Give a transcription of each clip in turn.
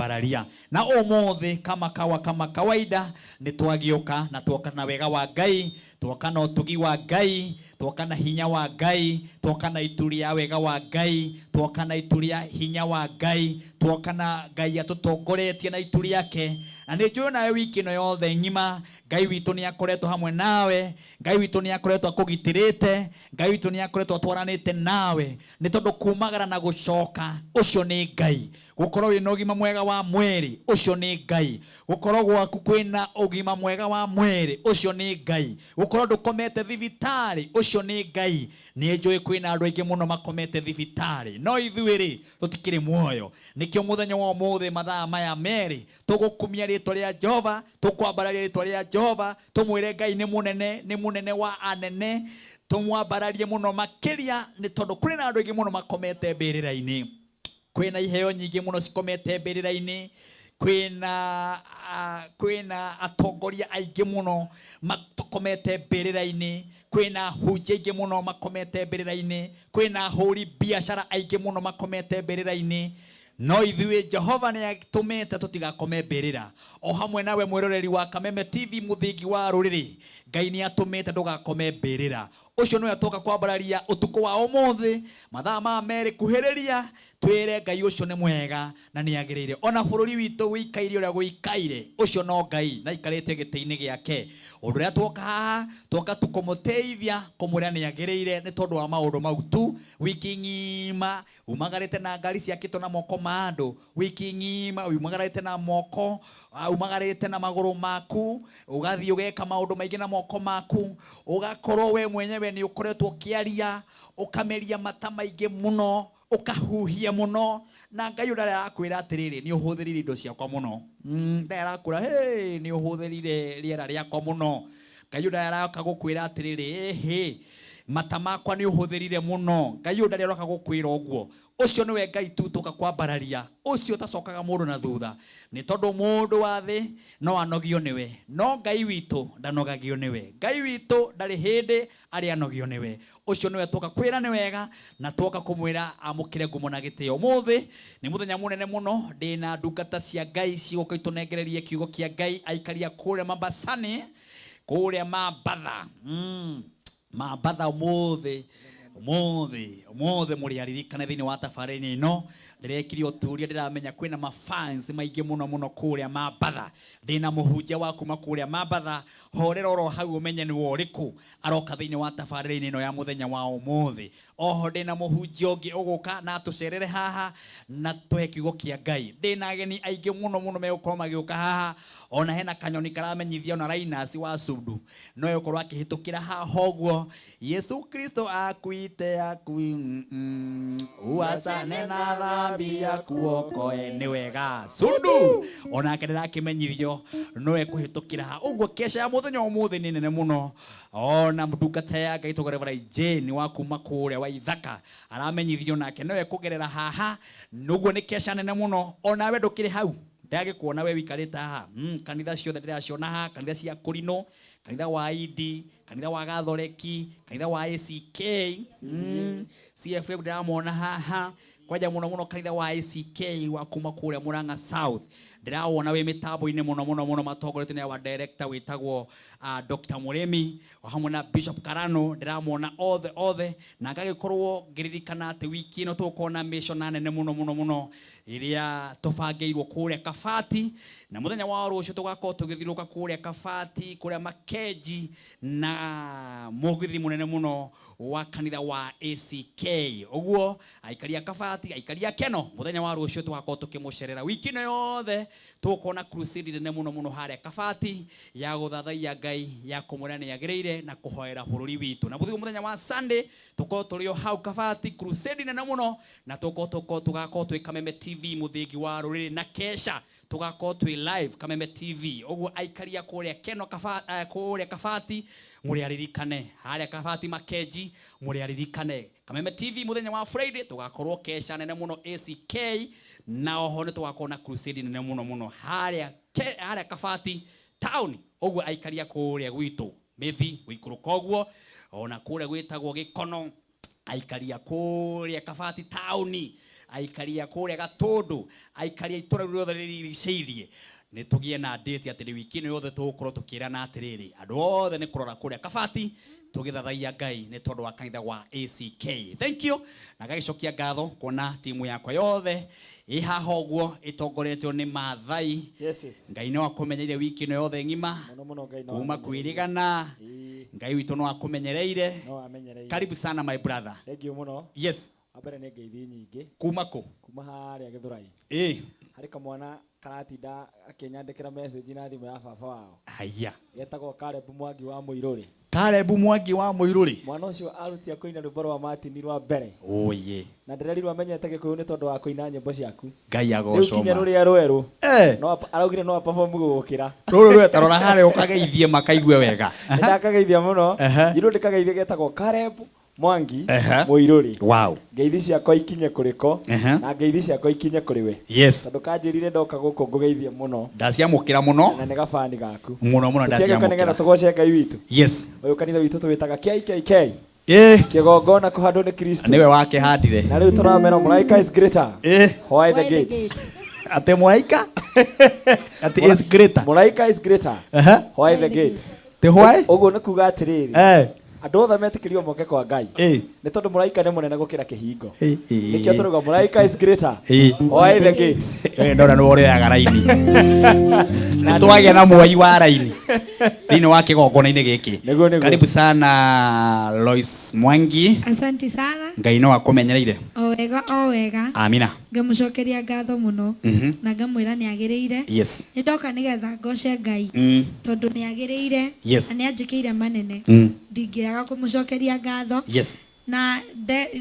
Tũkwambararia na ũmũthĩ kama kawa kama kawaida nĩ twagĩũka na twoka na wega wa Ngai, twoka na ũtugi wa Ngai, twoka na hinya wa Ngai, twoka na itu rĩa wega wa Ngai, twoka na itu rĩa hinya wa Ngai, twoka na Ngai atũtongoretie na itu rĩake. Na nĩ njũĩ nawe wiki ĩno yothe ng'ima Ngai witũ nĩ akoretwo hamwe nawe, Ngai witũ nĩ akoretwo akũgitĩrĩte, Ngai witũ nĩ akoretwo atwaranĩte nawe, nĩ tondũ kumagara na gũcoka ũcio nĩ Ngai. Gũkorwo wĩna ũgima mwega wa mwĩrĩ ũcio nĩ Ngai. Gũkorwo gwaku kwĩna ũgima mwega wa mwĩrĩ ũcio nĩ Ngai. Gũkorwo ndũkomete thibitarĩ ũcio nĩ Ngai. Nĩ njũĩ kwĩna andũ aingĩ mũno makomete thibitarĩ, no ithuĩ rĩ, tũtikĩrĩ muoyo. Nĩkĩo mũthenya wa ũmũthĩ mathaa maya merĩ tũgũkumia rĩtwa rĩa Jehova, tũkwambararia rĩtwa rĩa Jehova, tũmwĩre Ngai nĩ mũnene, nĩ mũnene wa anene, tũmwambararie mũno makĩria, nĩ tondũ kũrĩ na andũ aingĩ mũno makomete mbĩrĩra-inĩ. Kwĩna iheo nyingĩ mũno cikomete mbĩrĩra-inĩ, kwĩna atongoria aingĩ mũno makomete mbĩrĩra-inĩ, kwĩna ahunjia aingĩ mũno makomete mbĩrĩra-inĩ, kwĩna ahũri biacara aingĩ mũno makomete mbĩrĩra-inĩ. No ithuĩ Jehova nĩ atũmĩte tũtigakome mbĩrĩra. O hamwe nawe mwĩroreri wa Kameme TV mũthingi wa rũrĩrĩ, Ngai nĩ atũmĩte ndũgakome mbĩrĩra. Ũcio nĩwe twoka kwambararia ũtukũ wa ũmũthĩ mathaa ma merĩ kuhĩrĩria, twĩre Ngai ũcio nĩ mwega na nĩ agĩrĩire. Ona bũrũri witũ wĩikaire ũrĩa gũikaire, ũcio no Ngai na aikarĩte gĩtĩ-inĩ gĩake. Ũndũ ũrĩa twoka haha, twoka tu kũmũtĩithia, kũmwĩra nĩ agĩrĩire nĩ tondũ wa maũndũ mau tu. Wiki ng'ima umagarĩte na ngari ciakĩtwo na moko ma andũ, wiki ng'ima umagarĩte na moko, umagarĩte na magũrũ maku, ũgathiĩ ũgeka maũndũ maingĩ na moko maku, ũgakorwo we mwenyewe nĩ ũkoretwo ũkĩaria, ũkameria mata maingĩ mũno, ũkahuhia mũno, na Ngai ũrĩa arakwĩra atĩrĩrĩ, nĩ ũhũthĩrire indo ciakwa mũno. Ngai arakwĩra, hey, nĩ ũhũthĩrire rĩera rĩakwa mũno. Ngai ũrĩa aroka gũkwĩra atĩrĩrĩ, ĩhĩ, mata makwa nĩ ũhũthĩrire mũno. Ngai ũyũ ndarĩ aroka gũkwĩra ũguo. Ũcio nĩwe Ngai tu tũka kwambararia, ũcio ũtacokaga mũndũ na thutha. Nĩ tondũ mũndũ wa thĩ no anogio nĩwe, no Ngai witũ ndanogagio nĩwe. Ngai witũ ndarĩ hĩndĩ arĩ anogio nĩwe. Ũcio nĩwe twoka kwĩra nĩ wega, na twoka kũmwĩra amũkĩre ngumo na gĩtĩo. Ũmũthĩ nĩ mũthenya mũnene mũno, ndĩna ndungata cia Ngai cigũka itũnengererie kiugo kĩa Ngai, aikaria kũrĩa Mambasani, kũrĩa Mambatha. Mambatha ũmũthĩ, ũmũthĩ, ũmũthĩ mũrĩ aririkane thĩinĩ wa tabarĩra ĩno. Ndĩrekire ũturia, ndĩramenya kwĩna mafans maingĩ mũno mũno kũrĩa Mambatha. Ndĩna mũhunjia wa kuma kũrĩa Mambatha, horera oro hau ũmenye nĩ ũrĩkũ aroka thĩinĩ wa tabarĩra-inĩ ĩno ya mũthenya wa ũmũthĩ. Oho ndĩna mũhunjia ũngĩ ũgũka na atũcerere haha na tũhe kiugo kĩa Ngai. Ndĩna ageni aingĩ mũno mũno megũkorwo magĩũka haha. Ona hena kanyoni karamenyithia ona Linus wa Sundu no egũkorwo akĩhĩtũkĩra haha ũguo. Yesu Kristo akuite akui, uacane na dhambi akuokoe. Nĩ wega Sundu onake ndĩrakĩmenyithio no ekũhĩtũkĩra haha ũguo. Kesha ya mũthenya ũmũthĩ nĩ nene mũno. Ona ndungata ya Ngai tũgore Reverend Jane wa kuma kũrĩa wa Ithaka aramenyithio nake no ekũgerera haha. Ũguo nĩ kesha nene mũno. Onawe ndũkĩrĩ hau, ndagĩkuona we wikarĩte haha. Kanitha ciothe ndĩraciona haha, kanitha cia Kũrinũ, kanitha wa Indi, kanitha wa Gathoreki, kanitha wa ACK, CFF ndĩramona haha. Kwanja mũno mũno kanitha wa ACK wa kuma kũrĩa Murang'a South ndĩrawona wĩ mĩtambo-inĩ mũno mũno mũno, matongoretio nĩ our director wĩtagwo Dr. Mũrĩmi o hamwe na Bishop Karano, ndĩramona othe othe. Na ngagĩkorwo ngĩririkana atĩ wiki ĩno tũgũkorwo na mission nene mũno mũno mũno ĩrĩa tũbangĩirwo kũrĩa Kabati, na mũthenya wa rũciũ tũgakorwo tũgĩthiũrũrũka kũrĩa Kabati, kũrĩa Makenji, na mũgithi mũnene mũno wa kanitha wa ACK. Ũguo aikari a Kabati, aikari a Keno, mũthenya wa rũciũ tũgakorwo tũkĩmũcerera. Wiki ĩno yothe tũgũkorwo na crusade nene mũno mũno harĩa Kabati ya gũthathaiya Ngai, ya kũmwĩra nĩ agĩrĩire na kũhoera bũrũri witũ. Na mũthenya wa Sunday tũkorwo tũrĩ o hau Kabati, crusade nene mũno, na tũgakorwo twĩ Kameme TV mũthingi wa rũrĩrĩ, na kesha tũgakorwo twĩ live Kameme TV. Ũguo aikaria kũrĩa Keno kũrĩa Kabati mũrĩ aririkane, harĩa Kabati Makenji mũrĩ aririkane Kameme TV mũthenya wa Friday tũgakorwo kesha nene mũno ACK, na oho nĩ tũgakorwo na crusade nene mũno mũno harĩa Kabati town. Ũguo aikaria kũrĩa gwitũ Mĩthi gũikũrũka ũguo, ona kũrĩa gwĩtagwo Gĩkono, aikaria kũrĩa Kabati taũni Aikari a kũrĩa Gatũndũ, aikari a itũra rĩu rĩothe rĩrigicĩirie, nĩ tũgĩe na date atĩ wiki ĩno yothe tũgũkorwo tũkĩrana atĩrĩrĩ, andũ othe nĩ kũrora kũrĩa Kabati tũgĩthathaiya Ngai nĩ tondũ wa kanitha wa ACK. Thank you. Na ngagĩcokia ngatho kuona timu yakwa yothe ĩ haha ũguo ĩtongoretio nĩ Maathai. Yes, yes. Ngai no akũmenyeire wiki ĩno yothe ng'ima. Mũno mũno Ngai no Kuma amenyereire. kwĩrĩgana. Ĩĩ. Ngai witũ no akũmenyereire. No amenyereire. Karibu sana my brother. Thank you mũno. Yes. Wa mbere nĩ ngeithi nyingĩ. Kuma kũ? Kuma harĩa Gĩthũrai. Ĩĩ. Harĩ kamwana karatinda akĩnyandĩkĩra message na thimũ ya baba wao. Haya. Getagwo Caleb Mwangi wa Mũirũrĩ. Caleb Mwangi wa Mũirũrĩ. Mwana ũcio arutia kũina rwĩmbo rwa Martin rwa mbere. Oye. Na ndĩrerirwo amenyete Gĩkũyũ nĩ tondũ wa kũina nyĩmbo ciaku. Ngai Rĩu agocwo kinya ma. rũrĩa rwerũ. Eh. No araugire no perform gũgũkĩra. Rũrũ rwe tarora harĩa ũkageithie makaigue wega. Nĩ ndakageithia mũno. Ehe. Njirwo ndĩkageithie getagwo Caleb Mwangi Ehe. Mũirũrĩ. Wow. Ngeithi ciakwa ikinye kũrĩ ko. Ehe. Na ngeithi ciakwa ikinye kũrĩ we. Yes. Tondũ kanjĩrire ndoka gũkũ ngũgeithie mũno. Ndaciamũkĩra mũno. Na nĩ gabani gaku. Mũno mũno Tũkĩagĩũka nĩgetha ndaciamũkĩra. tũgoce Ngai witũ. Yes. Ũyũ kanitha witũ tũwĩtaga KKK. Eh. Kĩgongona kũhandwo nĩ Kristo. Nĩwe wakĩhandire. Na rĩu tũramera mũraika is greater. Eh. Why the gate? Ate mũraika? Ati is greater. Mũraika is greater. Ehe. Why the gate? Te why? Ũguo nĩ kuga atĩrĩrĩ. Eh. Andũ othe metĩkĩrio moke kwa Ngai. Eh. Nĩ tondũ mũraika nĩ mũnene gũkĩra kĩhingo. Eh. Nĩkĩo tũrauga mũraika is greater. Eh. Why the gate? We ndona nĩ ũrĩoyaga raini. Nĩ twagĩa na mwoi wa raini thĩinĩ wa kĩgongona-inĩ gĩkĩ. Nĩguo, nĩguo. Karibu sana Lois Mwangi. Asanti sana. Ngai no akũmenyereire. O wega o wega. Amina. Ngamũcokeria ngatho mũno. Na ngamwĩra nĩ agĩrĩire. Yes. Nĩ ndoka nĩgetha ngoce Ngai. Tondũ nĩ agĩrĩire. Yes. Na nĩ anjĩkĩire manene. Ndingĩaga kũmũcokeria ngatho. Yes. Na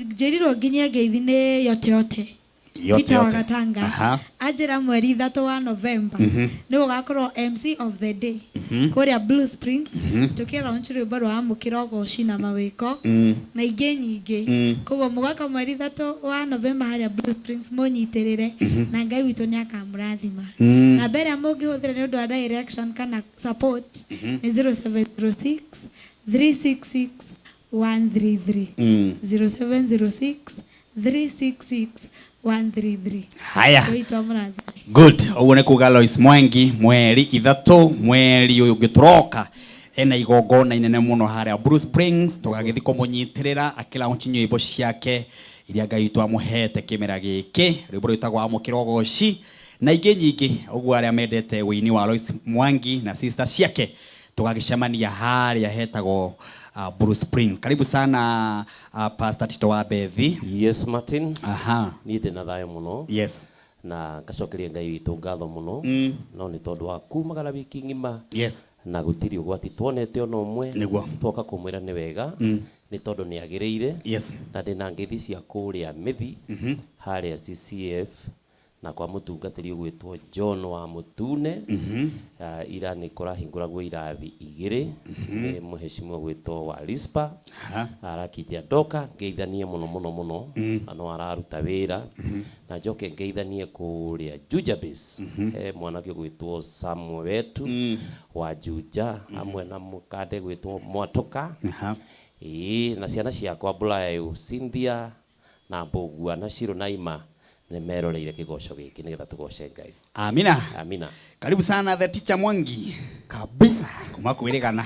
njĩrirwo nginyie ngeithi nĩ yote yote. Yote Peter yote. Wagatanga. Aha. Anjĩra mweri 3 wa November. Nĩ gũgakorwo MC of the day. Kũrĩa Blue Springs. Tũkĩ launch rwĩmbo rwa Amũkĩra Ũgoci na Mawĩko. Na ingĩ nyingĩ. Koguo mũgoka mweri 3 wa November harĩa Blue Springs mũnyitĩrĩre. Na Ngai witũ nĩ akamũrathima. Namba ĩrĩa mũngĩhũthĩra nĩ ũndũ wa direction kana support nĩ 0706 366 133. 0706 366 133. Haya. Witũ amũrathime. Good. Ũguo nĩ kuga Lois Mwangi mweri 3 mweri ũyũ ũngĩ tũroka ena igongona inene mũno harĩa Blue Springs tũgagĩthiĩ kũmũnyitĩrĩra akĩlaunch nyĩmbo ciake iria Ngai witũ amũhete kĩmera gĩkĩ, rwĩmbo rwĩtagwo Amũkĩra Ũgoci na ingĩ nyingĩ. Ũguo arĩa mendete wĩini wa Lois Mwangi na sister ciake tũgagĩcemania harĩa hetagwo Blue Springs. Karibu sana Pastor Tito wa Bethi. Yes, Martin. Aha. Niĩ ndĩ na thayũ mũno. Yes. Na ngacokeria Ngai witũ ngatho mũno. No nĩ tondũ wa kumagara wiki ng'ima. Yes. Na gũtirĩ ũgwati tuonete ona ũmwe. Nĩguo. Twoka kũmwĩra nĩ wega. Nĩ tondũ nĩ agĩrĩire. Yes. Na ndĩna ngeithi cia kũrĩa Mĩthi. Harĩa CCF. Na kwa mũtungatĩri ũgwĩtwo John wa Mũtune. Ira nĩ kũrahingũragwo irathi igĩrĩ. Nĩ mũheshimiwa ũgwĩtwo wa Rispa. Arakinjia ndoka ngeithanie mũno mũno mũno. Na no araruta wĩra. Na njoke ngeithanie kũrĩa Juja Base. He mwanake ũgwĩtwo Samuel wetu wa Juja hamwe na mũkande gwĩtwo Mwatũka. Ĩĩ, na ciana ciakwa Bulayo, Cynthia na Mbũgua na Shiro na Ima nĩ meroreire kĩgoco gĩkĩ nĩgetha tũgoce Ngai. Amina. Amina. Karibu sana the teacher Mwangi. Kabisa. Kuma kwĩrĩgana.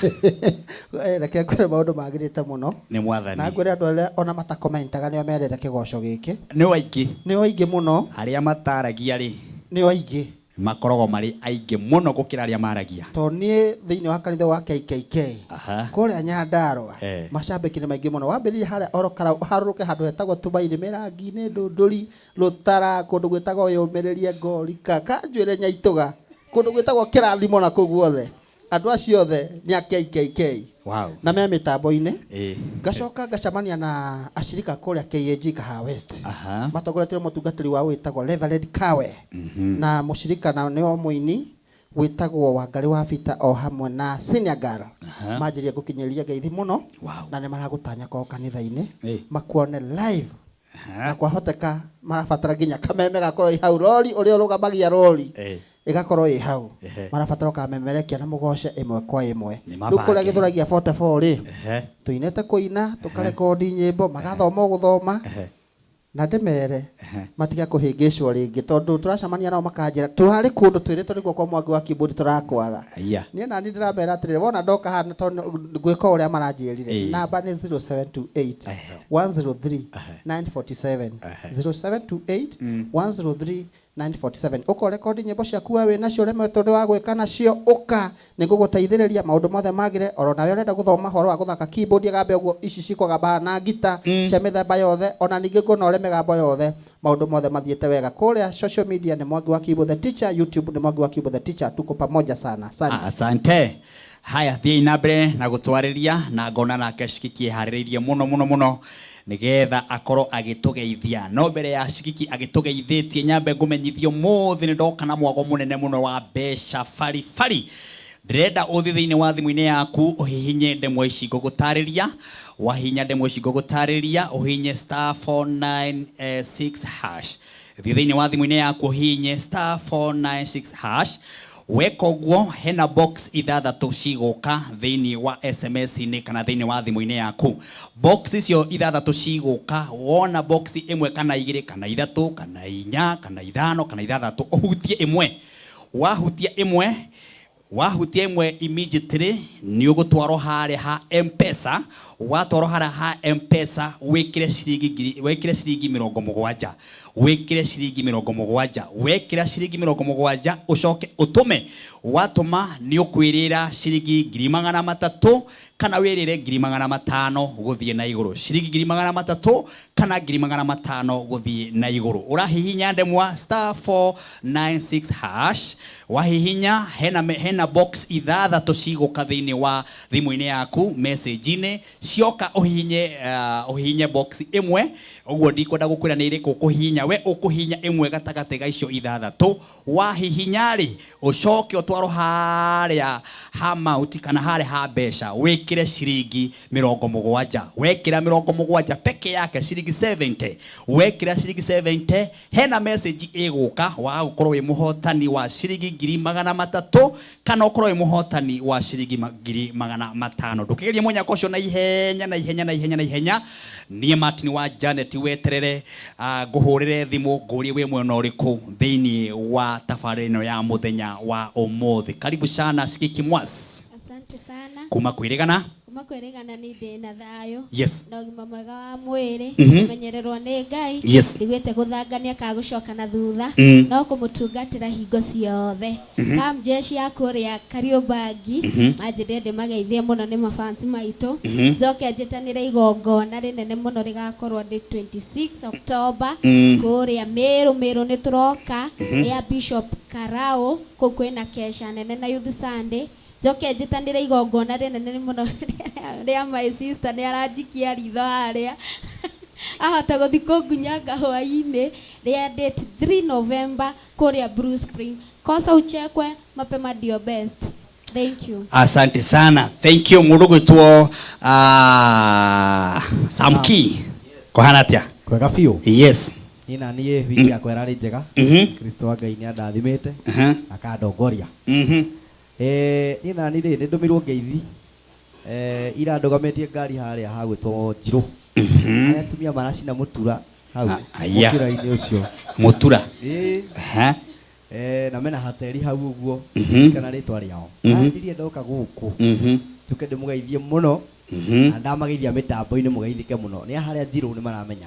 Reke ngwĩre maũndũ magĩrĩte mũno. Nĩ mwathani. Na ngwĩre andũ arĩa ona matakomentaga nĩo merete kĩgoco gĩkĩ. Nĩ aingĩ. Nĩo aingĩ mũno. Arĩa mataragia rĩ. Nĩo aingĩ. Makoragwo marĩ aingĩ mũno gũkĩra arĩa maragia. Tondũ niĩ thĩinĩ wa kanitha wa KKK. Kũrĩa Nyandarũa. Macambĩki nĩ maingĩ mũno. Wambĩrĩria harĩa oro harũrũke handũ hetagwo Tumaini, Mĩrangi-inĩ, Ndũndũri, Rũtara, kũndũ gwĩtagwo Yũmĩrĩrie, Ngorika, Kanjwĩre, Nyaitũga, kũndũ gwĩtagwo Kĩrathimo na kũu guothe. Andũ acio othe nĩ a KKK. Wow. Na me mĩtambo-inĩ. Ngacoka ngacemania na acirika kũrĩa KAG Kahawa West. Matongoretio nĩ mũtungatĩri wao wĩtagwo Reverend Kawe. Na mũcirika na nĩo mũini wĩtagwo Wangarĩ wa Bita o hamwe na Senior Girl. Manjĩrĩria gũkinyĩria ngeithi mũno. Na nĩ maragũtanya kwao kanitha-inĩ. Makuone live. Na kwahoteka marabatara nginya kameme gakorwo ĩ hau, rori ũrĩa ũrũgamagia rori. Ĩgakorwo ĩ hau. Marabatara ũkamemerekia na mũgoce ĩmwe kwa ĩmwe. Nĩ Rĩu mabange. kũrĩa gĩthũragia 44 rĩ, tũinĩte kũina, tũkarekondi nyĩmbo, magathoma o gũthoma. Na ndĩmere matige kũhĩngĩcwo rĩngĩ, tondũ tũracemania nao makanjĩra tũrarĩ kũndũ twĩrĩtwo nĩkuo kwa Mwangi wa keyboard tũrakwaga. Aya. Niĩ nani ndĩramera atĩrĩrĩ, wona ndoka haha nĩ tondũ ngwĩka ũrĩa maranjĩrire. Namba nĩ 0728 103 947, 0728 103 947. Ũka rekondi nyĩmbo ciaku we wĩnacio ũremetwo nĩ wa gwĩka nacio, ũka nĩ ngũgũteithĩrĩria maũndũ mothe magĩre. Oro nawe ũrenda gũthoma ũhoro wa gũthaka keyboard ĩgambe ũguo ici cikũgamba na ngita cia mĩthemba yothe, ona ningĩ nguona ũrĩ mĩgambo yothe, maũndũ mothe mathiĩte wega. Kũrĩa social media nĩ Mwangi wa Keyboard the Teacher, YouTube nĩ Mwangi wa Keyboard the Teacher. Tuko pamoja sana, asante. Asante. Haya, thiĩi na mbere na gũtwarĩria na ngona nake Shikiki eharĩrĩirie mũno mũno mũno nĩgetha akorwo agĩtũgeithia. No mbere ya Shikiki agĩtũgeithĩtie, nyambe ngũmenyithio mũthĩ nĩ ndoka na mwago mũnene mũno wa mbeca baribari. Ndĩrenda ũthiĩ thĩinĩ wa thimũ-inĩ yaku ũhihinye ndemwa ici ngũgũtarĩria. Wahihinya ndemwa ici ngũgũtarĩria, ũhihinye star 496 hash. Thiĩ thĩinĩ wa thimũ-inĩ yaku ũhihinye star 496 hash. Weka ũguo, hena box ithathatũ cigũka thĩinĩ wa SMS-inĩ kana thĩinĩ wa thimũ-inĩ yaku. Box icio ithathatũ cigũka, wona box ĩmwe kana igĩrĩ kana ithatũ kana inya kana ithano kana ithathatũ, ũhutie ĩmwe. Wahutia ĩmwe, wahutia ĩmwe, immediately nĩ ũgũtwarwo harĩa ha M-Pesa. Watwarwo harĩa ha M-Pesa, wĩkĩre ciringi ngiri, wĩkĩre ciringi 70, wĩkĩre ciringi 70. Wekĩra ciringi 70, ũcoke ũtũme. Watũma, nĩ ũkwĩrĩra ciringi 300,000 kana wĩrĩre 500,000 gũthiĩ na igũrũ. Ciringi 300,000 kana 500,000 gũthiĩ na igũrũ. Ũrahihinya ndemwa star 496 hash. Wahihinya, hena box ithathatũ cigũka thĩinĩ wa thimũ-inĩ yaku message-inĩ. Cioka, ũhihinye box ĩmwe. Ũguo ndikwenda gũkwĩra nĩ ĩrĩkũ ũkũhihinya, we ũkũhihinya ĩmwe gatagatĩ ga icio ithathatũ. Wahihinya rĩ, ũcoke ũtwarwo harĩa ha mauti kana harĩa ha mbeca, wĩkĩre ciringi 70. Wekĩra 70 peke yake, ciringi 70, wekĩra ciringi 70, hena message ĩgũka wa gũkorwo wĩ mũhotani wa ciringi 300,000 kana ũkorwo wĩ mũhotani wa ciringi 500,000. Ndũkĩgerie mũnyaka ũcio na ihenya na ihenya na ihenya na ihenya. Niĩ Martin wa Janet, weterere ngũhũrĩre thimũ ngũrie wĩ mwena ũrĩkũ thĩinĩ wa tabarĩra ĩno ya mũthenya wa ũmũthĩ. Karibu sana, Shikiki Mwas. Asante sana. Kuma kwĩrĩgana. Kuma kwĩrĩgana, nĩ ndĩ na thayũ na ũgima mwega wa mwĩrĩ, kũmenyererwo nĩ Ngai. Ndigwĩte gũthangania kana gũcoka na thutha, no kũmũtungatĩra hingo ciothe. Kamjeshi ya kũrĩa Kariobangi manjĩrire ndĩmageithie mũno, nĩ mafansi maitũ. Njoke njĩtanĩre igongona rĩnene mũno rĩgakorwo ndĩ 26 October kũrĩa Mĩrũ. Mĩrũ nĩ tũroka ya Bishop Karao, kũu kwĩna kesha nene na Youth Sunday. Njoke njĩtanĩre igongona rĩnene mũno rĩa my sister, nĩ aranjikia ritho harĩa ahota gũthiĩ kũngunyanga hwaĩ-inĩ, rĩa date 3 November kũrĩa Blue Spring. Kosa uchekwe mapema ndio best. Thank you. Asante sana, thank you. Mũndũ gwĩtwo Samki, kũhana atĩa? Kwega biũ. Niĩ na niĩ wiki yakwa ĩrarĩ njega. Kristo wa Ngai nĩ andathimĩte, akandongoria. Niĩ na niĩ rĩ, nĩ ndũmĩirwo ngeithi. Ira ndũgamĩtie ngari harĩa hagwĩtwo Njirũ, harĩa atumia maracina mũtura hau Aya. mũkĩra-inĩ ũcio. Mũtura? Ĩĩ. Na mena hateri hau ũguo, kana rĩtwa rĩao. Ndirie ndoka gũkũ njuke ndĩmũgeithie mũno, na ndamageithia mĩtambo-inĩ mũgeithĩke mũno, nĩ harĩa Njirũ nĩ maramenya.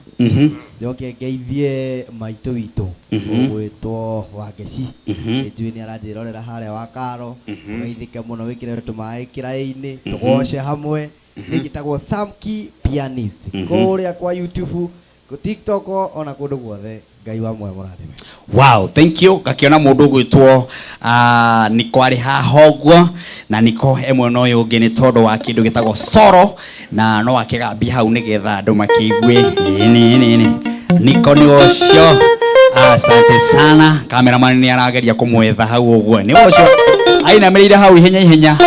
Njoke ngeithie maitũ witũ ũgwĩtwo Wangeci, njũĩ nĩ aranjĩrorera harĩa wa Karo. Mũgeithĩke mũno, wĩkĩre tũmaĩ kĩraĩ-inĩ, tũgoce hamwe. Nĩ njĩtagwo Samki Pianist kũrĩa kwa YouTube, kũ TikTok, ona kũndũ guothe. Ngai wa muoyo mũrathime. Wow, thank you. Ngakiona mũndũ ũgwĩtwo Niko arĩ haha ũguo, na Niko e mwena ũyũ ũngĩ nĩ tondũ wa kĩndũ gĩtagwo soro, na no akĩgambia hau nĩgetha andũ makĩigue. Ĩni ĩni ĩni, Niko nĩ ũcio. Asante sana. Cameraman nĩ arageria kũmwetha hau ũguo, nĩ ũcio ainamĩrĩire hau ihenya ihenya.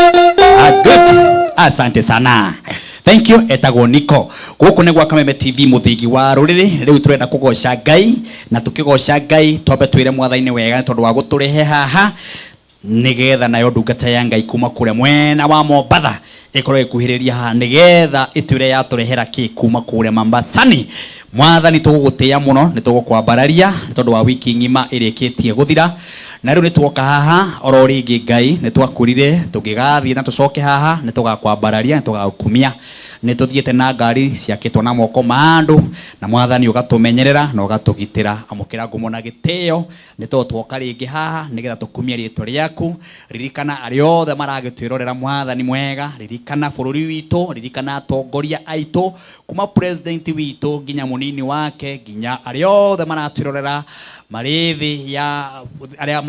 Ah, good, asante sana, thank you. Etagwo Niko. Gũkũ nĩ gwa Kameme TV, mũthingi wa rũrĩrĩ. Rĩu tũrenda kũgoca Ngai, na tũkĩgoca Ngai twambe twĩre Mwathani wega nĩ tondũ wa gũtũrehe haha, nĩgetha nayo ndungata ya Ngai kuma kũrĩa mwena wa Mombatha. Ĩkorwo ĩkuhĩrĩria haha nĩgetha ĩtwĩre yatũrehera kĩ kuma kũrĩa Mambasani. Mwathani, tũgũgũtĩĩa mũno, nĩ tũgũkwambararia nĩ tondũ wa wiki ng'ima ĩrĩkĩtie gũthira, na rĩu nĩ tuoka haha oro rĩngĩ. Ngai, nĩ twakwĩrire tũngĩgathiĩ na tũcoke haha nĩ tũgakwambararia, nĩ tũgagũkumia. Nĩ tũthiĩte na ngari ciakĩtwo na moko ma andũ, na Mwathani ũgatũmenyerera na ũgatũgitĩra. Amũkĩra ngumo na gĩtĩo, nĩ tondũ twoka rĩngĩ haha nĩgetha tũkumie rĩtwa rĩaku. Ririkana arĩa othe maragĩtwĩrorera, Mwathani mwega. Ririkana bũrũri witũ, ririkana atongoria aitũ, kuma president witũ nginya mũnini wake, nginya arĩa othe maratwĩrorera marĩ thĩ ya arĩa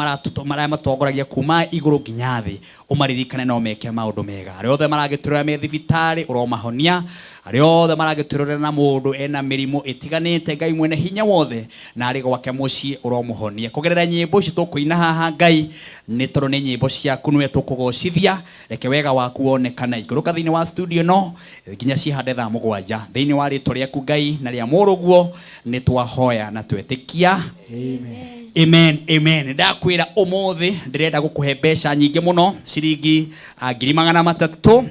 marĩa matongoragia kuma igũrũ nginya thĩ. Ũmaririkane no meke maũndũ mega. Arĩa othe maragĩtwĩrorera me thibitarĩ, ũromahonia. Arĩa othe maragĩtwĩrorera na mũndũ ena mĩrimũ ĩtiganĩte, Ngai mwene hinya wothe, na arĩ gwake mũciĩ, ũromũhonia kũgerera nyĩmbo ici tũkũina haha. Ngai, nĩ tondũ nĩ nyĩmbo ciaku, nĩwe tũkũgocithia. Reke wega waku wonekane. Ikũrũka thĩinĩ wa studio ĩno nginya cihande thaa 7. Thĩinĩ wa rĩtwa rĩaku, Ngai, na rĩa mũrũguo, nĩ twahoya na twetĩkia. Amen, amen. Ndakwĩra ũmũthĩ ndĩrenda gũkũhe mbeca nyingĩ mũno, ciringi 300,000.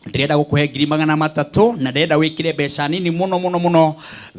Ndĩrenda gũkũhe 300,000, na ndĩrenda wĩkĩre mbeca nini mũno mũno mũno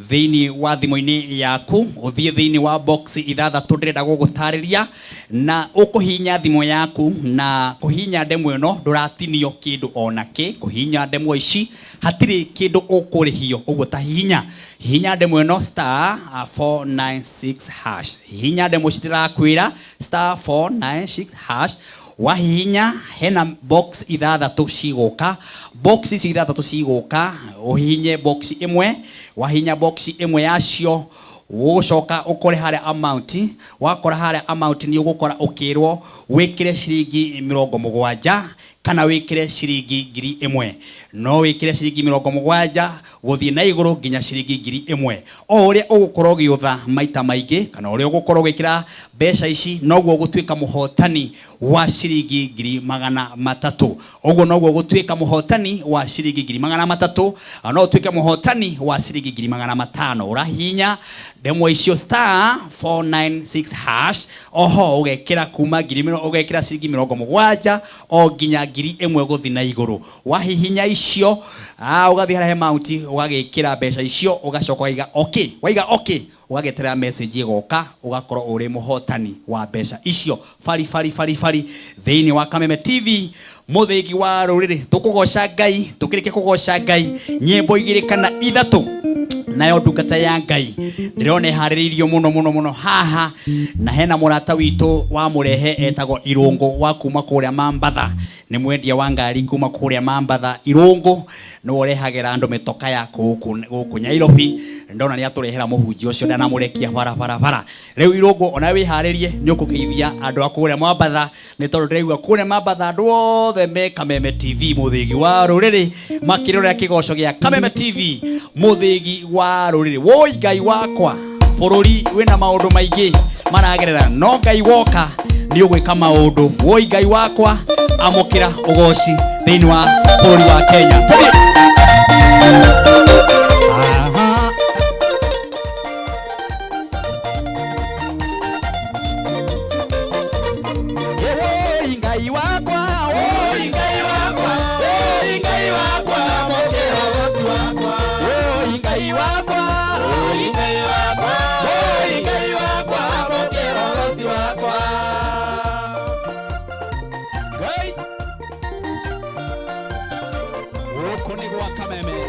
thĩinĩ wa thimũ-inĩ yaku, ũthiĩ thĩinĩ wa box ithathatũ ndĩrenda gũgũtarĩria, na ũkũhihinya thimũ yaku. Na kũhihinya ndemwa ĩno ndũratinio kĩndũ ona kĩ. Kũhihinya ndemwa ici hatirĩ kĩndũ ũkũrĩhio. Ũguo ta hihinya, hihinya ndemwa ĩno, star 496 hash. Hihinya ndemwa ici ndĩrakwĩra, star 496 hash. Wahihinya, hena box ithathatũ cigũka. Box icio ithathatũ cigũka, ũhihinye box ĩmwe. Wahihinya box ĩmwe yacio, ũgũcoka ũkore harĩa amount. Wakora harĩa amount, nĩ ũgũkora ũkĩrwo wĩkĩre ciringi 70 kana wĩkĩre ciringi 1000. No wĩkĩre ciringi 70 gũthiĩ na igũrũ nginya ciringi 1000. O ũrĩa ũgũkorwo ũgĩũtha maita maingĩ, kana ũrĩa ũgũkorwo ũgĩkĩra mbeca ici, noguo ũgũtuĩka mũhotani wa ciringi 300,000. Ũguo noguo ũgũtuĩka mũhotani wa ciringi 300,000. No ũtuĩke mũhotani wa ciringi 500,000. Ũrahihinya ndemwa icio, star 496 hash. Oho ũgekĩra kuma ũgekĩra ciringi 70 o nginya 1000 gũthiĩ na igũrũ. Wahihinya icio, ũgathiĩ harĩa he amount, ũgagĩkĩra mbeca icio, ũgacoka ũgaiga okay. Waiga okay, ũgagĩeterera message ĩgoka, ũgakorwo ũrĩ mũhotani wa mbeca icio. Bari bari bari bari thĩinĩ wa Kameme TV, mũthĩgi wa rũrĩrĩ. Tũkũgoca Ngai, tũkĩrĩkia kũgoca Ngai nyĩmbo igĩrĩ kana ithatũ, nayo ndungata ya Ngai ndĩrona ĩharĩrĩirio mũno mũno mũno haha, na hena mũrata witũ wa mũrehe etagwo Irũngũ wa kuma kũrĩa Mambatha. Nĩ mwendia wa ngari kuma kũrĩa Mambatha. Irũngũ nĩwe ũrehagĩra andũ mĩtoka ya gũkũ gũkũ Nyairobi. Ndona nĩ atũrehera mũhunjia ũcio, ndanamũrekia barabara bara. Rĩu Irũngũ, ona wĩharĩrie, nĩ ũkũgeithia andũ a kũrĩa Mambatha, nĩ tondũ ndĩraigua kũrĩa Mambatha andũ othe me Kameme TV, mũthĩgi wa rũrĩrĩ, makĩrorera kĩgoco gĩa Kameme TV, mũthĩgi wa rũrĩrĩ. Woi Ngai wakwa, bũrũri wĩna maũndũ maingĩ maragerera, no Ngai woka nĩ ũgwĩka maũndũ. Woi Ngai wakwa, amũkĩra ũgoci thĩinĩ wa bũrũri wa Kenya. Tũthiĩ. Aha. Woi Ngai wakwa, woi Ngai wakwa, woi Ngai wakwa, amũkĩra ũgoci wakwa. Woi Ngai wakwa, woi Ngai wakwa, woi Ngai wakwa, amũkĩra ũgoci wakwa. Ngai, gũkũ nĩ gwa Kameme.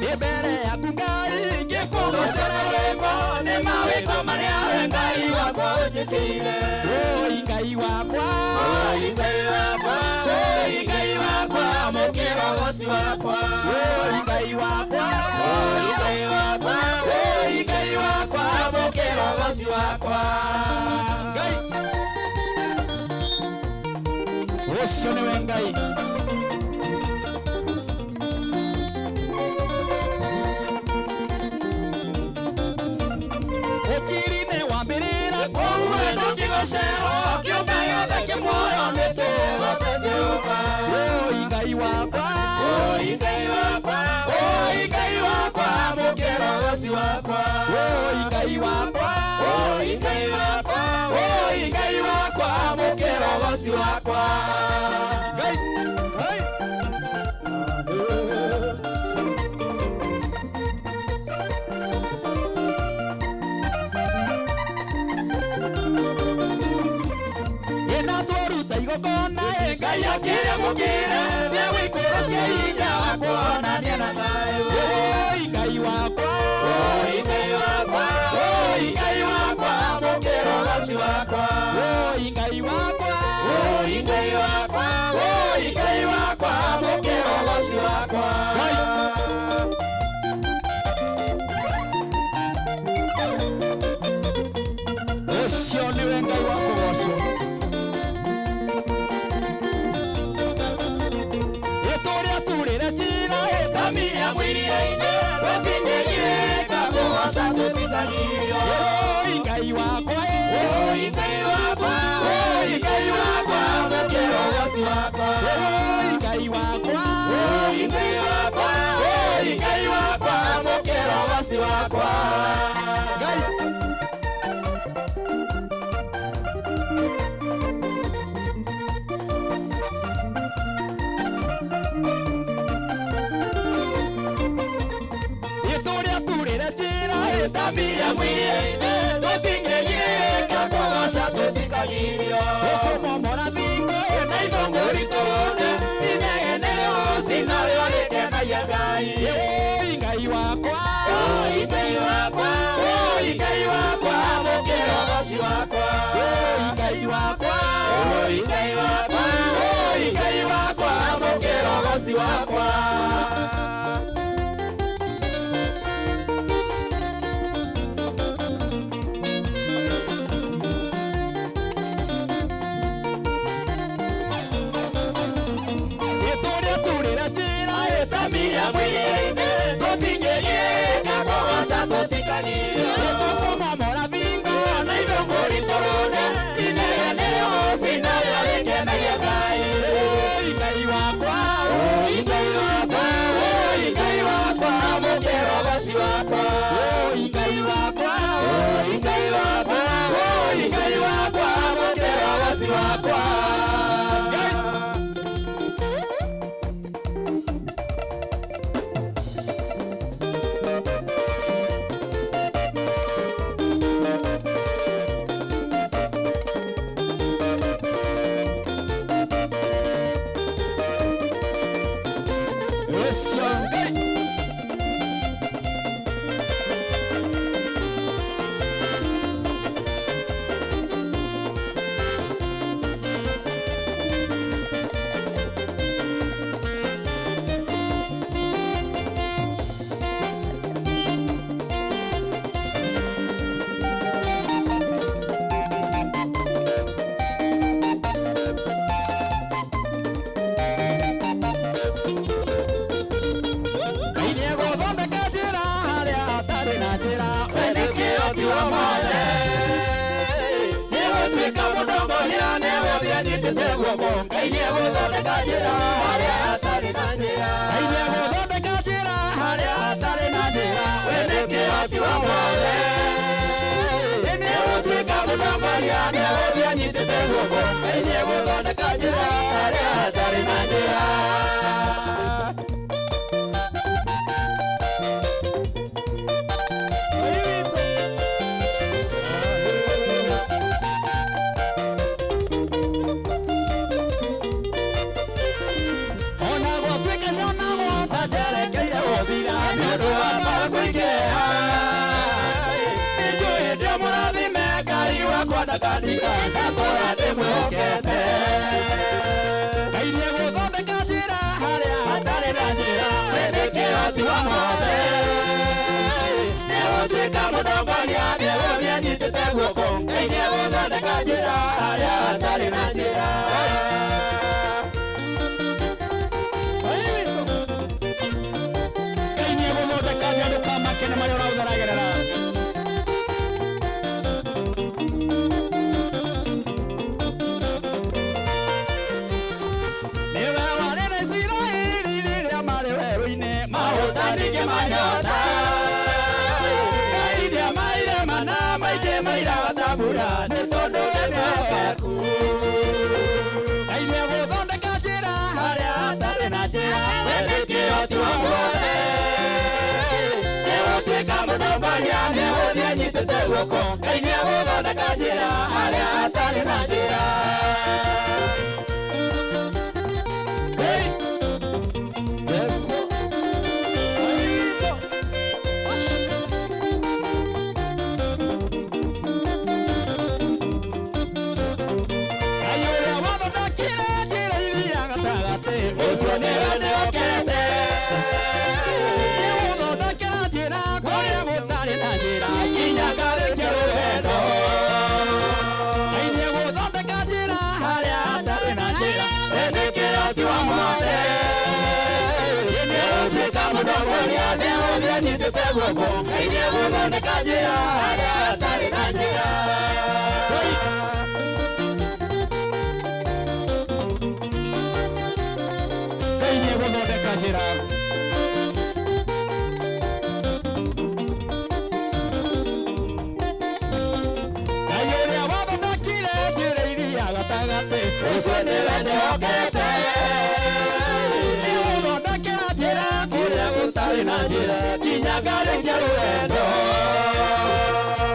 Nĩ mbere yaku Ngai ngĩkũgocera rwĩmbo, nĩ mawĩko marĩa we Ngai wakwa ũnjĩkĩire. Woi Ngai wakwa, woi Ngai wakwa, woi Ngai wakwa, amũkĩra ũgoci wakwa. Woi Ngai wakwa, woi Ngai wakwa, woi Ngai wakwa, amũkĩra ũgoci wakwa. Ngai ũcio nĩwe Ngai. Ũkiri-inĩ wambĩrĩra kũu andũ kĩgocerwo, kĩũmbe gĩothe kĩ muoyo nĩ tũgoce Jehova. Woi Ngai wakwa, woi Ngai wakwa, woi Ngai wakwa, amũkĩra ũgoci wakwa. Woi Ngai wakwa, woi Ngai wakwa, woi Ngai. igongona Ngai akĩrĩamũkĩra nĩegũikũrũkia hinya wa kuonania na thayũ. Oi Ngai wakwa, oi Ngai wakwa, oi Ngai wakwa, amũkĩra ũgoci wakwa. Oi Ngai wakwa, oi Ngai wakwa, oi Ngai wakwa, amũkĩra ũgoci wakwa. Ũcio nĩwe Ngai wa kũgocwo. Ĩtũrĩa turĩre njĩra ĩtamiria mwĩrĩ-inĩ tũtingĩgirĩka kũgoca tũtikagirio. Oi Ngai wakwa, oi Ngai wakwa, oi Ngai wakwa, amũkĩra ũgoci wakwa. Oi Ngai wakwa, oi Ngai wakwa, oi Ngai wakwa, amũkĩra ũgoci wakwa. Ngai Ĩtũrĩa turĩre njĩra ĩtamiria mwĩrĩ-inĩ tũtingĩgirĩka kũgoca tũtikagirio. Tũkũmomora thingo na ithũngũri tũrũnde inegene rĩũci narĩo rĩkenagia Ngai. Oi Ngai wakwa, oi Ngai wakwa, oi Ngai wakwa, amũkĩra ũgoci wakwa. Oi Ngai wakwa, oi Ngai wakwa, oi Ngai wakwa, amũkĩra ũgoci wakwa. Ĩtũrĩa turĩre njĩra ĩtamiria mwĩrĩ-inĩ tũtingĩgirĩka kũgoca tũtikagirio. Tũkũmomora thingo na ithũngũri tũrũnde inegene rĩũci narĩo rĩkenagia Ngai. Oi Ngai wakwa, oi Ngai wakwa, oi Ngai wakwa, amũkĩra ũgoci wakwa. Oi Ngai wakwa, oi Ngai wakwa, oi Ngai wakwa, amũkĩra ũgoci wakwa. Ngai Ũcio Ngai Ngai nĩegũthondeka njĩra harĩa hatarĩ na njĩra. We nĩ kĩhoti wa mothe. Nĩegũtuĩka mũtongoria, nĩegũthiĩ anyitĩte guoko. Ngai nĩegũthondeka njĩra harĩa hatarĩ na njĩra. Ngai nĩegũthondeka njĩra harĩa hatarĩ na njĩra. We nĩ kĩhoti wa mothe. Nĩegũtuĩka mũtongoria, nĩegũthiĩ anyitĩte guoko. Ngai nĩegũthondeka njĩra harĩa hatarĩ na njĩra. Ona gwatuĩka nyonagwo ta njerekeire gũthira nĩ ũndũ wa mbaara kũingĩha. Nĩnjũĩ ndĩ mũrathime Ngai wakwa ndakandiga ndatũũra ndĩmwĩhokete. Ngai nĩegũthondeka njĩra harĩa hatarĩ na njĩra. We nĩ kĩhoti wa mothe. Nĩegũtuĩka mũtongoria, nĩegũthiĩ anyitĩte guoko. Ngai nĩegũthondeka njĩra harĩa hatarĩ na njĩra. Ngai nĩegũthondeka njĩra ndũkamake nĩ marĩa ũragerera. Nĩwe warĩ na Isiraeli rĩrĩa marĩ werũ-inĩ, mahũta ningĩ manyota. Ngai nĩamaire mana maingĩ mairaga ta mbura, nĩ tondũ we nĩ mwĩhokeku. Ngai nĩegũthondeka njĩra harĩa hatarĩ na njĩra. We nĩ kĩhoti wa mothe. Nĩegũtuĩka mũtongoria, nĩegũthiĩ anyitĩte guoko. Ngai nĩegũthondeka njĩra harĩa hatarĩ na njĩra. Nĩegũthondeka njĩra harĩa hatarĩ na njĩra. Ngai nĩegũthondeka njĩra. Ngai ũrĩa wathondekire njĩra iria gatagatĩ, ũcio nĩwe ndĩhokete. Nĩegũthondekera njĩra kũrĩa gũtarĩ na njĩra, nginya ngarĩkia rũgendo.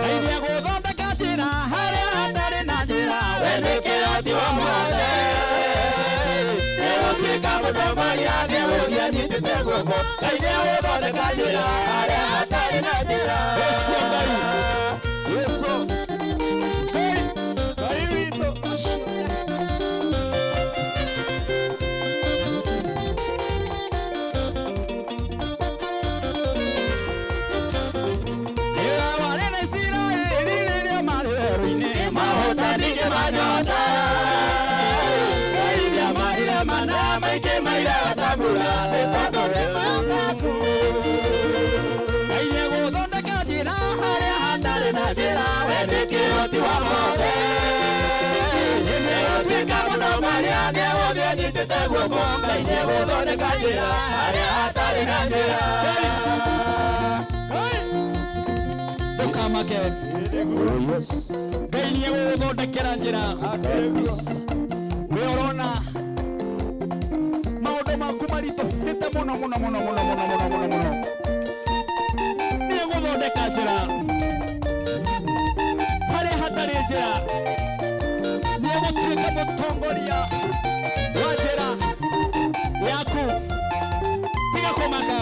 Ngai nĩegũthondeka njĩra harĩa hatarĩ na njĩra, we nĩ kĩhoti wa mothe. Nĩegũtuĩka mũtongoria, nĩegũthiĩ anyitĩte guoko. Ngai nĩegũthondeka njĩra harĩa hatarĩ na njĩra. Ũcio Ngai, Yesu, Ngai, Ngai witũ. Nĩwe warĩ na Isiraeli rĩrĩa marĩ werũ-inĩ, mahotanire manyota. Ngai nĩamaheire mana maingĩ mairaga ta mbura, nĩ tondũ nĩ mwĩhokeku. Ngai nĩegũthondeka njĩra harĩa hatarĩ na njĩra, we nĩ kĩhoti wa mothe. Nĩegũtuĩka mũtongoria, nĩegũthiĩ anyitĩte guoko. Ngai nĩegũthondeka njĩra harĩa hatarĩ na njĩra. Ndũkamake. Ngai nĩegũgũthondekera njĩra. We ũrona maũndũ maku maritũhĩte mũno mũno mũno mũno mũno mũno mũno mũno. Nĩegũthondeka njĩra harĩa hatarĩ njĩra. Nĩegũtuĩka mũtongoria wa njĩra yaku. Tiga kũmaka.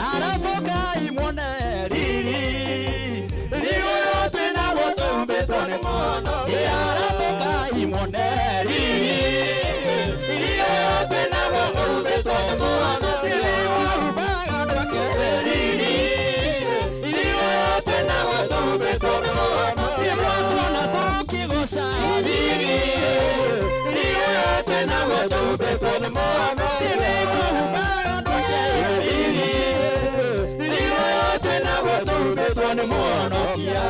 Aratoka imwone riri, riri ũyũ twĩnaguo tũmbĩtwo nĩ mũno. Aratoka imwone riri, riri ũyũ twĩnaguo tũmbĩtwo nĩ mũno. Riri wahumbaga andũ ake riri, riri ũyũ twĩnaguo tũmbĩtwo nĩ mũno. Nĩmwatuona tũkĩgoca riri, riri ũyũ twĩnaguo tũmbĩtwo nĩ mũno. Riri wahumbaga andũ ake riri, riri ũyũ twĩnaguo tũmbĩtwo nĩ mũhonokia.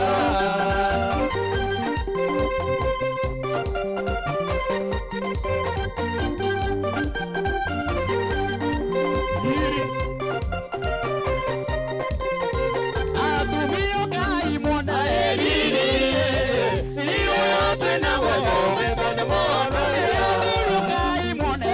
Atumia ũkai muone riri, riri ũyũ twĩnaguo tũmbĩtwo nĩ mũhonokia. Athuri ũkai muone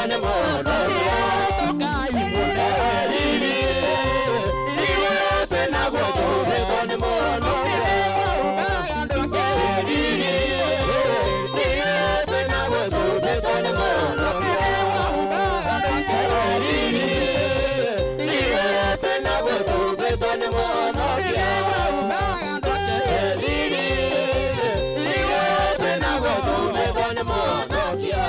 nĩ mũhonokia. Tokai mũnene riri, riri twĩnaguo tũmbĩtwo nĩ mũhonokia. Riri, riri twĩnaguo tũmbĩtwo nĩ mũhonokia. Riri, riri twĩnaguo tũmbĩtwo nĩ mũhonokia. Riri, riri twĩnaguo tũmbĩtwo nĩ mũhonokia.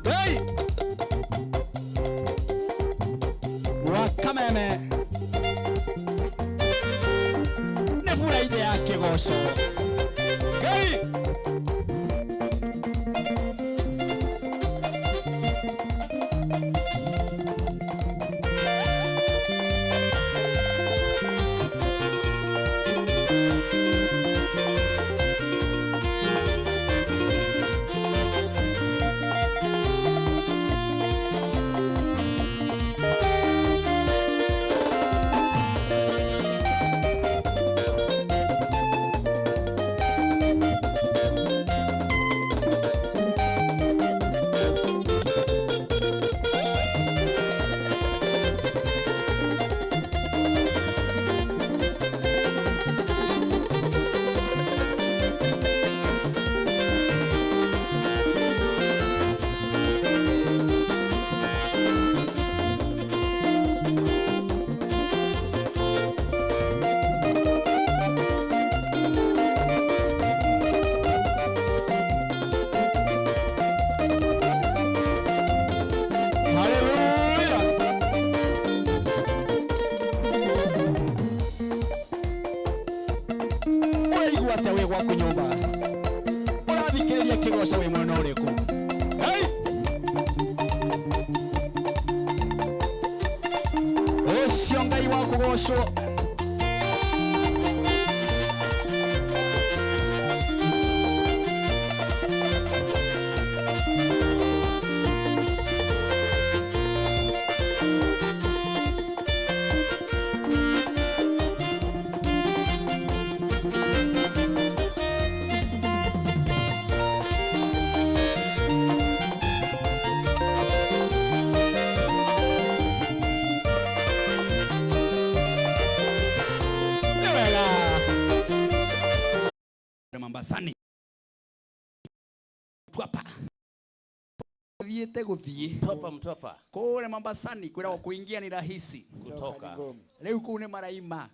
Hey! Wakameme nĩ buraide ya kĩgoco. Hey! Hallelujah! Ũraigua atĩa wĩ gwaku nyũmba? Ũrathikĩrĩria kĩgoco wĩ mwena ũrĩkũ? Hey! Ũcio Ngai wa kũgocwo. Nĩ wega. Mombasani. Twapa. Thiĩte gũthiĩ. Mtwapa, Mtwapa. Kũrĩa Mombasani kwĩragwo kuingia ni rahisi. Kutoka. Rĩu kũu nĩ maraima.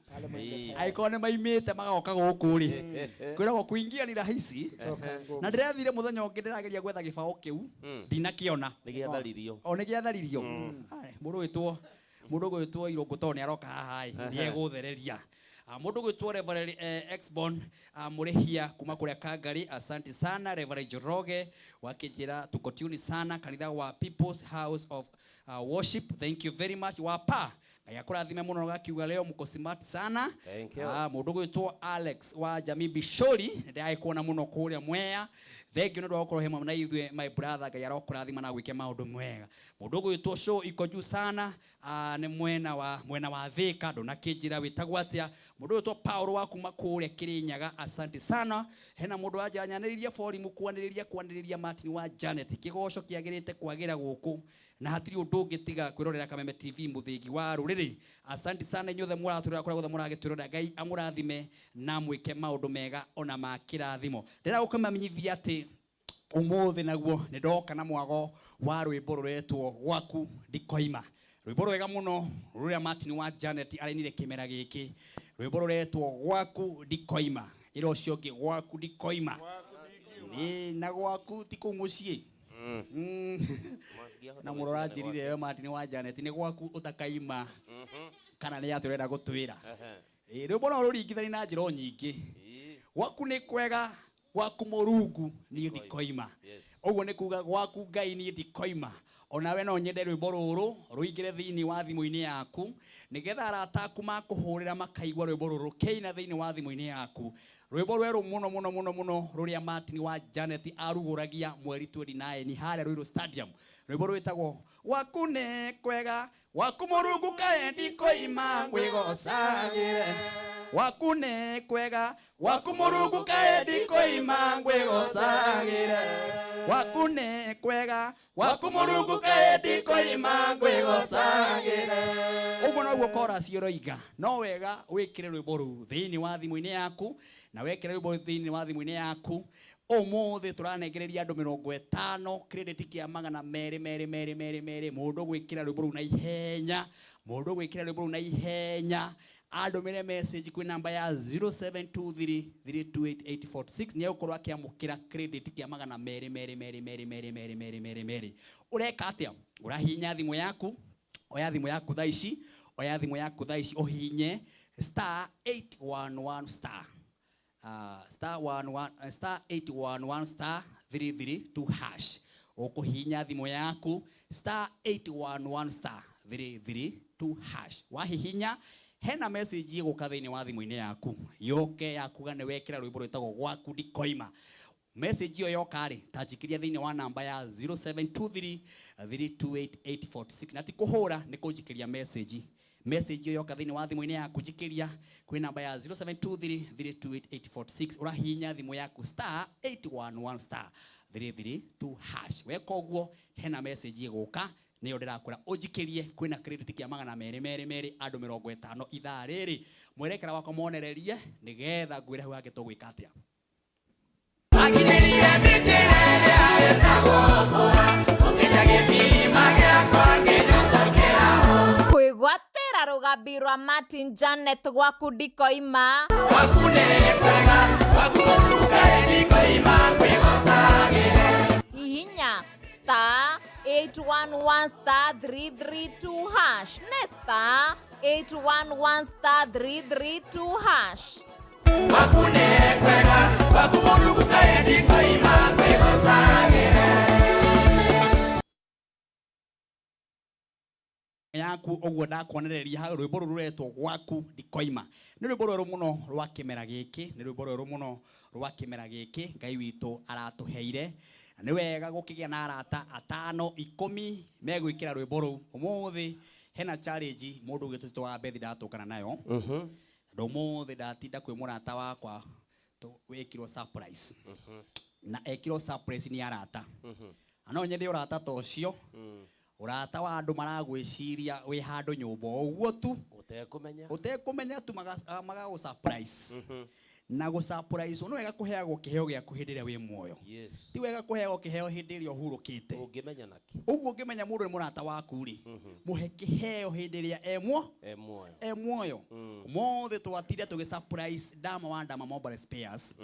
Angĩkorwo nĩ maimĩte magoka gũkũ rĩ. Kwĩragwo kuingia ni rahisi. Na ndĩrathire mũthenya ũngĩ ndĩrageria gwetha gĩbaũ kĩu ndinakĩona. Nĩ gĩatharirio. O nĩ gĩatharirio. Mũndũ gwĩtwo Irũngũ tondũ nĩ aroka haha ĩ, nĩ egũthereria. Mũndũ gwĩtwo Reverend Exbon Mũrĩhia kuma kũrĩa Kangari, asante sana. Reverend Njoroge wakĩnjĩra tuko tune sana kanitha wa People's House of Worship, thank you very much. Wapa Ngai akũrathime mũno, gakiuga leo mko smart sana. Thank you. Mũndũ gwĩtwo Alex wa Jamii Bishori, ndĩragĩkuona mũno kũrĩa Mwea, thank you nĩ ũndũ wa gũkorwo hamwe na ithuĩ my brother. Ngai arokũrathima na gwĩke maũndũ mega. Mũndũ gwĩtwo show iko juu sana, nĩ mwena wa Thika, ndũnakĩnjĩra wĩtagwo atĩa. Mũndũ gwĩtwo Paul wa kuma kũrĩa Kĩrĩnyaga, asante sana. Hena mũndũ wanjanyanĩrĩria borimu kwanĩrĩria Martin wa Janet, kĩgoco kĩagĩrĩte kwagĩra gũkũ na hatirĩ ũndũ ũngĩ tiga kwĩrorera Kameme TV, mũthĩgi wa rũrĩrĩ. Asante sana inyuothe mũratũrora kũrĩa guothe mũragĩtwĩrorera. Ngai amũrathime na mwĩke maũndũ mega ona ma kĩrathimo. Ndĩrenda gũkũmenyithia atĩ ũmũthĩ naguo nĩ ndoka na mwago wa rwĩmbo rũretwo Gwaku Ndikoima, rwĩmbo rwega mũno rũrĩa Martin wa Janet arainire kĩmera gĩkĩ, rwĩmbo rũretwo Gwaku Ndikoima. Ĩra ũcio ũngĩ, gwaku ndikoima. Nĩ na gwaku ti kũu mũciĩ. Na mũrora anjĩrire we Martin wa Janet nĩ gwaku ũtakaima kana nĩ atĩ ũrenda gũtwĩra. Ĩ, rwĩmbo no rũringithani na njĩra o nyingĩ. Gwaku nĩ kwega, gwaku mũrungu niĩ ndikoima. Ũguo nĩ kuga gwaku Ngai niĩ ndikoima. Onawe no nyende rwĩmbo rũrũ rũingĩre thĩinĩ wa thimũ-inĩ yaku, nĩgetha arata aku makũhũrĩra makaigua rwĩmbo rũrũ rũkĩina thĩinĩ wa thimũ-inĩ yaku. Rwĩmbo rwerũ mũno mũno mũno mũno rũrĩa Martin wa Janet arugũragia mweri 29 harĩa Ruiru Stadium. Rwĩmbo rwĩtagwo Gwaku nĩ kwega, gwaku Mũrungu kaĩ ndikoima ngwĩgocagĩre. Gwaku nĩ kwega, gwaku Mũrungu kaĩ ndikoima ngwĩgocagĩre. Gwaku nĩ kwega, gwaku Mũrungu kaĩ ndikoima ngwĩgocagĩre. Ũguo noguo chorus ũroiga. No wega wĩkĩre rwĩmbo rũu thĩinĩ wa thimũ-inĩ yaku, na wekĩra rwĩmbo thĩinĩ wa thimũ-inĩ yaku, ũmũthĩ tũranengereria andũ 50 credit kĩa magana merĩ merĩ merĩ merĩ merĩ. Mũndũ gwĩkĩra rwĩmbo rũu na ihenya, mũndũ gwĩkĩra rwĩmbo rũu na ihenya, andũmĩre message kwĩ namba ya 0723328846 nĩ egũkorwo akĩamũkĩra credit kĩa magana merĩ merĩ merĩ merĩ merĩ merĩ merĩ merĩ merĩ. Ũreka atĩa? Ũrahihinya thimũ yaku, oya thimũ yaku thaa ici, oya thimũ yaku thaa ici, ũhihinye star 811 star. Star 11, star 811 star 332 hash. Ũkũhihinya thimũ yaku star 811 star 332 hash. Wahihinya hena message ĩgũka thĩinĩ wa thimũ-inĩ yaku yoke yakuga nĩ wekĩra rwĩmbo rwĩtagwo Gwaku Ndikoima. Message ĩyo yoka rĩ, ta njikĩria thĩinĩ wa namba ya 0723328846, na ti kũhũra, nĩ kũnjikĩria message. Message ĩyo yoka thĩinĩ wa thimũ-inĩ yaku, njikĩria kwĩ namba ya 0723328846. Ũrahihinya thimũ yaku star 811 star 332 hash. Weka ũguo hena message ĩgũka, nĩyo ndĩrakwĩra ũnjikĩrie kwĩna credit kĩa magana merĩ merĩ merĩ andũ 50 ithaa rĩrĩ. Mwerekera wakwa monererie nĩgetha ngwĩre hau hangĩ tũgwĩka atĩa. Akinyĩrire mĩtĩra ĩrĩa ĩtagwo kũra, ũkĩnya gĩthima gĩakwa ngĩnyotokera ho. Kwĩgwatĩra rũgambi rwa Martin Janet Gwaku Ndikoima. Gwaku nĩ kwega, gwaku Mũrungu kaĩ ndikoima ngwĩgocagĩre. Hihinya star 811 star 332 hash. Ne star 811 star 332 hash. Gwaku nĩ kwega, gwaku Mũrungu kaĩ ndikoima ngwĩgocagĩre. Yaku ũguo ndakuonereria hau rwĩmbo rũrũ rũretwo Gwaku Ndikoima. Nĩ rwĩmbo rwerũ mũno rwa kĩmera gĩkĩ, nĩ rwĩmbo rwerũ mũno rwa kĩmera gĩkĩ Ngai witũ aratũheire. Na nĩ wega gũkĩgĩa na arata 5 10 megwĩkĩra rwĩmbo rũu. Ũmũthĩ hena challenge mũndũ ũgĩtwo wa Bethi ndatũngana nayo. Tondũ ũmũthĩ ndatinda kwĩ mũrata wakwa wĩkirwo surprise. Na ekirwo surprise nĩ arata. Na no nyende ũrata ta ũcio. Ũrata wa andũ maragwĩciria wĩ handũ nyũmba ũguo tu. Ũtekũmenya. Ũtekũmenya tu magagũ surprise. Na gũ surprise no wega kũheagwo kĩheo gĩaku hĩndĩ ĩrĩa wĩ muoyo. Ti wega kũheagwo kĩheo hĩndĩ ĩrĩa ũhurũkĩte. Ũngĩmenya nakĩ? Ũguo ũngĩmenya mũndũ nĩ mũrata waku rĩ, mũhe kĩheo hĩndĩ ĩrĩa e E muoyo. E muoyo. Ũmũthĩ twatire tũgĩ surprise Dama wa Dama Mobile Spares.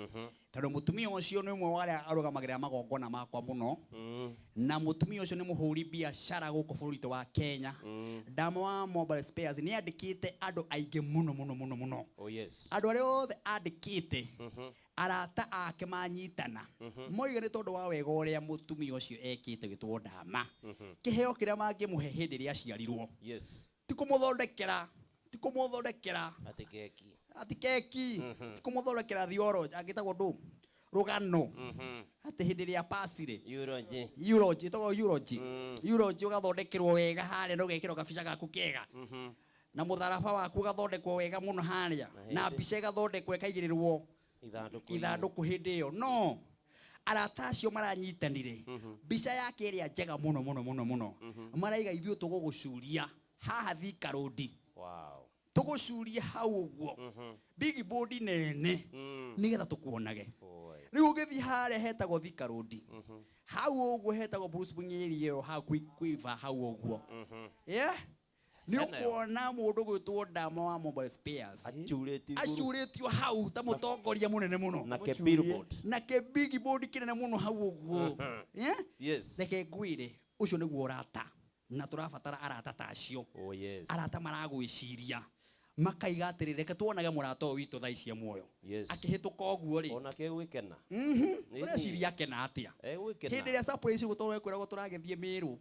Tondũ mũtumia ũcio nĩ ũmwe wa arĩa arũgamagĩrĩra magongona makwa mũno. Na mũtumia ũcio nĩ mũhũri biacara gũkũ bũrũri witũ wa Kenya. Dama wa Mobile Spares nĩ andĩkĩte andũ aingĩ mũno mũno mũno mũno. Oh yes. Andũ arĩa othe andĩkĩte, arata ake manyitana. Moiga nĩ tondũ wa wega ũrĩa mũtumia ũcio ekĩte gwĩtwo Dama. Kĩheo kĩrĩa mangĩmũhe hĩndĩ ĩrĩa aciarirwo. Ti kũmũthondekera, ti kũmũthondekera. Ati keki. Ati keki. Ti kũmũthondekera thioro, angĩtagwo ndũ? Rũgano. Atĩ hĩndĩ ĩrĩa pasire. Eulogy. Eulogy, ĩtagwo eulogy. Eulogy ũgathondekerwo wega harĩa na ũgekĩrwo kabica gaku kega. Na mũtharaba waku ũgathondekwo wega mũno harĩa. Na Na hĩndĩ. mbica ĩgathondekwo ĩkaigĩrĩrwo Ithandũkũ-inĩ. ithandũkũ hĩndĩ ĩyo. No arata acio maranyitanire. Mbica yake ĩrĩa njega mũno mũno mũno mũno. Maraiga ithuĩ tũgũgũcuria haha Thika Road. Wow. Tũgũcurie hau ũguo. Big board nene. Nĩgetha tũkuonage. Boy. Rĩu ũngĩthiĩ harĩa hetagwo Thika Road. Hau ũguo hetagwo Bruce Mwing'ĩri ĩyo hau kwĩva hau ũguo. Yeah? Nĩ Hena yo. ũkuona mũndũ gwĩtwo Dama wa Mobile Spares. Acurĩtio igũrũ. Acurĩtio hau ta mũtongoria mũnene mũno. Na ke billboard. Na ke big board kĩnene mũno hau ũguo. Yeah? Yes. Reke ngwĩre, ũcio nĩguo ũrata. Na tũrabatara arata ta acio. Oh yes. Arata maragwĩciria. Makaiga atĩrĩ, reke tuonage mũrata ũyũ witũ thaa ici e muoyo. Yes. Akĩhĩtũka ũguo rĩ, Onake egwĩkena. Ũreciria akena atĩa? Egwĩkena. Hĩndĩ ĩrĩa surprise gũtwarwo ekwĩragwo tũragĩthiĩ Mĩrũ.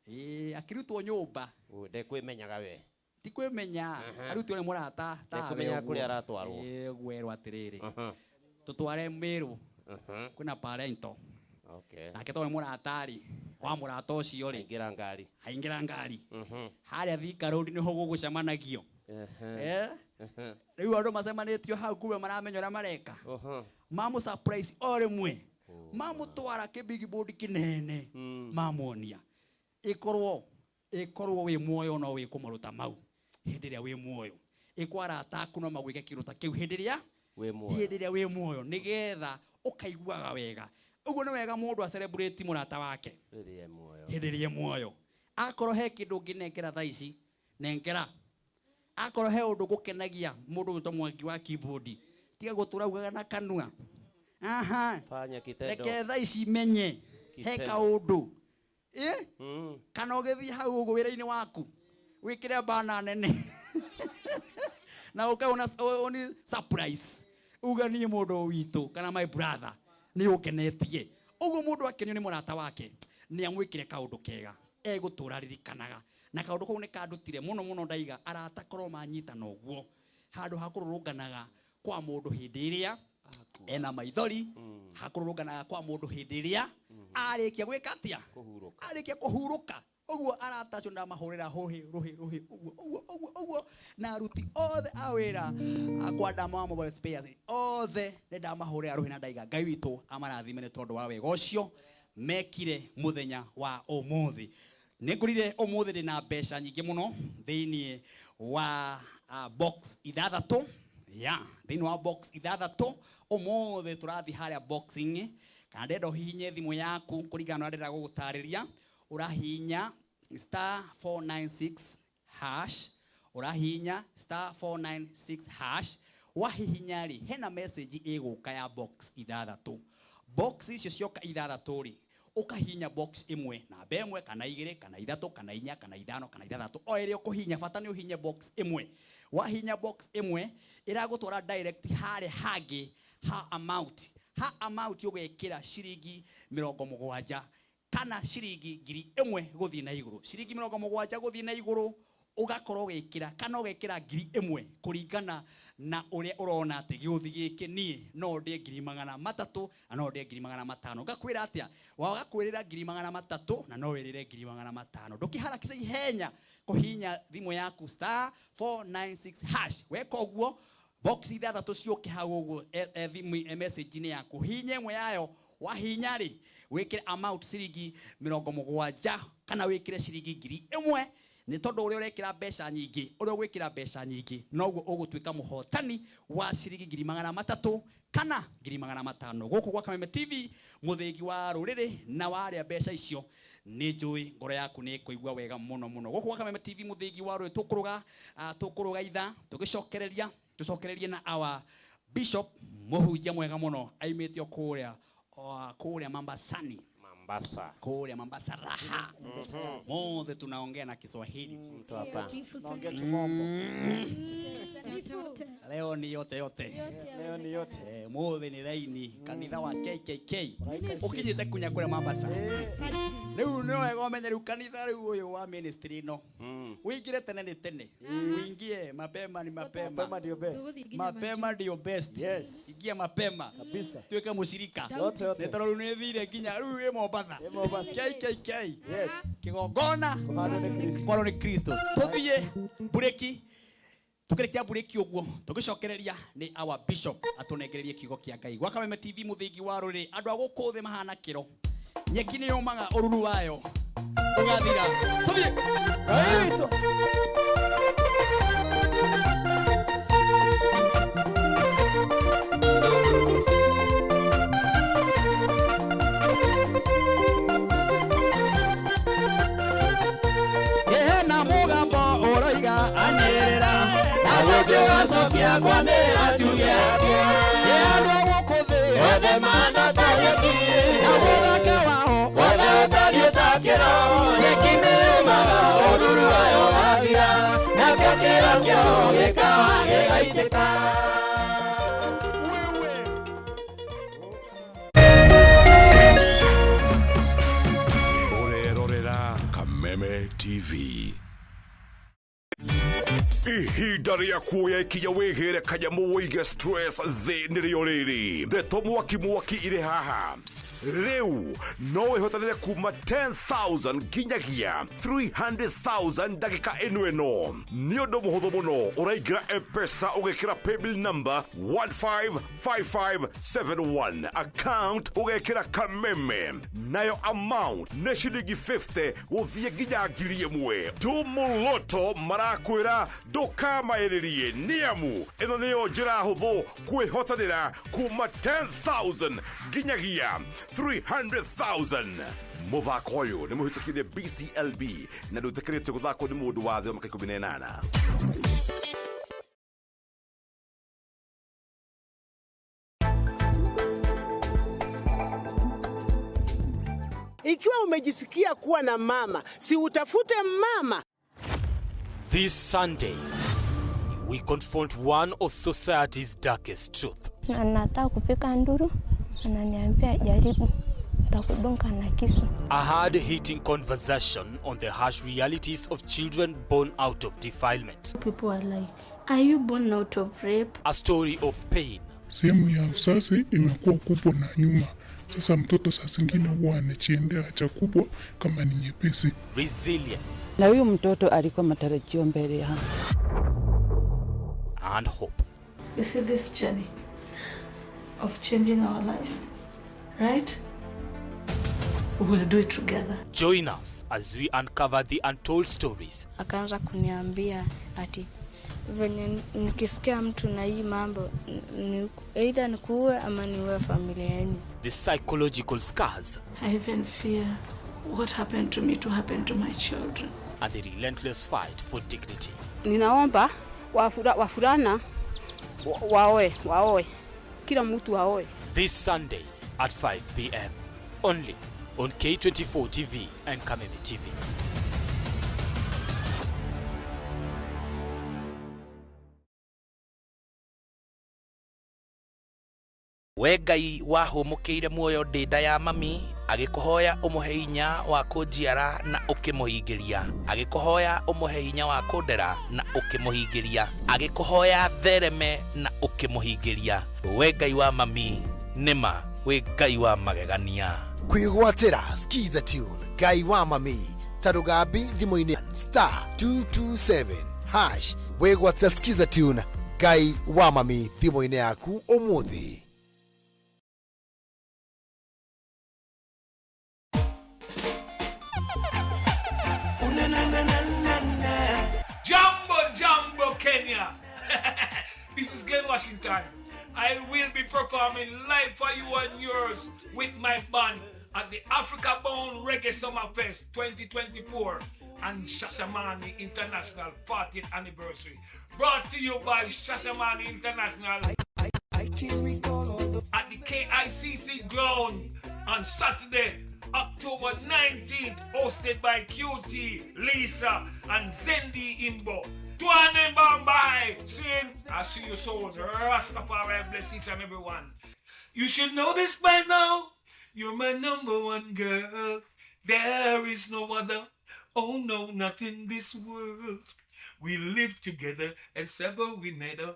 Ĩĩ, akĩrutwo nyũmba. Ndekwĩmenyaga we. Ti kwĩmenya, arutwo nĩ mũrata tawe Ndekwĩmenyaga ũguo. kũrĩa aratwarwo. Ĩĩ, gwerwo atĩrĩrĩ, tũtware Mĩrũ. Kwĩna parento. Okay. Nake tondũ nĩ mũrata rĩ, wa mũrata ũcio rĩ, Aingĩra ngari. Aingĩra ngari. Harĩa Thika Road nĩho gũgũcemanagio. Rĩu andũ macemanĩtio hau kumbe maramenya ũrĩa mareka. Mamũ surprise o rĩmwe. Mamũtwara kĩ big board kĩnene. Mamuonia. Ĩkorwo wĩ muoyo no wĩkwo maũndũ ta mau hĩndĩ ĩrĩa wĩ muoyo. Ĩkwo arata aku no magwĩke kĩndũ ta kĩu hĩndĩ ĩrĩa Wĩ muoyo. Hĩndĩ ĩrĩa wĩ muoyo, nĩgetha ũkaiguaga wega. Ũguo nĩ wega mũndũ a celebrate mũrata wake. Rĩrĩa e muoyo. Hĩndĩ ĩrĩa e muoyo. Akorwo he kĩndũ ũngĩnengera thaa ici, nengera. Akorwo he ũndũ ũgũkenagia mũndũ ũgwĩtwo Mwangi wa keyboard, tiga gũtũra ugaga na kanua. Aha. Fanya kitendo. Reke thaa ici menye he Kitendo. kaũndũ. Kana ũgĩthiĩ hau ũguo wĩra-inĩ waku, wĩkĩre bana nene. Na ũke ũni surprise. Uga niĩ mũndũ witũ kana my brother nĩ ũngenetie. Ũguo mũndũ akenio nĩ mũrata wake, nĩ amwĩkĩre kaũndũ kega egũtũra ririkanaga. Na kaũndũ kau nĩ kandutire mũno mũno ndaiga arata korwo manyitana ũguo handũ ha kũrũrũnganaga kwa mũndũ hĩndĩ ĩrĩa ena maithori, hakũrũrũnganaga kwa mũndũ hĩndĩ ĩrĩa arĩkia gwĩka atĩa? Kũhurũka. Arĩkia kũhurũka. Ũguo arata acio ndamahũrĩra hũhĩ, rũhĩ, rũhĩ, ũguo, ũguo, ũguo, ũguo. Na aruti othe a wĩra akwa ndama mobile spares othe nĩ ndamahũrĩra rũhĩ na ndaiga Ngai witũ amarathime nĩ tondũ wa wega ũcio mekire mũthenya wa ũmũthĩ. Nĩ ngũrire ũmũthĩ ndĩna mbeca nyingĩ mũno thĩinĩ wa box ithathatũ. Ya, thĩinĩ wa box ithathatũ ũmũthĩ tũrathiĩ harĩa boxing. Kana ndĩrenda ũhihinye thimũ yaku kũringana na ũrĩa ndĩrenda gũgũtarĩria. Ũrahihinya star 496 hash, ũrahihinya star 496 hash. Wahihinya rĩ, hena message ĩgũka ya box ithathatũ. Box icio cioka ithathatũ rĩ, ũkahihinya box ĩmwe, namba ĩmwe, kana igĩrĩ, kana ithatũ, kana inya, kana ithano, kana ithathatũ. O ĩrĩa ũkũhihinya, bata nĩ ũhihinye box ĩmwe. Wahihinya box ĩmwe, ĩragũtwara direct harĩa hangĩ ha amount. Ha amount ũgekĩra ciringi mĩrongo mũgwanja kana ciringi ngiri ĩmwe gũthiĩ na igũrũ. Ciringi mĩrongo mũgwanja gũthiĩ na igũrũ, ũgakorwo ũgĩkĩra kana ũgekĩra ngiri ĩmwe kũringana na ũrĩa ũrona atĩ gĩũthi gĩkĩ niĩ no ndĩe ngiri magana matatũ na no ndĩe ngiri magana matano. Ngakwĩra atĩa? Waga kwĩrĩra ngiri magana matatũ na no wĩrĩre ngiri magana matano. Ndũkĩharakisha ihenya kũhihinya thimũ yaku star 496 hash. Weka ũguo box ithathatũ ciũke hau ũguo, thimũ, message-inĩ yaku. Hihinya ĩmwe yayo, wahihinya rĩ, wĩkĩre amount ciringi mĩrongo mũgwanja kana wĩkĩre ciringi ngiri ĩmwe. Nĩ tondũ ũrĩa ũrekĩra mbeca nyingĩ, ũrĩa ũgwĩkĩra mbeca nyingĩ, noguo ũgũtuĩka mũhotani wa ciringi ngiri magana matatũ kana ngiri magana matano. Gũkũ gwa Kameme TV, mũthĩgi wa rũrĩrĩ na warĩa mbeca icio, nĩ njũĩ ngoro yaku nĩ ĩkũigua wega mũno mũno. Gũkũ gwa Kameme TV, mũthĩgi wa rũrĩrĩ, tũkũrũga ithaa, tũgĩcokereria, tũcokererie na our bishop, mũhunjia mwega mũno, aimĩte o kũrĩa Mombasani. Mombasa. Kũrĩa Mombasa raha. Mothe tunaongea na Kiswahili. Mtu hapa. Tunaongea kimombo. Leo ni yote yote. Leo ni yote. Mothe ni raini kanitha wa KKK. Ukinyite kunya kũrĩa Mombasa. Asante. Rĩu nĩ wega ũmenye rĩu kanitha rĩu ũyũ wa ministry ĩno. Ũingĩre tene nĩ tene. Uingie mapema ni mapema. Mapema ndio best. Tũgũthiĩ nginya Mapema majuu. ndio best. Yes. Ingia mapema. Kabisa. Tuweke mũcirika. Yote yote. Nĩ tondũ rĩu nĩ thire nginya rĩu wĩ Mombasa. Wĩ Mombasa. KKK. Yes. Kĩgongona. Kũhandwo nĩ Kristo. Kũhandwo nĩ Kristo. Tũthiĩ bureki. Tukĩrĩkia bureki ũguo, tũgĩcokereria nĩ our bishop atũnengererie kiugo kĩa Ngai. Gwa Kameme TV mũthingi wa rũrĩrĩ, andũ a gũkũ thĩ mahana kĩro. Nyeki nĩ yũmaga ũruru wayo ũgathira. Tũthiĩ. Right. Ena mũgambo ũroiga anĩrĩra, na gũkĩwacokia kwanĩrĩra tuge atĩa. Ĩ andũ a gũkũ thĩ othe mahana ta nyeki, na mũthaka wao wothe ũtariĩ ta kĩro. Nyeki nĩyũmaga, ũruru wayo wathira, nakĩo kĩro kĩao gĩka TV. Ihinda rĩa kuoya ikinya wĩgĩre kanyamũ wĩige stress thĩ nĩrĩo rĩrĩ. Ndeto mwaki mwaki irĩ haha. Rĩu no wĩhotanĩre kuma 10,000 nginyagia 300,000 ndagĩka ĩno ĩno. Nĩ ũndũ mũhũthũ mũno, ũraingĩra M-Pesa ũgekĩra paybill number 155571, account ũgekĩra Kameme, nayo amount nĩ ciringi 50 gũthiĩ nginya 1,000. Tumuloto marakwĩra ndũkamaĩrĩrie, nĩamu ĩno nĩyo njĩra hũthũ kwĩhotanĩra kuma 10,000 nginyagia 300,000. Mũthako ũyũ nĩ mũhĩtũkire BCLB na ndũĩtĩkĩrĩtio gũthakwo nĩ mũndũ wa thĩ wa mĩaka 18. Ikiwa umejisikia kuwa na mama, si utafute mama. This Sunday, we confront one of society's darkest truth. Na nataka kupika nduru, ananiambia jaribu, nitakudunga na kisu. A hard-hitting conversation on the harsh realities of children born out of defilement. People are like, are you born out of rape? A story of pain. Sehemu ya uzazi inakuwa kubwa na nyuma. Sasa mtoto saa zingine huwa anachiendea haja kubwa kama ni nyepesi. Resilience. Na huyu mtoto alikuwa matarajio mbele yangu. And hope. You see this journey of changing our life, right? We will do it together. Join us as we uncover the untold stories. Akaanza kuniambia ati venye nikisikia mtu na hii mambo ni either nikuue ama niue familia yenu. The psychological scars. I even fear what happened to me to happen to my children. And the relentless fight for dignity. Ninaomba wafurana waoe, kila mtu waoe. This Sunday at 5 p.m. only on K24 TV and Kameme TV. We Ngai wahũmũkĩire muoyo ndĩ nda ya mami, agĩkũhoya ũmũhe hinya wa kũnjiara na ũkĩmũhingĩria, agĩkũhoya ũmũhe hinya wa kũndera na ũkĩmũhingĩria, agĩkũhoya thereme na ũkĩmũhingĩria. We Ngai wa mami, nĩma wĩ Ngai wa magegania. Kwĩgwatĩra Skiza Tune Ngai wa mami tarugambi thimũ-inĩ star 227 hash. Wĩgwatĩra Skiza Tune Ngai wa mami thimũ-inĩ yaku ũmũthĩ. Jambo, Jambo, Kenya. This is Glenn Washington. I will be performing live for you and yours with my band at the Africa Bound Reggae Summer Fest 2024 and Shashamane International 40th Anniversary. Brought to you by Shashamane International at the KICC ground on Saturday, October 19th, hosted by QT, Lisa, and Zendi Imbo. Tuane Bombay! I see you soon. Rastafari bless each and every one. You should know this by now. You're my number one girl. There is no other. Oh no, not in this world. We live together and sever we never.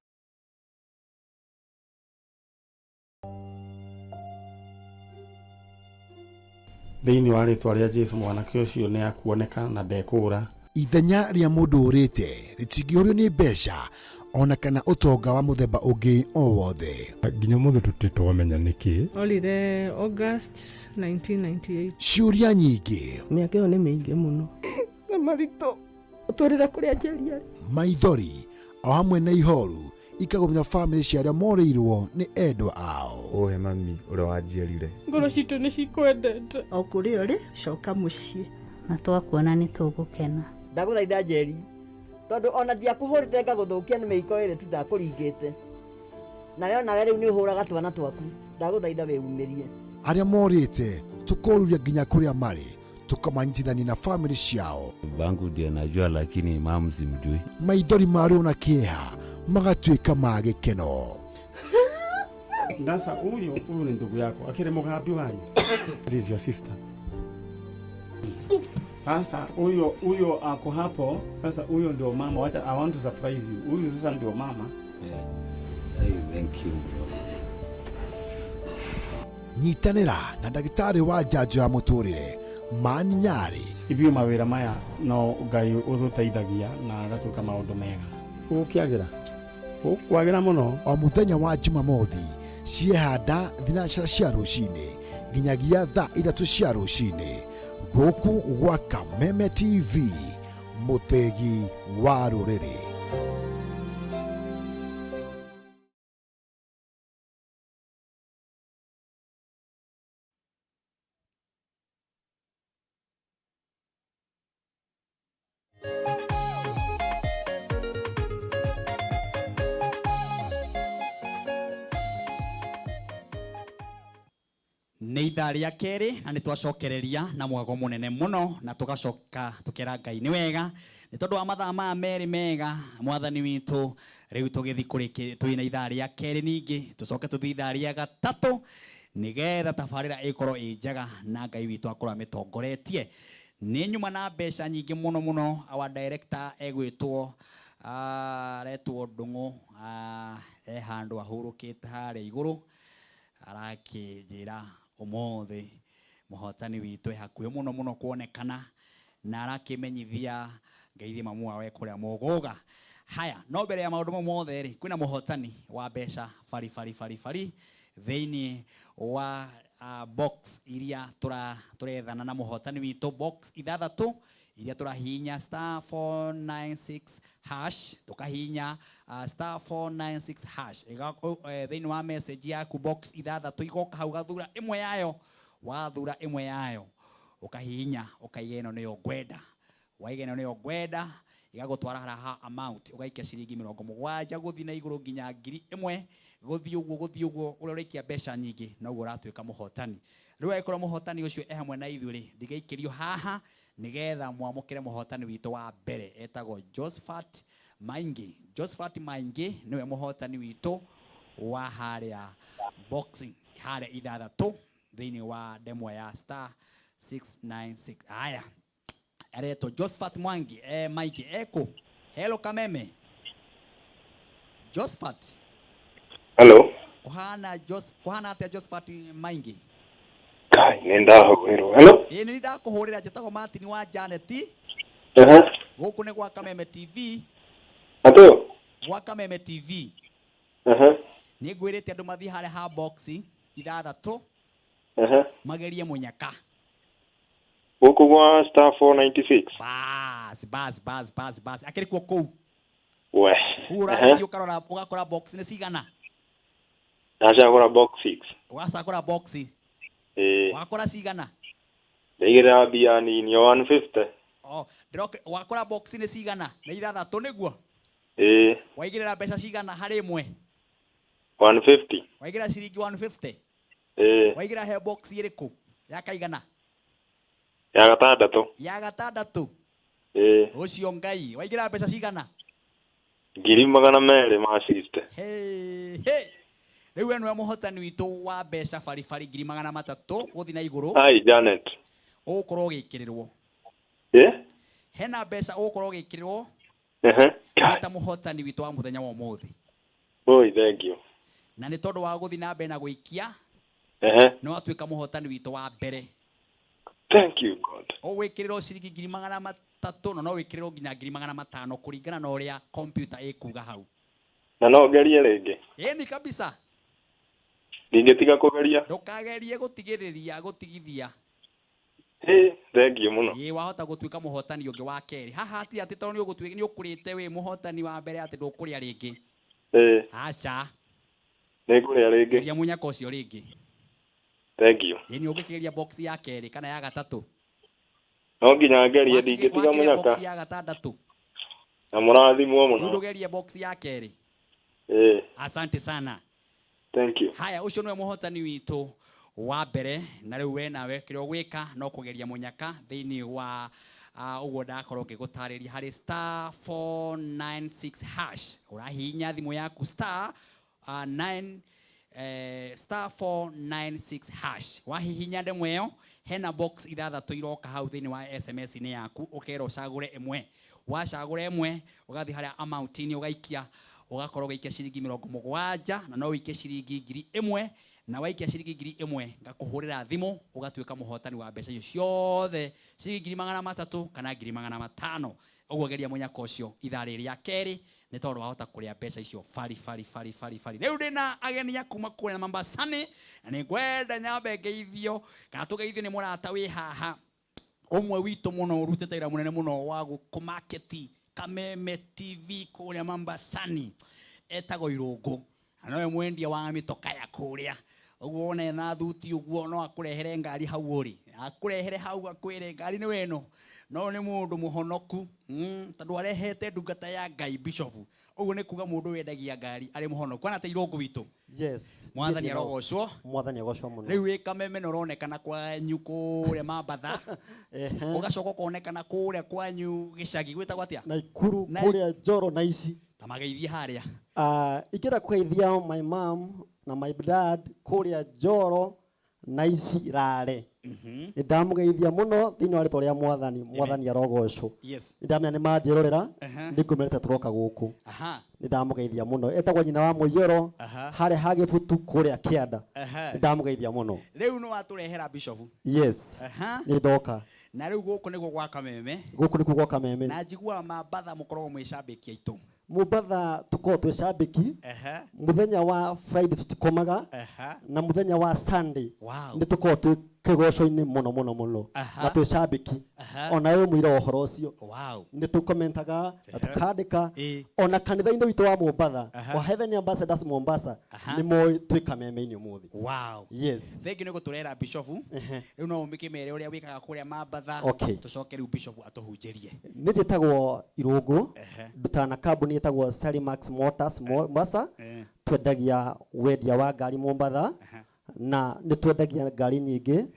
Thĩinĩ wa rĩtwa rĩa Jesu mwanake ũcio nĩ akuoneka na ndekũũra. Ithenya rĩa mũndũ ũrĩte rĩtingĩũrio nĩ mbeca ona kana ũtonga wa mũthemba ũngĩ o wothe. Nginya mũthĩ tũtirĩ twamenya nĩkĩ. Orire August 1998. Ciũria nyingĩ, Mĩaka ĩyo nĩ mĩingĩ mũno. Na maritũ ũtwĩrĩre kũrĩa Njeri arĩ. Maithori o hamwe na ihoru ikagũmĩra bamĩrĩ cia arĩa morĩirwo nĩ endwa ao. Ũhe mami ũrĩa wanjiarire. Ngoro citũ nĩ cikwendete. O kũrĩa ũrĩ, coka mũciĩ. Na twakuona nĩ tũgũkena. Ndagũthaitha Njeri, tondũ ona ndiakũhũrĩte ngagũthũkia nĩ mĩiko ĩrĩ tu ndakũringĩte. Nawe onawe rĩu nĩ ũhũraga twana twaku. Ndagũthaitha wĩumĩrie. Arĩa morĩte tũkoruria nginya kũrĩa marĩ, tũkamanyitithania na bamĩrĩ ciao. Bangu ndio najua, lakini mamu simjui. Maithori ma ruo na kĩeha magatuĩka ma gĩkeno. Ndasa huyu huyu ni ndugu yako akĩrĩ mũgambi wanyu. This is your sister. Sasa huyo huyo ako hapo sasa, huyo ndio mama. Wacha, I want to surprise you. Huyu sasa ndio mama. Yeah. Hey, thank you bro. Nyitanĩra na ndagĩtarĩ wa njanjo ya mũtũrĩre Mani Nyarĩ. Ithuĩ mawĩra maya no Ngai ũtũteithagia na agatuĩka maũndũ mega. Gũkĩagĩra gũkwagĩra mũno. O mũthenya wa Jumamothi ciehanda thinacara cia rũcinĩ nginyagia thaa 3 cia rũcinĩ gũkũ gwa Kameme TV, mũthĩgi wa rũrĩrĩ. Nĩ ithaa rĩa kerĩ na nĩ twacokereria na mwago mũnene mũno na tũgacoka tũkera Ngai nĩ wega nĩ tondũ wa mathaa maya merĩ mega mwathani witũ. Rĩu tũgĩthiĩ kũrĩkĩ twĩna ithaa rĩa kerĩ, ningĩ tũcoke tũthiĩ ithaa rĩa gatatũ nĩgetha tabarĩra ĩkorwo ĩ njega na Ngai witũ akorwo amĩtongoretie. Nĩ nyuma na mbeca nyingĩ mũno mũno. Our director egwĩtwo aretwo Ndung'u, e handũ ahurũkĩte harĩa igũrũ, arakĩnjĩra ũmũthĩ mũhotani witũ e hakuhĩ mũno mũno kuonekana na arakĩmenyithia ngeithie mamu wao e kũrĩa Mũgũga. Haya, no mbere ya maũndũ mau mothe rĩ, kwĩna mũhotani wa mbeca bari bari bari bari thĩinĩ wa box iria tũrethana na mũhotani witũ, box ithathatũ iria tũrahihinya star 496 hash, tũkahihinya star 496 hash thĩinĩ wa message yaku box ithathatũ igoka hau, gathura ĩmwe yayo, wathura ĩmwe yayo ũkahihinya ũkaiga ĩno nĩyo ngwenda, waiga ĩno nĩyo ngwenda, igagũtwara haha amount ũgaikia ciringi 70 gũthiĩ na igũrũ nginya 1000, gũthiĩ ũguo gũthiĩ ũguo, ũrĩa ũraikia mbeca nyingĩ noguo ũratuĩka mũhotani. Rĩu angĩkorwo mũhotani ũcio e hamwe na ithuĩ rĩ, ndigaikĩrio haha nigetha mwamũkĩre mũhotani witũ wa mbere etagwo Josephat Maingi. Josephat Maingi niwe mũhotani witũ wa harĩa boxing harĩa ithathatũ thĩinĩ wa ndemwa ya star 696. Haya, aretwo Josephat Mwangi, Maingi eko. Hello Kameme. Josephat. Hello. Kuhana kuhana atia Josephat Maingi? Kai, nĩ ndahũrĩrwo. Hello. Ĩĩ nĩ ndakũhũrĩra, njĩtagwo Martin wa Janet. Gũkũ nĩ gwa Kameme TV. Atũ? Gwa Kameme TV. Nĩ ngwĩrĩte andũ mathiĩ harĩa ha box ithathatũ. Magerie mũnyaka. Gũkũ gwa star 496. Bas, bas, bas, bas, bas. Akĩrĩ kuo kũu. We. Kũu ũrathiĩ ũkarora ũgakora box nĩ cigana? Ndacagũra box 6. Ũgacagũra box. Wakora cigana? Ndaigĩrĩra mbia nini o 150. Oh, ndĩroke wakora box nĩ cigana? Nĩ ithathatũ nĩguo? Waigĩrĩra mbeca cigana harĩ ĩmwe? 150. Waigĩrĩra ciringi 150? Waigĩrĩra he box ĩrĩkũ? Ya kaigana? Ya gatandatũ. Ya gatandatũ? Ũcio Ngai. Waigĩrĩra mbeca cigana? 260,000. Hey, hey. Rĩu we nĩwe mũhotani witũ wa mbeca baribari 300,000 gũthiĩ na igũrũ. Ai Janet. Ũgũkorwo ũgĩkĩrĩrwo. Hena mbeca ũgũkorwo ũgĩkĩrĩrwo. Wĩ ta mũhotani witũ wa mũthenya wa ũmũthĩ. Oi, thank you. Na nĩ tondũ wa gũthiĩ na mbere na gũikia. Nĩ watuĩka mũhotani witũ wa mbere. Thank you God. Ũgwĩkĩrĩrwo ciringi 300,000 na no wĩkĩrĩrwo nginya 500,000 kũringana na ũrĩa kompiuta ĩkuga hau. Na no ngerie rĩngĩ. Ĩni kabisa. Ndingĩtiga kũgeria. Ndũkagerie gũtigĩrĩria gũtigithia. Thank you mũno. Ĩĩ wahota gũtuĩka mũhotani ũngĩ wa kerĩ. Haha ti atĩ tondũ nĩ nĩ ũkũrĩte wĩ mũhotani wa mbere atĩ ndũkũrĩa rĩngĩ. Aca. Nĩngũrĩa rĩngĩ. Geria mũnyaka ũcio rĩngĩ. Thank you. Ĩĩ nĩ ũngĩkĩgeria box ya kerĩ kana ya gatatũ. No nginya ngerie, ndingĩtiga Wakĩgeria mũnyaka. box ya gatandatũ. Na mũrathimwo Rĩu mũno. ndũgerie box ya kerĩ. Asante sana. Thank you. Haya, ũcio nĩwe mũhotani witũ wa mbere na rĩu we nawe kĩrĩa ũgwĩka no kũgeria mũnyaka thĩinĩ wa ũguo ndakorwo ngĩgũtarĩria harĩ star 496 hash. Ũrahihinya thimũ yaku star 9 Star 496 hash wahihinya ndemwa ĩyo, hena box ithathatũ iroka hau thĩinĩ wa SMS-inĩ yaku, ũkerwo ũcagũre ĩmwe. Wacagũra ĩmwe, ũgathiĩ harĩa amount-inĩ, ũgaikia, ũgakorwo ũgĩikia ciringi 70, na no ũikie ciringi 1000, na waikia ciringi 1000 ngakũhũrĩra thimũ, ũgatuĩka mũhotani wa mbeca icio ciothe, ciringi 300,000 kana 500,000. Ũguo geria mũnyaka ũcio ithaa rĩrĩ rĩa kerĩ, nĩ tondũ wahota kũrĩa mbeca icio bari bari bari bari bari. Rĩu ndĩna ageni a kuma kũrĩa Mambasani, na nĩ ngwenda nyambe ngeithio kana tũgeithio nĩ mũrata wĩ haha ũmwe witũ mũno, ũrutĩte wĩra mũnene mũno wa gũkũmaketi Kameme TV kũrĩa Mambasani, etagwo Irũngũ, na nowe mwendia wa mĩtoka ya kũrĩa. Ũguo wona ena thuti ũguo, no akũrehere ngari hau ũrĩ, akũrehere hau, akwĩre ngari nĩ ĩno. No nĩ mũndũ mũhonoku, tondũ arehete ndungata ya Ngai bishop. Ũguo nĩ kuga mũndũ wendagia ngari arĩ mũhonoku. Ana ta Irũngũ witũ. Yes. Mwathani arogocwo. Mwathani agocwo mũno. Rĩu wĩ Kameme nĩ ũronekana kwanyu kũrĩa Mambatha, ũgacoka ũkonekana kũrĩa kwanyu gĩcagi gwĩtagwo atĩa? Naikuru kũrĩa Njoro na ici. Ta mageithie harĩa. Ingĩenda kũgeithia my mom na my dad kũrĩa Njoro na ici Rare. Nĩ ndamũgeithia mũno thĩinĩ wa rĩtwa rĩa Mwathani. Mwathani arogocwo. Nĩ ndamenya nĩ manjĩrorera, nĩ ngũmerete tũroka gũkũ. Nĩ ndamũgeithia mũno. Etagwo nyina wa Mũiyũro, harĩa ha Gĩbutu kũrĩa Kĩanda. Nĩ ndamũgeithia mũno. Rĩu nĩ watũrehera bishop. Yes. Nĩ ndoka. Na rĩu gũkũ nĩguo gwa Kameme. Gũkũ nĩkuo gwa Kameme. Na njiguaga Mambatha mũkoragwo mwĩ cambĩki aitũ. Mombatha tukoragwo twĩ cambĩki. Mũthenya wa Friday tũtikomaga, na mũthenya wa Sunday nĩ tũkoragwo twĩ kĩgoco-inĩ mũno mũno mũno, na twĩ cambĩki. Ona wewe mũira wa ũhoro ũcio. Nĩ tũkomentaga na tũkandĩka ona kanitha-inĩ witũ wa Mombatha, wa Heaven Ambassadors Mombasa, nĩ moĩ twĩ Kameme-inĩ ũmũthĩ. Yes. Thengi nĩ gũtũrehera bishop. Rĩu no ũmĩkĩmere ũrĩa wĩkaga kũrĩa Mambatha. Tũcoke rĩu bishop atũhunjĩrie. Nĩ njĩtagwo Irũngũ, ndutaga na kambuni ĩtagwo Salimax Motors Mombasa. Twendagia wendia wa ngari Mombatha, na nĩ twendagia ngari nyingĩ,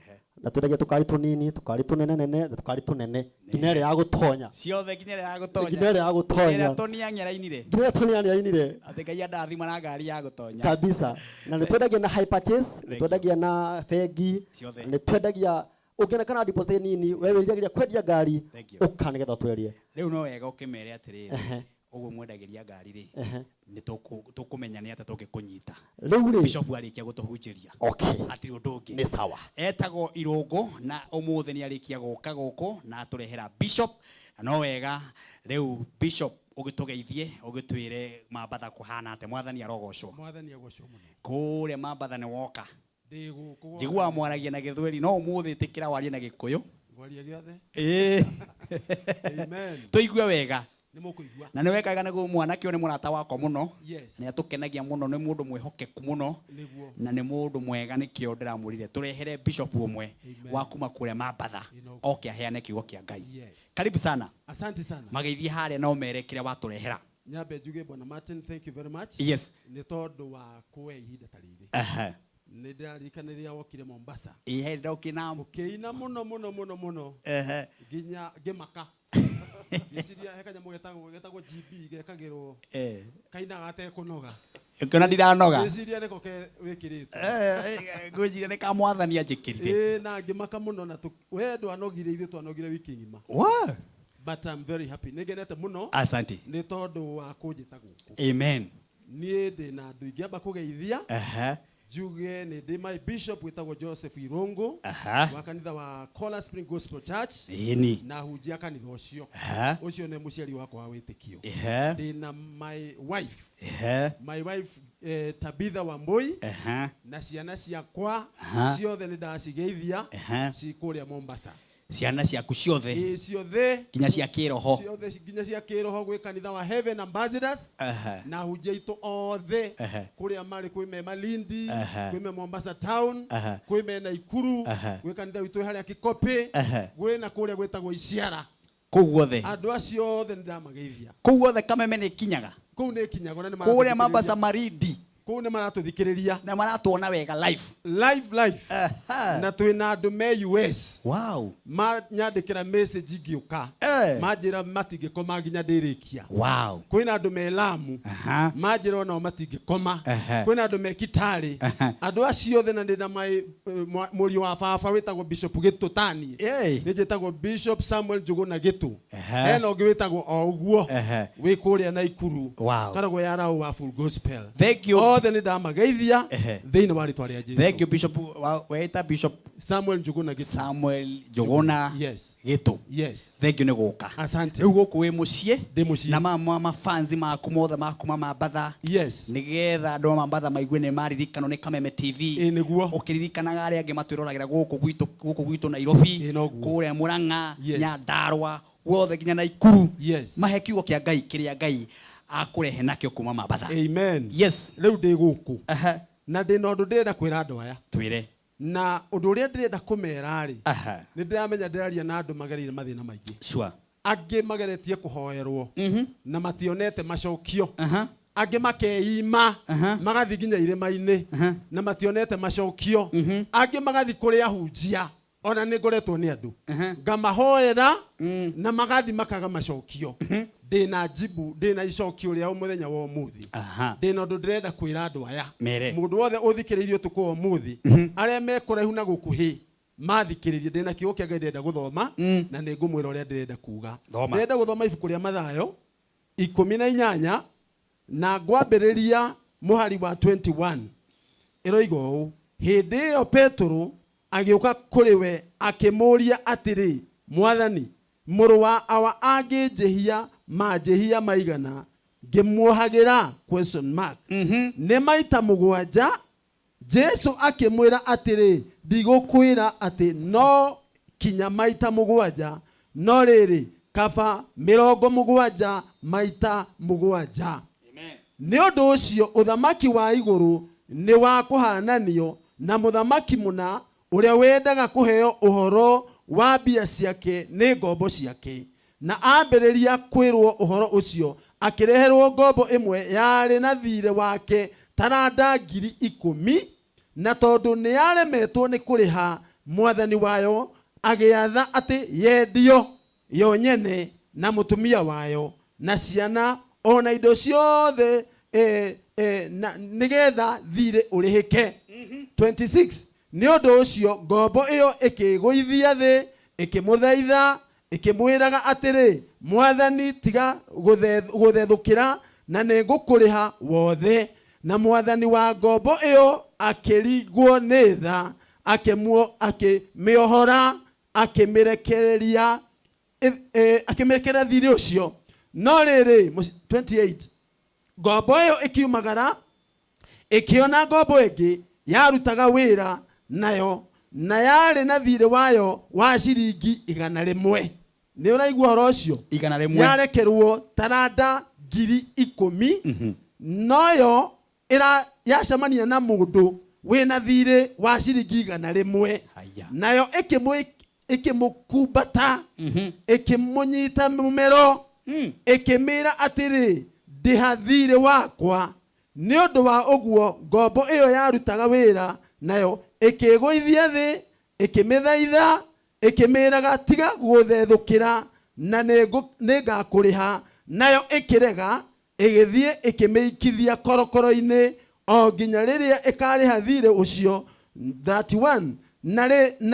na twendagia tũkari tũnini, tũkari tũnene nene, na tũkari tũnene, nginya ĩrĩa ya gũtonya. Ciothe nginya ĩrĩa ya gũtonya. Nginya ĩrĩa ya gũtonya. Ĩrĩa Tony ang'erainire. Nginya ĩrĩa Tony ang'erainire. Atĩ Ngai andathima na ngari ya gũtonya. Kabisa. Na nĩ twendagia na hire purchase, nĩ twendagia na bengi, Ciothe. nĩ twendagia ũngĩona kana deposit nini, we wĩriragĩria kwendia ngari, Thank you. ũka nĩgetha twerie. Rĩu no wega ũkĩmere atĩrĩrĩ, ũguo mwendagĩria ngari rĩ, nĩ tũkũmenya nĩ atĩa tũngĩkũnyita. Rĩu rĩ. Bishop arĩkia gũtũhunjĩria. Hatirĩ ũndũ ũngĩ. Nĩ sawa. Etagwo Irũngũ, na ũmũthĩ nĩ arĩkia gũka gũkũ na atũrehera bishop. Na no wega rĩu bishop ũgĩtũgeithie, ũgĩtwĩre Mambatha kũhana atĩa. Mwathani arogocwo. Mwathani agocwo mũno. Kũrĩa Mambatha nĩ woka. Ndĩ gũkũ. Njiguaga mwaragia na Gĩthweri, no ũmũthĩ ĩtĩkĩra warie na Gĩkũyũ. Ngwaria gĩothe. Ĩĩ. Amen. Tũigue wega. Nĩ mũkũigua. Na nĩ wekaga nĩguo mwanake ũyũ nĩ mũrata wakwa mũno. Yes. Nĩ atũkenagia mũno, nĩ mũndũ mwĩhokeku mũno. Nĩguo. Na nĩ mũndũ mwega, nĩkĩo ndĩramwĩrire tũrehere bishop ũmwe Amen. wa kuma kũrĩa Mambatha, oke aheane kiugo kĩa Ngai. Yes. Karibu sana. Asante sana. Mageithie harĩa na ũmere kĩrĩa watũrehera. Nyambe njuge Bwana Martin, thank you very much. Yes. Nĩ tondũ wa kũhe ihinda ta rĩrĩ. Nĩ ndĩraririkana rĩrĩa wokire Mombasa. Ĩĩ, ndokire na ũkĩina mũno mũno mũno mũno. Nginya ngĩmaka. Ngĩciria he kanyamũ getagwo GB gekagĩrwo. Kainaga atekũnoga. Ũkĩona ndiranoga. Ngĩciria nĩko ke wĩkĩrĩte. Ngwĩciria nĩ ka Mwathani anjĩkĩrire. Ĩĩ, na ngĩmaka mũno na we ndwanogire, ithuĩ twanogire wiki ng'ima. Wa? But I'm very happy. Nĩ ngenete mũno. Asante. Nĩ tondũ wa kũnjĩta gũkũ. Amen. Niĩ ndĩ na andũ ingĩamba kũgeithia. Njuge nĩ ndĩ my bishop wĩtagwo Joseph Irũngũ. Wa kanitha wa Cola Spring Gospel Church. Ĩni. Na hunjia kanitha ũcio. Ũcio nĩ mũciari wakwa wa wĩtĩkio. Ndĩ na my wife. My wife, Tabitha Wambui. Na ciana ciakwa ciothe nĩ ndacigeithia. Ci kũrĩa Mombasa. Ciana ciaku ciothe. Ĩĩ, ciothe. Nginya cia kĩroho. Ciothe nginya cia kĩroho gwĩ kanitha wa Heaven Ambassadors. Na hunjia aitũ othe kũrĩa marĩ, kwĩ me Malindi, kwĩ me Mombasa town, kwĩ me Naikuru, gwĩ kanitha witũ harĩa Kikopĩ, gwĩ na kũrĩa gwĩtagwo Iciara. Kũu guothe. Andũ acio othe nĩ ndamageithia. Kũu guothe Kameme nĩ kinyaga. Kũu nĩ kinyaga, na nĩ Kũrĩa maratũthikĩrĩria. Mombasa Malindi. Kũu nĩ maratũthikĩrĩria. Na maratuona wega live. Live live. Na twĩna andũ me US. Wow. Manyandĩkĩra message ngĩũka. Manjĩra matingĩkoma nginya ndĩrĩkia. Wow. Kwĩna andũ me Lamu. Manjĩra onao matingĩkoma. Kwĩna andũ me Kitale. Andũ acio othe na ndĩna mũriũ wa baba wĩtagwo Bishop Gĩtũ Tani. Nĩ njĩtagwo Bishop Samuel Njũgũna Gĩtũ. Hena ũngĩ wĩtagwo o ũguo. Wĩ kũrĩa Naikuru. Wow. Karagwo ya Rau wa Full Gospel. Thank you. Othe nĩ ndamageithia thĩinĩ wa rĩtwa rĩa Jesu. Thank you Bishop weta Bishop Samuel Njũgũna Gĩtũ. Samuel Njũgũna Yes. Gĩtũ. Yes. Thank you nĩ gũka. Asante. Rĩu gũkũ wĩ mũciĩ. Ndĩ mũciĩ. Na mafanzi maku mothe makuma Mambatha. Yes. Nĩgetha andũ a Mambatha maigue nĩ maririkanwo nĩ Kameme TV. Ĩ nĩguo. Ũkĩririkanaga arĩa angĩ matwĩroragĩra gũkũ gwitũ Nairobi. Ĩ noguo. Kũrĩa Murang'a, Yes. Nyandarua, guothe nginya Naikuru. Yes. Mahe kiugo kĩa Ngai kĩrĩa Ngai akũrehe nakĩo kuma Mambatha. Amen. Yes. Rĩu ndĩ gũkũ. Na ndĩna ũndũ ndĩrenda kwĩra andũ aya. Twĩre. Na ũndũ ũrĩa ndĩrenda kũmera rĩ, nĩ ndĩramenya ndĩraria na andũ magereire mathĩna maingĩ. Sure. Angĩ mageretie kũhoerwo na mationete macokio. Angĩ makeima magathiĩ nginya irĩma-inĩ na mationete macokio. Angĩ magathiĩ kũrĩ ahunjia ona nĩ ngoretwo nĩ andũ ngamahoera na magathiĩ makaga macokio. Ndĩna njibu, ndĩna icokio rĩa mũthenya wa ũmũthĩ. Ndĩna ũndũ ndĩrenda kwĩra andũ aya. Mere. Mũndũ wothe ũthikĩrĩirie ũtukũ wa ũmũthĩ, arĩa me kũraihu na gũkuhĩ mathikĩrĩrie, ndĩna kiugo kĩa Ngai ndĩrenda gũthoma na nĩ ngũmwĩra ũrĩa ndĩrenda kuga. Thoma. Ndĩrenda gũthoma ibuku rĩa Mathayo 18 na ngwambĩrĩria mũhari wa 21. Ĩroiga ũũ, hĩndĩ ĩyo Petero agĩũka kũrĩ we akĩmũũria atĩrĩ, Mwathani, mũrũ wa awa angĩnjĩhia manjĩhia maigana ngĩmuohagĩra? Question mark. Nĩ maita 7. Jesu akĩmwĩra atĩrĩ, ndigũkwĩra atĩ no kinya maita 7, no rĩrĩ kaba 70 maita 7. Nĩ ũndũ ũcio ũthamaki wa igũrũ nĩ wa kũhananio na mũthamaki mũna ũrĩa wendaga kũheo ũhoro wa mbia ciake nĩ ngombo ciake. Na ambĩrĩria kwĩrwo ũhoro ũcio, akĩreherwo ngombo ĩmwe yarĩ na thiirĩ wake taranda 10,000, na tondũ nĩ yaremetwo nĩ kũrĩha mwathani wayo, agĩatha atĩ yendio yo nyene na mũtumia wayo na ciana ona indo ciothe, na nĩgetha thiirĩ ũrĩhĩke. 26. Nĩ ũndũ ũcio ngombo ĩyo ĩkĩgũithia thĩ, ĩkĩmũthaitha, ĩkĩmwĩraga atĩrĩ, Mwathani, tiga gũthethũkĩra na nĩngũkũrĩha wothe. Na mwathani wa ngombo ĩyo akĩringwo nĩ tha, akĩmĩohora, akĩmĩrekereria thiirĩ ũcio. No rĩrĩ, 28. Ngombo ĩyo ĩkiumagara, ĩkĩona ngombo ĩngĩ yarutaga wĩra nayo, na yarĩ na thiirĩ wayo wa ciringi 100. Nĩ ũraigua ũhoro ũcio? 100. Yarekerwo taranda 10,000, noyo yacemania na mũndũ wĩna thiirĩ wa ciringi 100. Nayo ĩkĩmũkumbata, ĩkĩmũnyita mũmero, ĩkĩmĩra atĩrĩ, ndĩha thiirĩ wakwa. Nĩ ũndũ wa ũguo ngombo ĩyo yarutaga wĩra nayo ĩkĩgũithia thĩ, ĩkĩmĩthaitha, ĩkĩmĩraga tiga gũthethũkĩra na nĩngakũrĩha. Nayo ĩkĩrega, ĩgĩthiĩ ĩkĩmĩikithia korokoro-inĩ o nginya rĩrĩa ĩkarĩha thiirĩ ũcio. 31. Na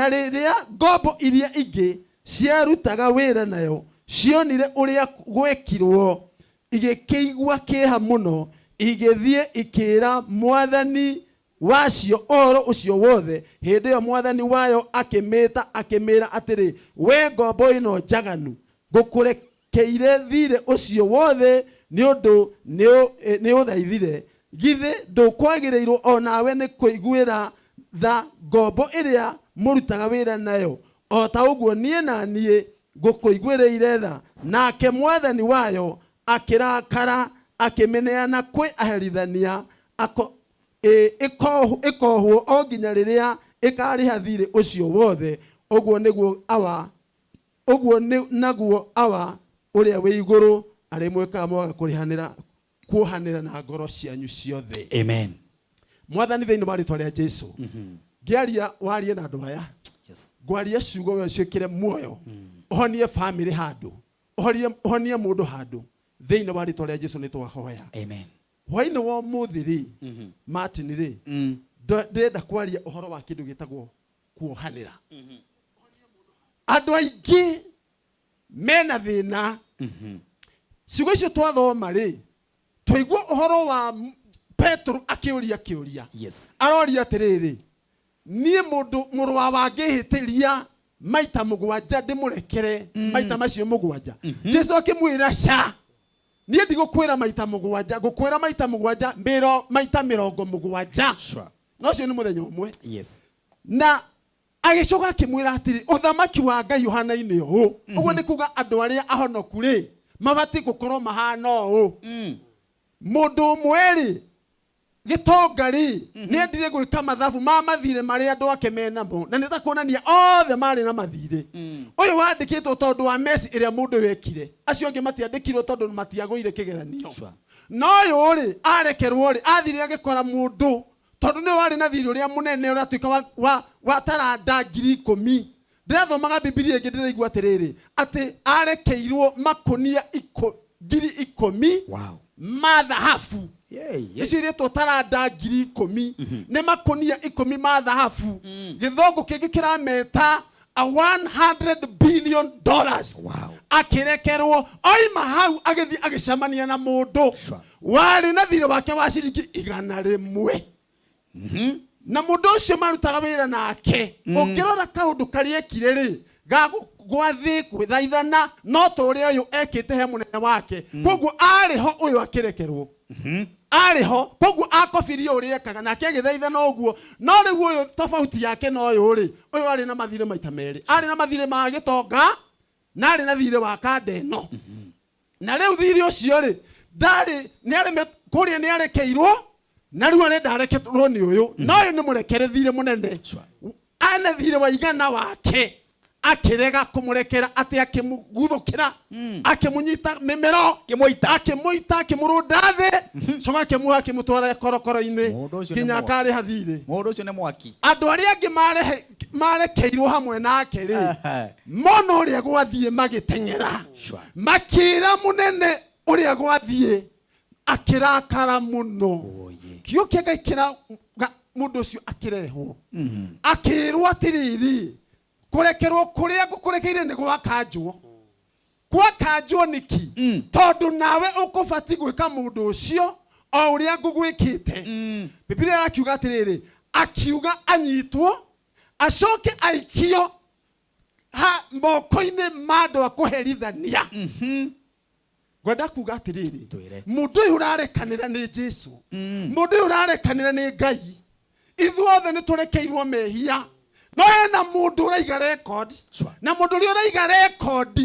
rĩrĩa ngombo iria ingĩ ciarutaga wĩra nayo cionire ũrĩa gwekirwo, igĩkĩigua kĩeha mũno, igĩthiĩ ikĩĩra mwathani wacio ũhoro ũcio wothe. Hĩndĩ ĩyo mwathani wayo akĩmĩta akĩmĩĩra atĩrĩ, we ngombo ĩno njaganu, ngũkũrekeire thiirĩ ũcio wothe nĩ ũndũ nĩ ũthaithire. Githĩ ndũkwagĩrĩirwo o nawe nĩ kũiguĩra tha ngombo ĩrĩa mũrutaga wĩra nayo, o ta ũguo niĩ na niĩ ngũkũiguĩrĩire tha? Nake mwathani wayo akĩrakara, akĩmĩneana kwĩ aherithania, ĩkohwo o nginya rĩrĩa ĩkarĩha thiirĩ ũcio wothe. Ũguo nĩguo awa, ũguo naguo awa ũrĩa wĩ igũrũ arĩmwĩkaga mwaga kũrĩhanĩra, kuohanĩra na ngoro cianyu ciothe. Amen. Mwathani, thĩinĩ wa rĩtwa rĩa Jesu, ngĩaria warie na andũ aya, ngwaria ciugo we ciĩkĩre muoyo, ũhonie famĩlĩ handũ, ũhonie mũndũ handũ, thĩinĩ wa rĩtwa rĩa Jesu nĩ twahoya. Amen. Hwainĩ wa ũmũthĩ rĩ, Martin rĩ, ndĩrenda kwaria ũhoro wa kĩndũ gĩtagwo kuohanĩra. Andũ aingĩ mena thĩna. Ciugo icio twathoma rĩ, twaigua ũhoro wa Petero akĩũria kĩũria. Aroria atĩrĩrĩ, niĩ mũndũ mũrũ wa wangĩhĩtĩria maita 7 ndĩmũrekere maita macio 7. Jesu akĩmwĩra, ca, niĩ ndigũkwĩra maita 7, ngũkwĩra maita 7 maita 70. Na ũcio nĩ mũthenya ũmwe. Na agĩcoka akĩmwĩra atĩrĩ, ũthamaki wa Ngai ũhanaine ũũ. Ũguo nĩ kuga andũ arĩa ahonoku rĩ, mabatiĩ gũkorwo mahana ũũ. Mũndũ ũmwe rĩ, gĩtonga rĩ, nĩendire gwĩka mathabu ma mathirĩ marĩa andũ ake menamo, na nĩ ta kuonania othe marĩ na mathirĩ. Ũyũ wandĩkĩtwo tondũ wa mesi ĩrĩa mũndũ ũyũ ekire, acio angĩ matiandĩkirwo tondũ matiagũire kĩgeranio. No ũyũ rĩ, arekerwo rĩ, athire agĩkora mũndũ tondũ nĩwe warĩ na thirĩ ũrĩa mũnene ũratuĩka wa taranda 10,000. Ndĩrathomaga Bibilia ĩngĩ ndĩraigua atĩrĩrĩ, atĩ arekeirwo makũnia 10,000 ma thahabu. Icio irĩtwo taranda 10,000. Nĩ makũnia 10 ma thahabu. Gĩthũngũ kĩngĩ kĩrameta a $100 billion. Akĩrekerwo oima hau agĩthiĩ agĩcemania na mũndũ warĩ na thirĩ wake wa ciringi 100. Na mũndũ ũcio marutaga wĩra nake, ũngĩrora kaũndũ karĩa ekire rĩ, ga gwathĩ gwĩthaithana no ta ũrĩa ũyũ ekĩte he mũnene wake. Koguo arĩ ho ũyũ akĩrekerwo, arĩ ho, koguo akobirie ũrĩa ekaga nake agĩthaithana ũguo. No rĩu ũyũ tofauti yake na ũyũ rĩ, ũyũ arĩ na mathirĩ maita merĩ, arĩ na mathirĩ ma gĩtonga na arĩ na thirĩ wa kanda ĩno. Na rĩu thirĩ ũcio rĩ, ndarĩ nĩ arĩ kũrĩa nĩ arekeirwo, na rĩu arenda arekerwo nĩ ũyũ, na ũyũ nĩ mũrekere thirĩ mũnene, ana thirĩ wa 100 wake, akĩrega kũmũrekera, atĩ akĩmũguthũkĩra, akĩmũnyita mĩmero, akĩmũita, akĩmũrũnda thĩ, coka akĩmuoha, akĩmũtwara korokoro-inĩ nginya akarĩha thirĩ. Mũndũ ũcio nĩ mwaki. Andũ arĩa angĩ marekeirwo hamwe nake rĩ, mona ũrĩa gwathiĩ magĩteng'era, makĩra mũnene ũrĩa gwathiĩ, akĩrakara mũno. Kiugo kĩa Ngai kĩra mũndũ ũcio akĩrehwo, akĩrwo atĩrĩrĩ, kũrekerwo kũrĩa ngũkũrekeire nĩ gwakanjwo. Gwakanjwo nĩkĩ? Tondũ nawe ũkũbatiĩ gwĩka mũndũ ũcio o ũrĩa ngũgwĩkĩte. Bibilia yakiuga atĩrĩrĩ, akiuga anyitwo acoke aikio ha moko-inĩ ma andũ a kũherithania. Ngwenda kuga atĩrĩrĩ, mũndũ ũyũ ũrarekanĩra nĩ Jesu, mũndũ ũyũ ũrarekanĩra nĩ Ngai. Ithuothe nĩ tũrekeirwo mehia, no hena mũndũ ũraiga record, na mũndũ ũrĩa ũraiga record,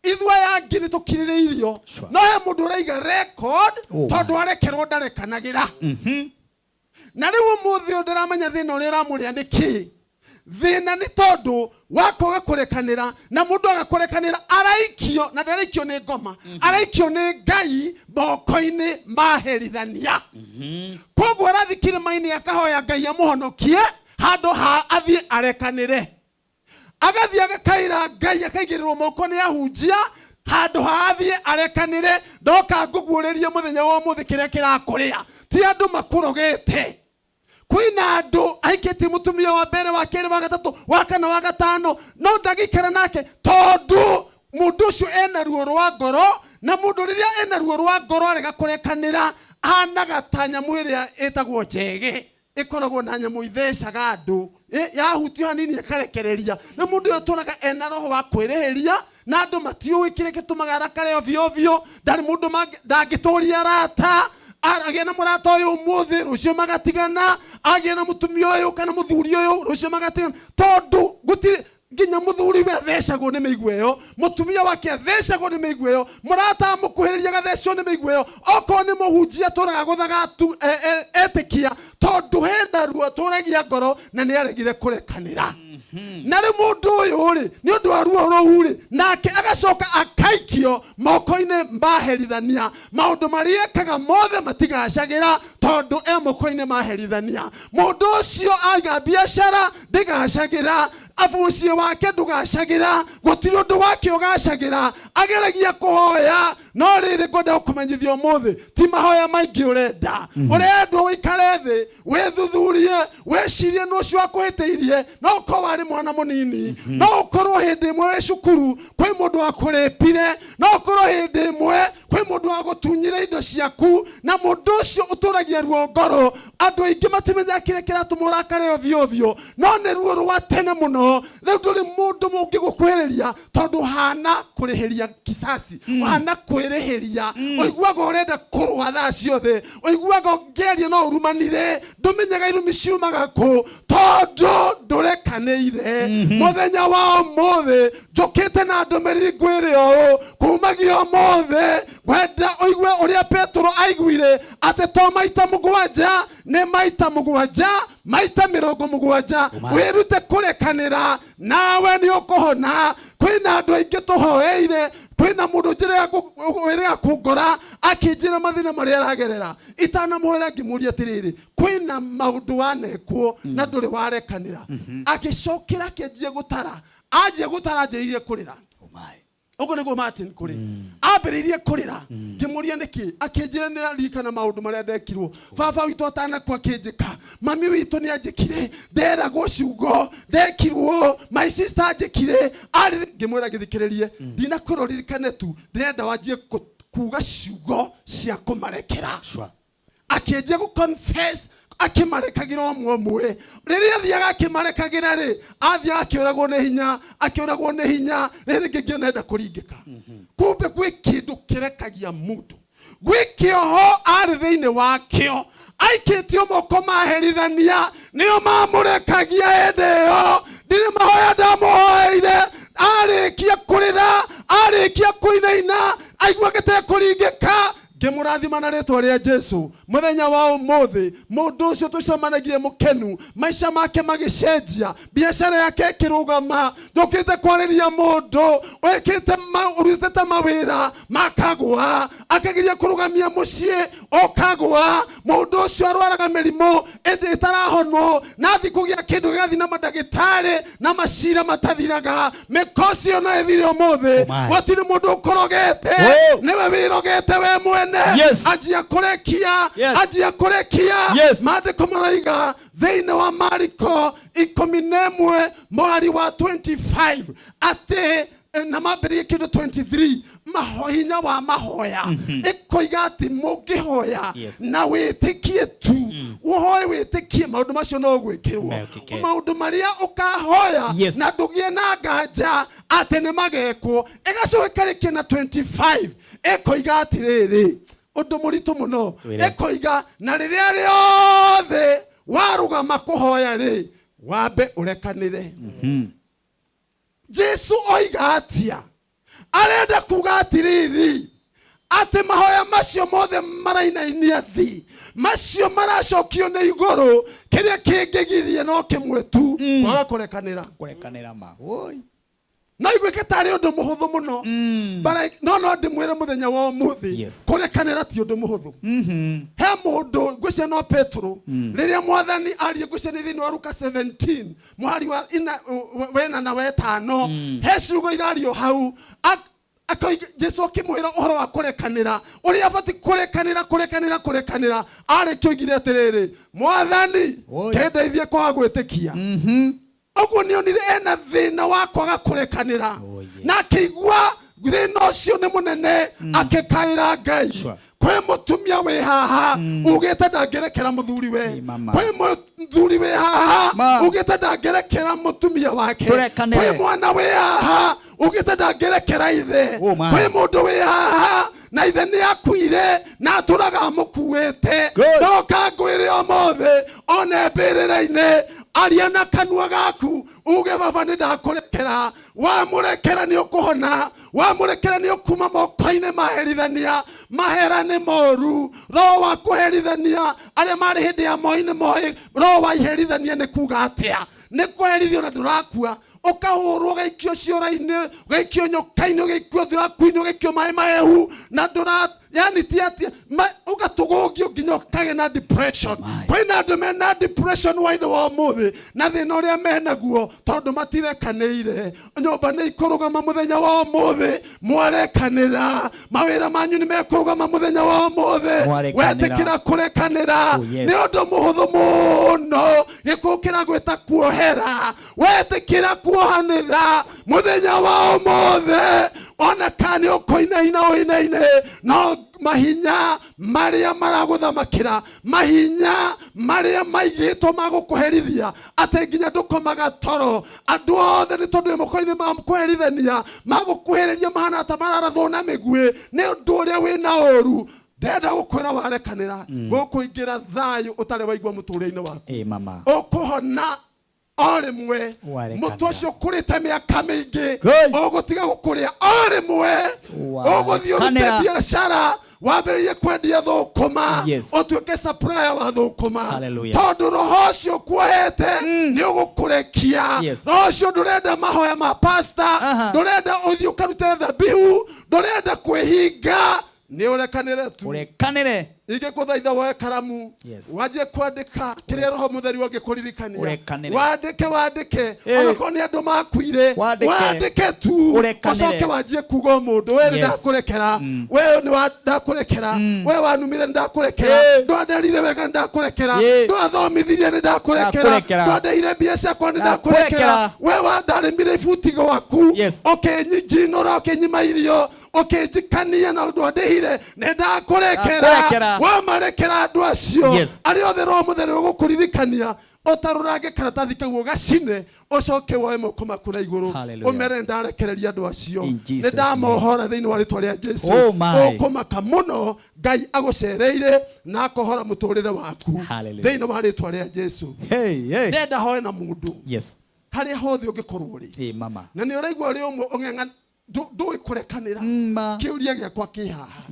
ithuĩ aya angĩ nĩ tũkirĩrĩirio, no he mũndũ ũraiga record tondũ arekerwo ndarekanagĩra. Na rĩu ũmũthĩ ũyũ ndĩramenya thĩna ũrĩa ũramũrĩa nĩ kĩ. Thĩna nĩ tondũ wa kwaga kũrekanĩra, na mũndũ aga kũrekanĩra araikio, na ndaraikio nĩ ngoma, araikio nĩ Ngai moko-inĩ ma herithania. Koguo arathiĩ kĩrĩma-inĩ akahoya Ngai amũhonokie handũ ha athiĩ arekanĩre. Agathiĩ agakaĩra Ngai, akaigĩrĩrwo moko nĩ ahunjia handũ ha athiĩ arekanĩre. Ndoka ngũguũrĩrie mũthenya wa ũmũthĩ kĩrĩa kĩrakũrĩa ti andũ makũrogete. Kwĩna andũ ahikĩtie mũtumia wa mbere, wa kerĩ, wa gatatũ, wa kana, wa gatano, no ndagĩikara nake tondũ mũndũ ũcio ena ruo rwa ngoro. Na mũndũ rĩrĩa ena ruo rwa ngoro arega kũrekanĩra, ahanaga ta nyamũ ĩrĩa ĩtagwo njege, ĩkoragwo na nyamũ ithecaga andũ, yahutio hanini ĩkarekereria. Na mũndũ ũyũ atũraga ena roho wa kwĩrĩhĩria, na andũ matiũĩ kĩrĩa gĩtũmaga arakare ovyo ovyo. Ndarĩ mũndũ ndangĩtũria arata, agĩa na mũrata ũyũ ũmũthĩ, rũciũ magatigana, agĩa na mũtumia ũyũ kana mũthuri ũyũ, rũciũ magatigana, tondũ gũtirĩ nginya mũthuri we athecagwo nĩ mĩigua ĩyo, mũtumia wake athecagwo nĩ mĩigua ĩyo, mũrata amũkuhĩrĩria agathecwo nĩ mĩigua ĩyo, okorwo nĩ mũhunjia atũraga gũthaga etĩkia, tondũ hena ruo atũragia ngoro na nĩ aregire kũrekanĩra. Na rĩu mũndũ ũyũ rĩ, nĩ ũndũ wa ruo rũu rĩ, nake agacoka akaikio moko-inĩ maherithania. Maũndũ marĩa ekaga mothe matigacagĩra tondũ e moko-inĩ maherithania. Mũndũ ũcio aiga biacara ndĩgacagĩra, abu mũciĩ wake ndũgacagĩra, gũtirĩ ũndũ wake ũgacagĩra. Ageragia kũhoya, no rĩrĩ ngwenda gũkũmenyithia ũmũthĩ ti mahoya maingĩ ũrenda. Ũrendwo ũikare thĩ wĩthuthurie, wĩcirie nũ ũcio wakũhĩtĩirie. No ũkorwo warĩ mwana mũnini, no ũkorwo hĩndĩ ĩmwe wĩ cukuru kwĩ mũndũ wakũrĩpire, no ũkorwo hĩndĩ ĩmwe kwĩ mũndũ wagũtunyire indo ciaku, na mũndũ ũcio ũtũragia ruo ngoro. Andũ aingĩ matimenyaga kĩrĩa kĩratũma ũrakare ovyo ovyo, no nĩ ruo rwa tene mũno. Rĩu ndũrĩ mũndũ ũngĩgũkuhĩrĩria tondũ ũhana kũrĩhĩria kisasi, ũhana kwĩrĩhĩria. Ũiguaga ũrenda kũrũa thaa ciothe, ũiguaga ũngĩaria no ũrumanire, ndũmenyaga irumi ciumaga kũ tondũ ndũrekanĩire. Mũthenya wa ũmũthĩ njũkĩte na ndũmĩrĩri ngwĩre ũũ, kumagia ũmũthĩ ngwenda ũigue ũrĩa Petero aiguire atĩ to maita mũgwanja, nĩ maita mũgwanja, maita mĩrongo mũgwanja. Wĩrute kũrekanĩra nawe nĩ ũkũhona. Kwĩna andũ aingĩ tũhoeire, kwĩna mũndũ wĩrĩga kũngora akĩnjĩra mathĩna marĩa aragerera. Itanamũhoera ngĩmũria atĩrĩrĩ, kwĩna maũndũ wanekwo na ndũrĩ warekanĩra? Agĩcokera akĩanjia gũtara, anjia gũtara anjĩrĩirie kũrĩra. Ũguo nĩguo Martin kũrĩ ambĩrĩirie kũrĩra. Ngĩmũria nĩkĩ, akĩnjĩra nĩ aririkana maũndũ marĩa ndekirwo. Baba witũ atanakua akĩnjĩka, mami witũ nĩ anjĩkire, nderagwo ciugo, ndekirwo, my sister anjĩkire arĩ. Ngĩmwĩra gĩthikĩrĩrie, ndinakwĩra ũririkane tu, ndĩrenda wanjie kuga ciugo cia kũmarekera. Akĩanjia gũ confess akĩmarekagĩra ũmwe ũmwe. Rĩrĩa athiaga akĩmarekagĩra rĩ, athiaga akĩũragwo nĩ hinya, akĩũragwo nĩ hinya. Rĩrĩ rĩngĩ ngĩona enda kũringĩka. Kumbe gwĩ kĩndũ kĩrekagia mũndũ, gwĩ kĩoho arĩ thĩinĩ wakĩo, aikĩtio moko maherithania, nĩo mamũrekagia hĩndĩ ĩyo. Ndirĩ mahoya ndamũhoeire, arĩkia kũrĩra, arĩkia kũinaina, aigua gĩtekũringĩka, ngĩmũrathima na rĩtwa rĩa Jesu. Mũthenya wa ũmũthĩ mũndũ ũcio tũcemanagie mũkenu, maica make magĩcenjia, biacara yake ĩkĩrũgama. Njũkĩte kwarĩria mũndũ wĩkĩte ũrutĩte mawĩra makagwa, akageria kũrũgamia mũciĩ ũkagwa. Mũndũ ũcio arwaraga mĩrimũ ĩndĩ ĩtarahonwo, na athi kũgĩa kĩndũ gĩgathiĩ na mandagĩtarĩ na macira matathiraga. Mĩkosi ĩyo no ĩthire ũmũthĩ. Gũtirĩ mũndũ ũkũrogete, nĩwe wĩrogete we mwene. Anjia kũrekia, anjia kũrekia. Maandĩko maroiga thĩinĩ wa Mariko 11 mũhari wa 25 atĩ na mambĩrĩrie kĩndũ 23, hinya wa mahoya. Ĩkoiga atĩ mũngĩhoya na wĩtĩkie tu, ũhoe wĩtĩkie, maũndũ macio no ũgwĩkĩrwo. Mekĩke. Maũndũ marĩa ũkahoya na ndũgĩe na nganja atĩ nĩ magekwo. Ĩgacoka ĩkarĩkia na 25, ĩkoiga atĩrĩrĩ, ũndũ mũritũ mũno. Twĩre. Ĩkoiga na rĩrĩa rĩothe warũgama kũhoya rĩ, wambe ũrekanĩre. Jesu oiga atia? Arenda kuga atiriri, atĩ mahoya macio mothe marainainia thi, macio maracokio nĩ igũrũ, kĩrĩa kĩngĩgiria no kĩmwe tu, kwaga kũrekanĩra. Kũrekanĩra ma. Oi. No iguĩke tarĩ ũndũ mũhũthũ mũno. But no ndĩmwĩre mũthenya wa ũmũthĩ, kũrekanĩra ti ũndũ mũhũthũ. He mũndũ ngwĩciria no Petero, rĩrĩa mwathani arie, ngwĩciria nĩ thĩinĩ wa Luka 17 mũhari wa ina, wena na wetano, he ciugo irario hau. Akoiga Jesu akĩmwĩra ũhoro wa kũrekanĩra, ũrĩa abatiĩ kũrekanĩra, kũrekanĩra, kũrekanĩra. Arĩkia oigire atĩrĩrĩ, mwathani, kĩndeithie kwaga gwĩtĩkia. Ũguo nĩonire ena thĩna wa kwaga kũrekanĩra, na akĩigua thĩna ũcio nĩ mũnene, akĩkaĩra Ngai. Kwĩ mũtumia wĩ haha ugĩte ndangĩrekera mũthuri we, kwĩ mũthuri wĩ haha ugĩte ndangĩrekera mũtumia wake, Tũrekanĩre. kwĩ mwana wĩ haha ugĩte ndangĩrekera ithe, kwĩ mũndũ wĩ haha na ithe nĩ akuire na atũraga amũkuĩte. Ndoka ngwĩre ũmũthĩ, one mbĩrĩra-inĩ, aria na kanua gaku uge, baba nĩ ndakũrekera. Wamũrekera nĩ ũkũhona, wamũrekera nĩ ũkuma moko-inĩ maherithania. Mahera nĩ moru, roho wa kũherithania arĩa marĩ hĩndĩ ya Moi nĩ moĩ roho wa iherithania nĩ kuga atĩa. Nĩ kũherithio na ndũrakua, ũkahũrwo, ũgaikio ciora-inĩ, ũgaikio nyoka-inĩ, ũgaikio thuraku-inĩ, ũgaikio maĩ mahehu na ndũra, yani ti atĩ ũgatũgũgio nginya ũkagĩa na depression. Kwĩna andũ mena depression waithe wa ũmũthĩ na thĩna ũrĩa menaguo tondũ matirekanĩire. Nyũmba nĩ ikũrũgama mũthenya wa ũmũthĩ, mwarekanĩra. Mawĩra manyu nĩ mekũrũgama mũthenya wa ũmũthĩ, Mwarekanĩra. wetĩkĩra kũrekanĩra. Oh, yes. Nĩ ũndũ mũhũthũ mũno gĩkũũ kĩragwĩta kuohera. Wetĩkĩra kuohanĩra mũthenya wa ũmũthĩ, ona kana nĩ ũkũinaina ũinaine, no mahinya marĩa maragũthamakĩra, mahinya marĩa maigĩtwo ma gũkũherithia atĩ nginya ndũkomaga toro, andũ othe nĩ tondũ wĩ moko-inĩ ma kũherithania, magũkuhĩrĩria mahana ta mararathwo na mĩguĩ nĩ ũndũ ũrĩa wĩna ũru. Ndenda gũkwĩra warekanĩra, gũkũingĩra thayũ ũtarĩ waigua mũtũrĩre-inĩ waku. Ĩ mama. Ũkũhona o rĩmwe. Warekanĩra. Mũtwe ũcio ũkũrĩte mĩaka mĩingĩ Ngai. ũgũtiga gũkũrĩa o rĩmwe. Ũgũthiĩ ũrute Warekanĩra. biacara, wambĩrĩrie kwendia thũkũma, ũtuĩke supplier wa thũkũma. Hallelujah. Tondũ roho ũcio ũkuohete nĩ ũgũkũrekia. Roho ũcio ndũrenda mahoya ma pastor, ndũrenda ũthiĩ ũkarute thabihu, ndũrenda kwĩhinga, nĩ ũrekanĩre tu. Ũrekanĩre. Ingĩkũthaitha woe karamu, wanjie kwandĩka kĩrĩa roho mũtheru angĩkũririkania. Ũrekanĩre. Wandĩke, wandĩke. Ĩ. Onakorwo nĩ andũ makuire, Wandĩke. wandĩke tu. Ũrekanĩre. Ũcoke wanjie kuga o mũndũ, we nĩ ndakũrekera, we nĩ ndakũrekera, we wanumire nĩ ndakũrekera, ndwanderire wega nĩ ndakũrekera, ndwathomithirie nĩ ndakũrekera, Ndakũrekera. ndwandeire mbia ciakwa nĩ ndakũrekera, Ndakũrekera. we wandarĩmire ibuti gwaku, ũkĩnjinũra, ũkĩnyima irio, ũkĩnjikania na ũndũ andĩhire, nĩ ndakũrekera. Ndakũrekera. Wamarekera andũ acio arĩa othe roho mũtheru ũgũkũririkania, ũtarũrange karatathi kau ũgacine, ũcoke woe moko maku na igũrũ, Hallelujah. ũmere ndarekereria andũ acio, In nĩ Jesus' ndamohora thĩinĩ wa rĩtwa rĩa Jesu. Oh my. Ũkũmaka mũno Ngai agũcereire na akohora mũtũrĩre waku Hallelujah. thĩinĩ wa rĩtwa rĩa Jesu. Hey, hey. Ndenda hoe na mũndũ harĩa hothe ũngĩkorwo ũrĩ, Ĩ mama. na nĩ ũraigua ũrĩ ũmwe ũng'eng'a ndũĩ kũrekanĩra. Kĩũria gĩakwa kĩ haha.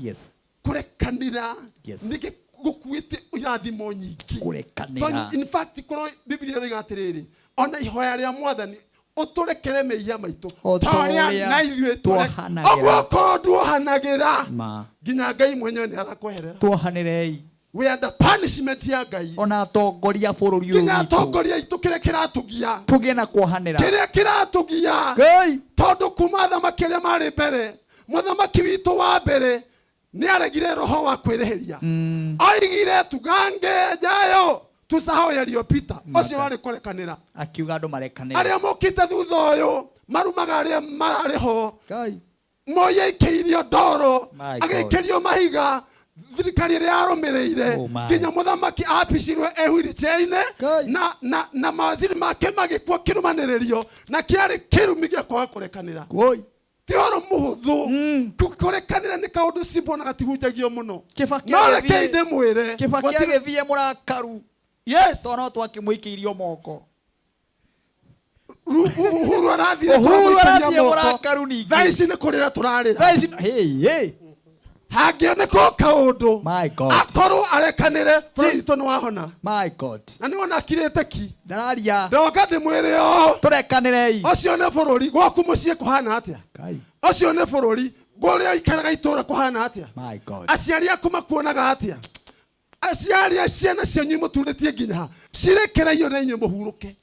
Kũrekanĩra nĩkĩ gũkuĩte irathimo nyingĩ? Kũrekanĩra. Tondũ in fact korwo Biblia ĩroiga atĩrĩrĩ, ona ihoya rĩa mwathani, ũtũrekere mehia maitũ O ta ũrĩa ũrĩa na ithuĩ tuohanagĩra. Ũguo korwo nduohanagĩra, Ma. nginya Ngai mwenyewe nĩ arakweherera. Tuohanĩrei. We are the punishment ya Ngai. Ona atongoria a bũrũri ũyũ nginya witũ. Atongoria aitũ, kĩrĩa kĩratũgia, Tũgĩe na kuohanĩra. Kĩrĩa kĩratũgia, Ngai. Tondũ kuma athamaki arĩa marĩ mbere, mũthamaki witũ wa mbere nĩ aregire roho wa kwĩrĩhĩria. Oigire tugange jayo tusahau yaliyopita. Ũcio warĩ kũrekanĩra. Akiuga andũ marekanĩre. Arĩa mokĩte thutha ũyũ marumaga arĩa mararĩ ho. Ngai. Moi aikĩirio ndoro, My God. agĩikĩrio mahiga, thirikari ĩrĩa yarũmĩrĩire, Oh my. nginya mũthamaki apicirwe e wheelchair-inĩ na mawaziri make magĩkua kĩrũmanĩrĩrio, na kĩarĩ kĩrumi gĩa kwaga kũrekanĩra. Ti ũhoro mũhũthũ. Kũrekanĩra nĩ kaũndũ simple na gatihunjagio mũno. Kĩbaki No agĩthiĩ- rekei ndĩmwĩre, Kĩbaki agĩthiĩ mũrakaru. Tondũ no twakĩmũikĩirio moko. Uhuru arathire, Uhuru tũramũikĩria arathiĩ moko. mũrakaru ningĩ. Thaa ici nĩ kũrĩra tũrarĩra. Thaa ici hey, hey. Hangĩoneka o kaũndũ, My God. akorwo arekanĩre, bũrũri witũ nĩ wahona. My God. Na nĩ wona akirĩte ki. Ndararia. Ndoka ndĩmwĩre ũũ. Tũrekanĩrei. Ũcio nĩ bũrũri. Gwaku mũciĩ kũhana atĩa? Ngai. Ũcio nĩ bũrũri. Kũrĩa ũikaraga itũũra kũhana atĩa? My God. Aciari aku makuonaga atĩa? Aciari a ciana cianyu imũturĩtie nginya ha? Cirekereirio na inyuĩ mũhurũke.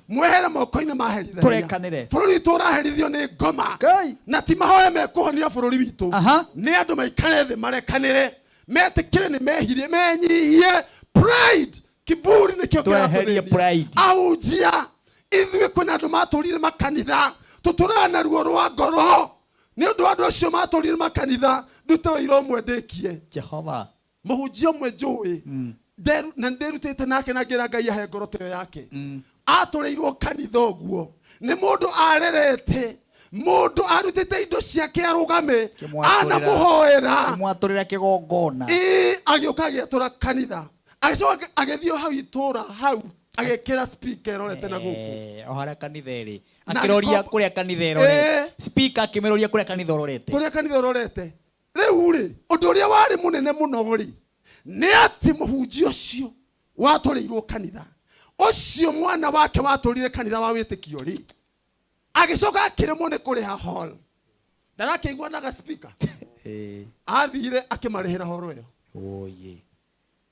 Mwehere moko-inĩ ma herithania. Tũrekanĩre. Bũrũri witũ ũraherithio nĩ ngoma. Na ti mahoya mekũhonia bũrũri witũ. Nĩ andũ maikare thĩ marekanĩre, metĩkĩre nĩ mehirie, menyihie. Pride, kiburi nĩkĩo Tweherie kĩratũthĩnia. pride. Ahunjia ithuĩ, kwĩna andũ matũrire makanitha, tũtũraga na ruo rwa ngoro nĩ ũndũ wa andũ acio matũrire makanitha. Ndute wĩira ũmwe ndĩkie. Jehova. Mũhunjia ũmwe njũĩ, na ndĩrutĩte nake na ngĩra Ngai ahe ngoro ta ĩyo yake. Atũrĩirwo kanitha ũguo nĩ mũndũ arerete, mũndũ arutĩte indo ciake arũgame anamũhoera, Kĩmwatũrĩra kĩgongona. Ĩĩ, agĩũka agĩatũra kanitha, agĩcoka agĩthiĩ hau itũra hau agĩkĩra speaker ĩrorete na gũkũ. O harĩa kanitha ĩrĩ. Na Akĩroria kũrĩa kanitha ĩrorete. Speaker akĩmĩroria kũrĩa kanitha ũrorete. Kũrĩa kanitha ũrorete. Rĩu rĩ, ũndũ ũrĩa warĩ mũnene mũno rĩ, nĩ atĩ mũhunjia ũcio watũrĩirwo kanitha Ũcio mwana wake watũrire kanitha wa wĩtĩkio rĩ, agĩcoka akĩremwo nĩ kũrĩha hall. Ndarakĩiguanaga speaker. Athire akĩmarĩhĩra horo ĩyo. Oye.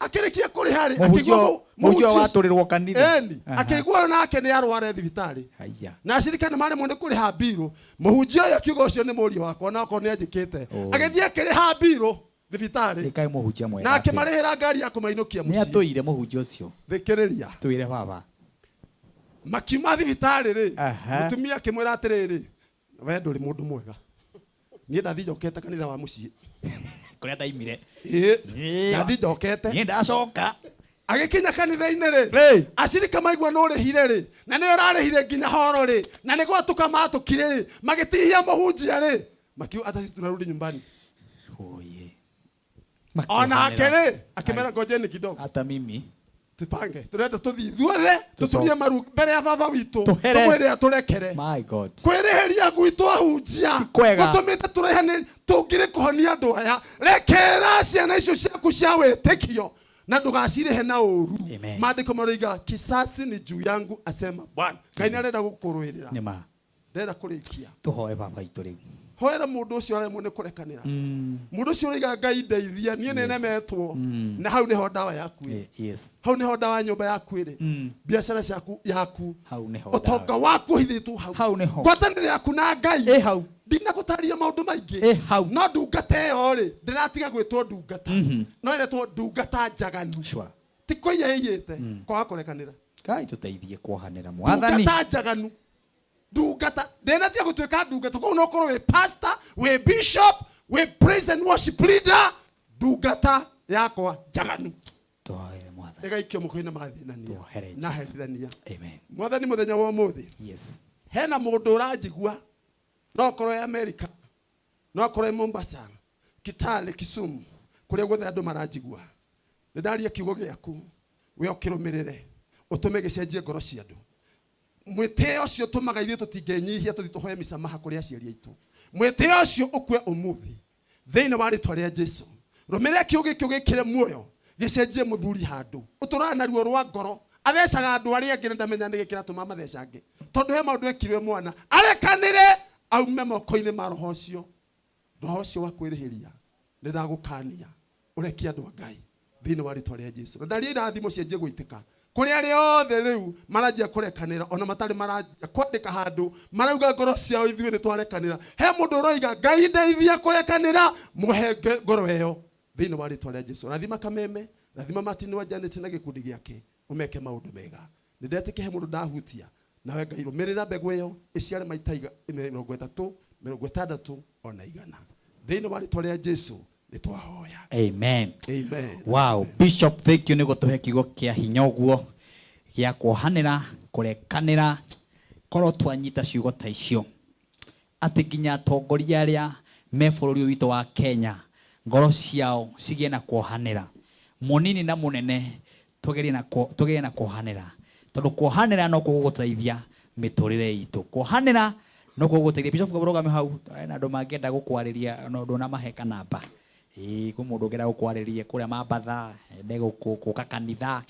Akĩrĩkia kũrĩha rĩ, Mũhunjia akĩigua mũhunjia mũhunjia ũcio- watũrĩrwo kanitha. Ĩni, akĩigua nake nĩ arware thibitarĩ. Haya. Na acirika nĩ maremwo nĩ kũrĩha mbirũ. Mũhunjia ũyũ akiuga ũcio nĩ mũriũ wakwa na okorwo nĩ anjĩkĩte. Agĩthiĩ akĩrĩha mbirũ thibitarĩ. Ĩkaĩ mũhunjia mwega. Na atĩa. akĩmarĩhĩra ngari ya kũmainũkia Nĩ mũciĩ. atũire mũhunjia ũcio. Thikĩrĩria. Twĩre baba. Makiuma thibitarĩ rĩ, Aha. mũtumia akĩmwĩra atĩrĩrĩ, we ndũrĩ mũndũ mwega. Niĩ ndathi njokete kanitha wa mũciĩ. Kũrĩa ndaimire. Ĩĩ. Ndathi njokete. Niĩ ndacoka. Agĩkinya kanitha-inĩ rĩ, acirika maigua nĩ ũrĩhire rĩ, na nĩ ũrarĩhire nginya horo rĩ, na nĩ gwatũka matũkire rĩ, magĩtihia mũhunjia rĩ, makiuga hata sisi tunarudi nyumbani. Oye. Onake rĩ, akĩmera ngojeni kidogo. Hata mimi. Tupange, turenda tũthiĩ ithuothe tũturie maru mbere ya baba witũ, Tũhere. tũmwĩre atũrekere. My God. Kwĩrĩhĩria gwitũ ahunjia kwega. gũtũmĩte tũrehane tũngĩrĩ kũhonia andũ aya. Rekera ciana icio ciaku cia wĩtĩkio na ndũgacirĩhe na ũru. Maandĩko maroiga kisasi ni juu yangu asema Bwana. Ngai nĩ arenda gũkũrũĩrĩra. Nĩ ma. Ndĩrenda kũrĩkia. Tũhoe baba itũ rĩu. Hoera mũndũ ũcio aremwo nĩ kũrekanĩra. Mũndũ ũcio ũroiga Ngai ndeithia niĩ nĩ nemetwo. Na hau nĩho ndawa yaku ĩrĩ. Yes. Hau nĩho ndawa ya nyũmba yaku ĩrĩ. Biacara ciaku yaku. Hau nĩho Ũtonga waku ũhithĩtwo hau. Hau nĩho. Ngwatanĩro yaku na Ngai. Ĩ hau. Ndinagũtarĩria maũndũ maingĩ. Ĩ hau. No ndungata ĩyo rĩ, ndĩratiga gwĩtwo ndungata. No ĩretwo ndungata njaganu. Sure. Ti kũiya ĩiyĩte, kwaga kũrekanĩra. Ngai tũteithie kuohanĩra mwathani. Ndungata njaganu. Ndungata ndĩnatia gũtuĩka ndungata koguo no ũkorwo wĩ pastor, wĩ bishop, wĩ praise and worship leader, ndungata yakwa njaganu. Tũhoere mwathani. Ĩgaikio moko-inĩ ma thĩnania Tũhoere na Jesu. herithania. Amen. Mwathani mũthenya wa ũmũthĩ. Yes. Hena mũndũ ũranjigua no akorwo e America, no akorwo e Mombasa, Kitale, Kisumu, kũrĩa guothe andũ maranjigua. Nĩ ndaria kiugo gĩaku, we ũkĩrũmĩrĩre, ũtũme gĩcenjie ngoro cia andũ. Mwĩtĩo ũcio ũtũmaga ithuĩ tũtingĩnyihia tũthiĩ tũhoe mĩsamaha kũrĩ aciari aitũ. Mwĩtĩo ũcio ũkue ũmũthĩ thĩinĩ wa rĩtwa rĩa Jesu. Rũmĩrĩra kiugo gĩkĩ ũgĩkĩre muoyo, gĩcenjie mũthuri handũ. Ũtũraga na ruo rwa ngoro, athecaga andũ arĩa angĩ na ndamenya nĩkĩ kĩratũma mathecange. Tondũ he maũndũ ekirwe mwana, arekanĩre aume moko-inĩ ma roho ũcio. Roho ũcio wa kwĩrĩhĩria, nĩ ndagũkania ũrekie andũ a Ngai thĩinĩ wa rĩtwa rĩa Jesu. Na ndaria irathimo cianjie gũitĩka. Kũrĩ arĩa othe rĩu maranjia kũrekanĩra, ona matarĩ maranjia kwandĩka handũ, marauga ngoro ciao ithuĩ nĩ twarekanĩra. He mũndũ ũroiga Ngai ndeithia kũrekanĩra, mũhe ngoro ĩyo thĩinĩ wa rĩtwa rĩa Jesu. Rathima Kameme, rathima Martin wa Janet na gĩkundi gĩake, ũmeke maũndũ mega. Nĩ ndetĩkia he mũndũ ndahutia, nawe Ngai rũmĩrĩra mbegũ ĩyo ĩciare maita 30, 60 ona 100. Thĩinĩ wa rĩtwa rĩa Jesu nĩ twahoya. Amen. Amen. Wow, Bishop, thank you nĩ gũtũhe kiugo kĩa hinya ũguo gĩa kuohanĩra, kũrekanĩra. Korwo twanyita ciugo ta icio atĩ nginya atongoria arĩa me bũrũri ũyũ witũ wa Kenya ngoro ciao cigĩe na kuohanĩra, mũnini na mũnene, tũgerie na kuohanĩra, tondũ kuohanĩra no kuo gũgũteithia mĩtũrĩre itũ. Kuohanĩra no kuo gũgũteithia. Bishop, rũgame hau, hena andũ mangĩenda gũkwarĩria no ndũnamahe kanamba. Ĩĩ, kwĩ mũndũ ũngĩenda gũkwarĩria kũrĩa Mambatha, ende gũka kanitha,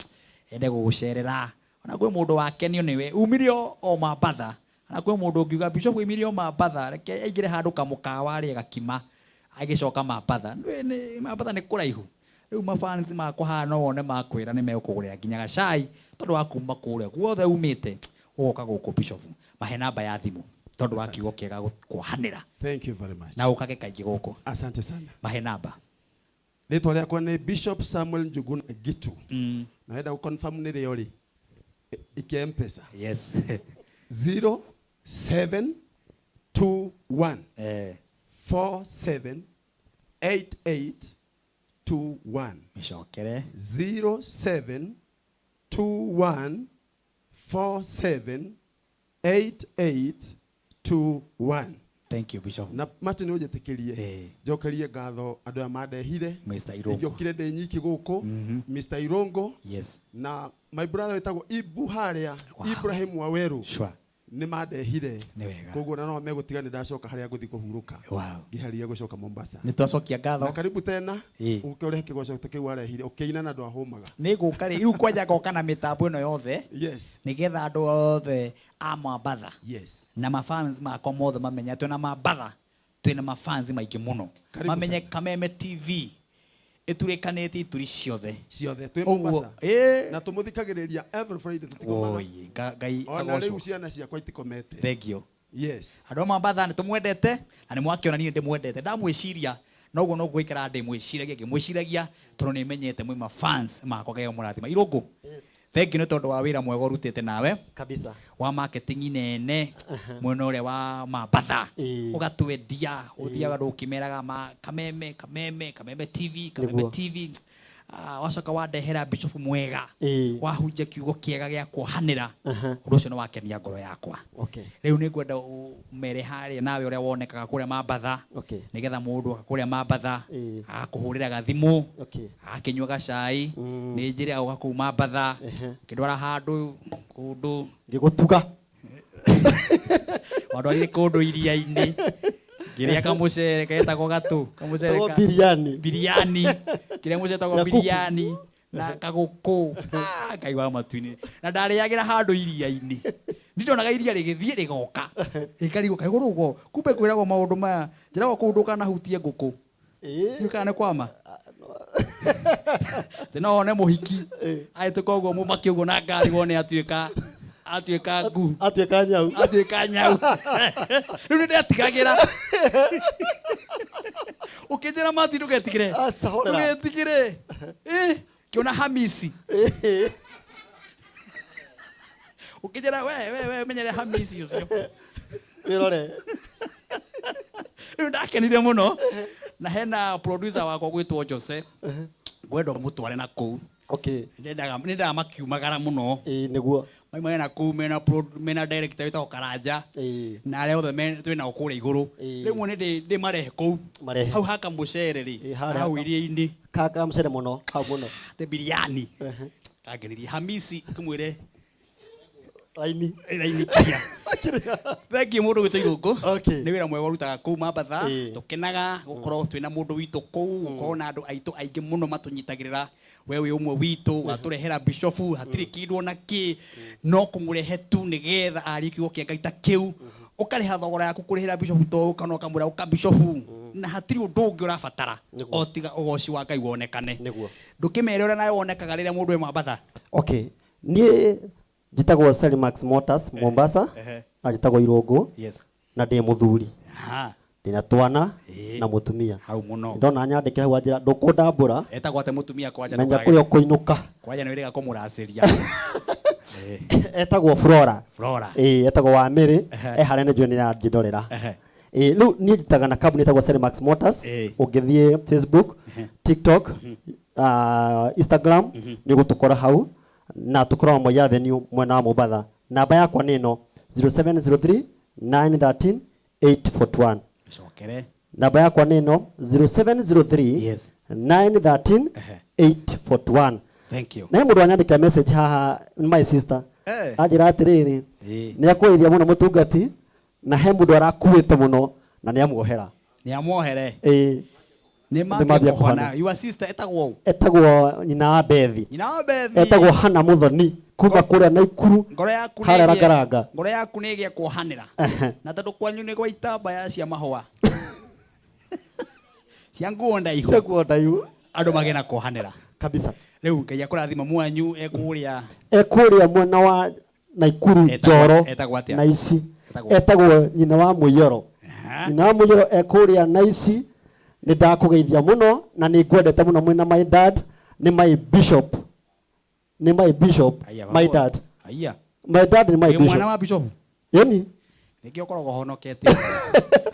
ende gũgũcerera. Ona kwĩ mũndũ wakenio nĩwe, umire o Mambatha. Ona kwĩ mũndũ ũngiuga Bishop umire o Mambatha, reke aingĩre handũ kamũkawa arĩe gakima, agĩcoka Mambatha. Nĩ Mambatha nĩ kũraihu. Rĩu mafans makwa haha no wone makwĩra nĩ megũkũgũrĩra nginya gacai tondũ wa kuma kũrĩa guothe umĩte ũgoka gũkũ Bishop. Mahe namba ya thimũ tondũ wa kiugo kĩega kuohanĩra. Thank you very much. Na ũkage kaingĩ gũkũ. Asante sana. Mahe namba. Rĩtwa rĩakwa nĩ Bishop Samuel Njuguna Gitu. Na wenda gũ-confirm nĩ rĩo rĩ, ikia M-Pesa. Yes. 0721. 478821. Mĩcokere. 0721 478821. Thank you, Bishop. Na Martin ũnjĩtĩkĩrie njokerie ngatho andũ aya mandehire. Mr. Irungu. Ingĩokire ndĩ nyiki gũkũ. Mr. Irungu. Yes. Na my brother wĩtagwo Ibu harĩa, Ibrahim Waweru. Sure. Nĩ mandehire. Nĩ wega. Koguo na no megũtiga nĩ ndacoka harĩa ngũthiĩ kũhurũka. Wow. Ngĩharia gũcoka Mombasa. Nĩ twacokia ngatho. Na karibu tena. Ĩĩ. Ũke ũrehe kĩgoco ta kĩu warehire ũkĩina na ndwahũmaga. Nĩ ngũka rĩ, rĩu kwanja ngoka na mĩtambo ĩno yothe. Yes. Nĩgetha andũ othe a Mwambatha. Yes. Na mafans makwa mothe mamenye atĩ ona Mambatha twĩna mafans maingĩ mũno. Karibu Mamenye Kameme TV ĩturĩkanĩtie ituri ciothe. Ciothe twĩ Ũguo, Mombasa. ĩĩ. Na tũmũthikagĩrĩria every Friday tũtikomaga. Oi, Ngai Ona rĩu agocwo. ciana ciakwa itikomete. Thank you. Yes. Andũ a Mambatha nĩ tũmwendete na nĩ mwakĩona niĩ ndĩmwendete. Ndamwĩciria noguo no gũikara ndĩmwĩciragia ngĩmwĩciragia tondũ nĩ menyete mwĩ mafans makwa Ngai amũrathima. Irũngũ. Yes. Thank you nĩ tondũ wa wĩra mwega ũrutĩte nawe. Kabisa. Wa marketing nene mwena ũrĩa wa Mambatha. Ũgatwendia, ũthiaga andũ ũkĩmeraga ma Kameme, Kameme, Kameme TV, Kameme Nĩguo. TV. Wacoka wandehera bishop mwega. Wahunjia kiugo kĩega gĩa kuohanĩra. Ũndũ ũcio nĩ wakenia ngoro yakwa. Okay. Rĩu nĩ ngwenda ũmere harĩa nawe ũrĩa wonekaga kũrĩa Mambatha. Okay. Nĩgetha mũndũ oka kũrĩa Mambatha agakũhũrĩra gathimũ, Okay. agakĩnyua gacai, nĩ njĩra agoka kũu Mambatha, ngĩndwara handũ kũndũ ngĩgũtuga wandwarire kũndũ iria-inĩ ngĩrĩa kamũcere getagwo gatũ kamũcere Getagwo biriani. biriani kĩrĩa mũcere getagwo Na kuku. biriani na kagũkũ. Ngai wa matu-inĩ. Na ndarĩagĩra handũ iria-inĩ. Ndindonaga iria rĩgĩthiĩ rĩgoka. Ĩkarigwo kaĩ gũrũgo kumbe kwĩragwo maũndũ maya njĩragwo kũu ndũkanahutie ngũkũ. Ndiũĩ kana nĩ kwama. Atĩ no wone mũhiki ahĩtũka ũguo mũmaki ũguo na ngari wone atuĩka ngu. Atuĩka nyau. Atuĩka nyau. Rĩu nĩ ndetigagĩra. Ũkĩnjĩra Mati ndũgetigĩre. Aca, horera. Ndũgetigĩre. Kĩona Hamisi. Ũkĩnjĩra we, we, we, menyere Hamisi ũcio. Wĩrore. Rĩu ndakenire mũno. Na hena producer wakwa gwĩtwo Jose. Ngwenda ũmũtware na kũu. Okay. Nĩndaga makiumagara mũno. Ĩĩ, nĩguo. Maumagara na kũu mena director wĩtagwo Karanja. Na arĩa othe twĩ nao kũrĩa igũrũ. Rĩmwe nĩ ndĩmarehe kũu. Marehe. Hau ha kamũcere rĩ, Harĩa hau iria-inĩ. Ka kamũcere mũno, hau mũno. Te biriani. Kangenirie. Hamisi ũkĩmwĩre Raini. Raini kia. Thank you mũndũ witũ Irũngũ. Nĩ wĩra mwega ũrutaga kũu Mambatha. Tũkenaga gũkorwo twĩna mũndũ witũ kũu, gũkorwo na andũ aitũ aingĩ mũno matũnyitagĩrĩra. We wĩ ũmwe witũ, watũrehera bishofu, hatirĩ kĩndũ ona kĩ. No kũmũrehe tu nĩgetha arie kiugo kĩa Ngai ta kĩu. Ũkarĩha thogora yaku kũrĩhĩra bishofu to ũka na ũkamwĩra ũka bishofu. Na hatirĩ ũndũ ũngĩ ũrabatara o tiga ũgoci wa Ngai wonekane. Ndũkĩmere ũrĩa nawe wonekaga rĩrĩa mũndũ e Mambatha. Okay. Niĩ njĩtagwo Selimax Motors Mombasa. Na njĩtagwo Irũngũ. Yes. Na ndĩ mũthuri. Ndĩna twana na mũtumia. Hau mũno. Ndona nyandĩke hau anjĩra ndũkũndambũra. Etagwo atĩ mũtumia kwanja Menya ndũkage. kũrĩa ũkũinũka. Kwanja nĩ wĩrĩga kũmũracĩria. Etagwo Flora. Flora. Ĩĩ, etagwo Wamĩrĩ. E harĩa nĩ njũĩ nĩ aranjĩndorera. Ĩĩ, rĩu niĩ njĩtaga na kambuni ĩtagwo Selimax Motors. Ũngĩthiĩ Facebook, TikTok, Instagram, nĩ ũgũtũkora hau. Na tũkoragwo Moi Avenue mwena wa Mombatha. Namba yakwa nĩ ĩno 0703 913 841. Cokere. Namba yakwa nĩ ĩno 0703 Yes. 913 841. Thank you. Na he mũndũ wanyandĩkĩra message haha nĩ my sister. Anjĩra atĩrĩrĩ, nĩ akũgeithia mũno mũtungati na he mũndũ arakuĩte mũno na nĩ amuohera. Nĩ amuohere. Ĩĩ. Nĩ Nĩ mambia mambia kũhona. kũhona. Your sister etagwo ũ? Etagwo nyina wa Bethi. Nyina wa Bethi. Etagwo Hannah Muthoni kuma kũrĩa Naikuru. Ngoro yaku nĩ Harĩa ĩgĩe- Rangaranga. Ngoro yaku nĩ ĩgĩe kuohanĩra. Na tondũ kwanyu nĩ gwa itambaya cia mahũa. Cia nguo ndaihu. Cia nguo ndaihu. Andũ magĩe na kuohanĩra. Kabisa. Rĩu Ngai akũrathima mwanyu e kũrĩa. E kũrĩa mwena wa Naikuru Njoro Etagwo atĩa? na ici. Etagwo? Etagwo nyina wa Mũiyoro. Nyina wa Mũiyoro e kũrĩa na ici. Nĩ ndakũgeithia mũno na nĩ ngwendete mũno mwĩna my dad, nĩ my bishop. Nĩ my bishop, Aya, my baba. dad. Aya. My dad nĩ my Wĩ mwana bishop. wa bishop? Yeni. Nĩkĩo ũkoragwo ũhonokete.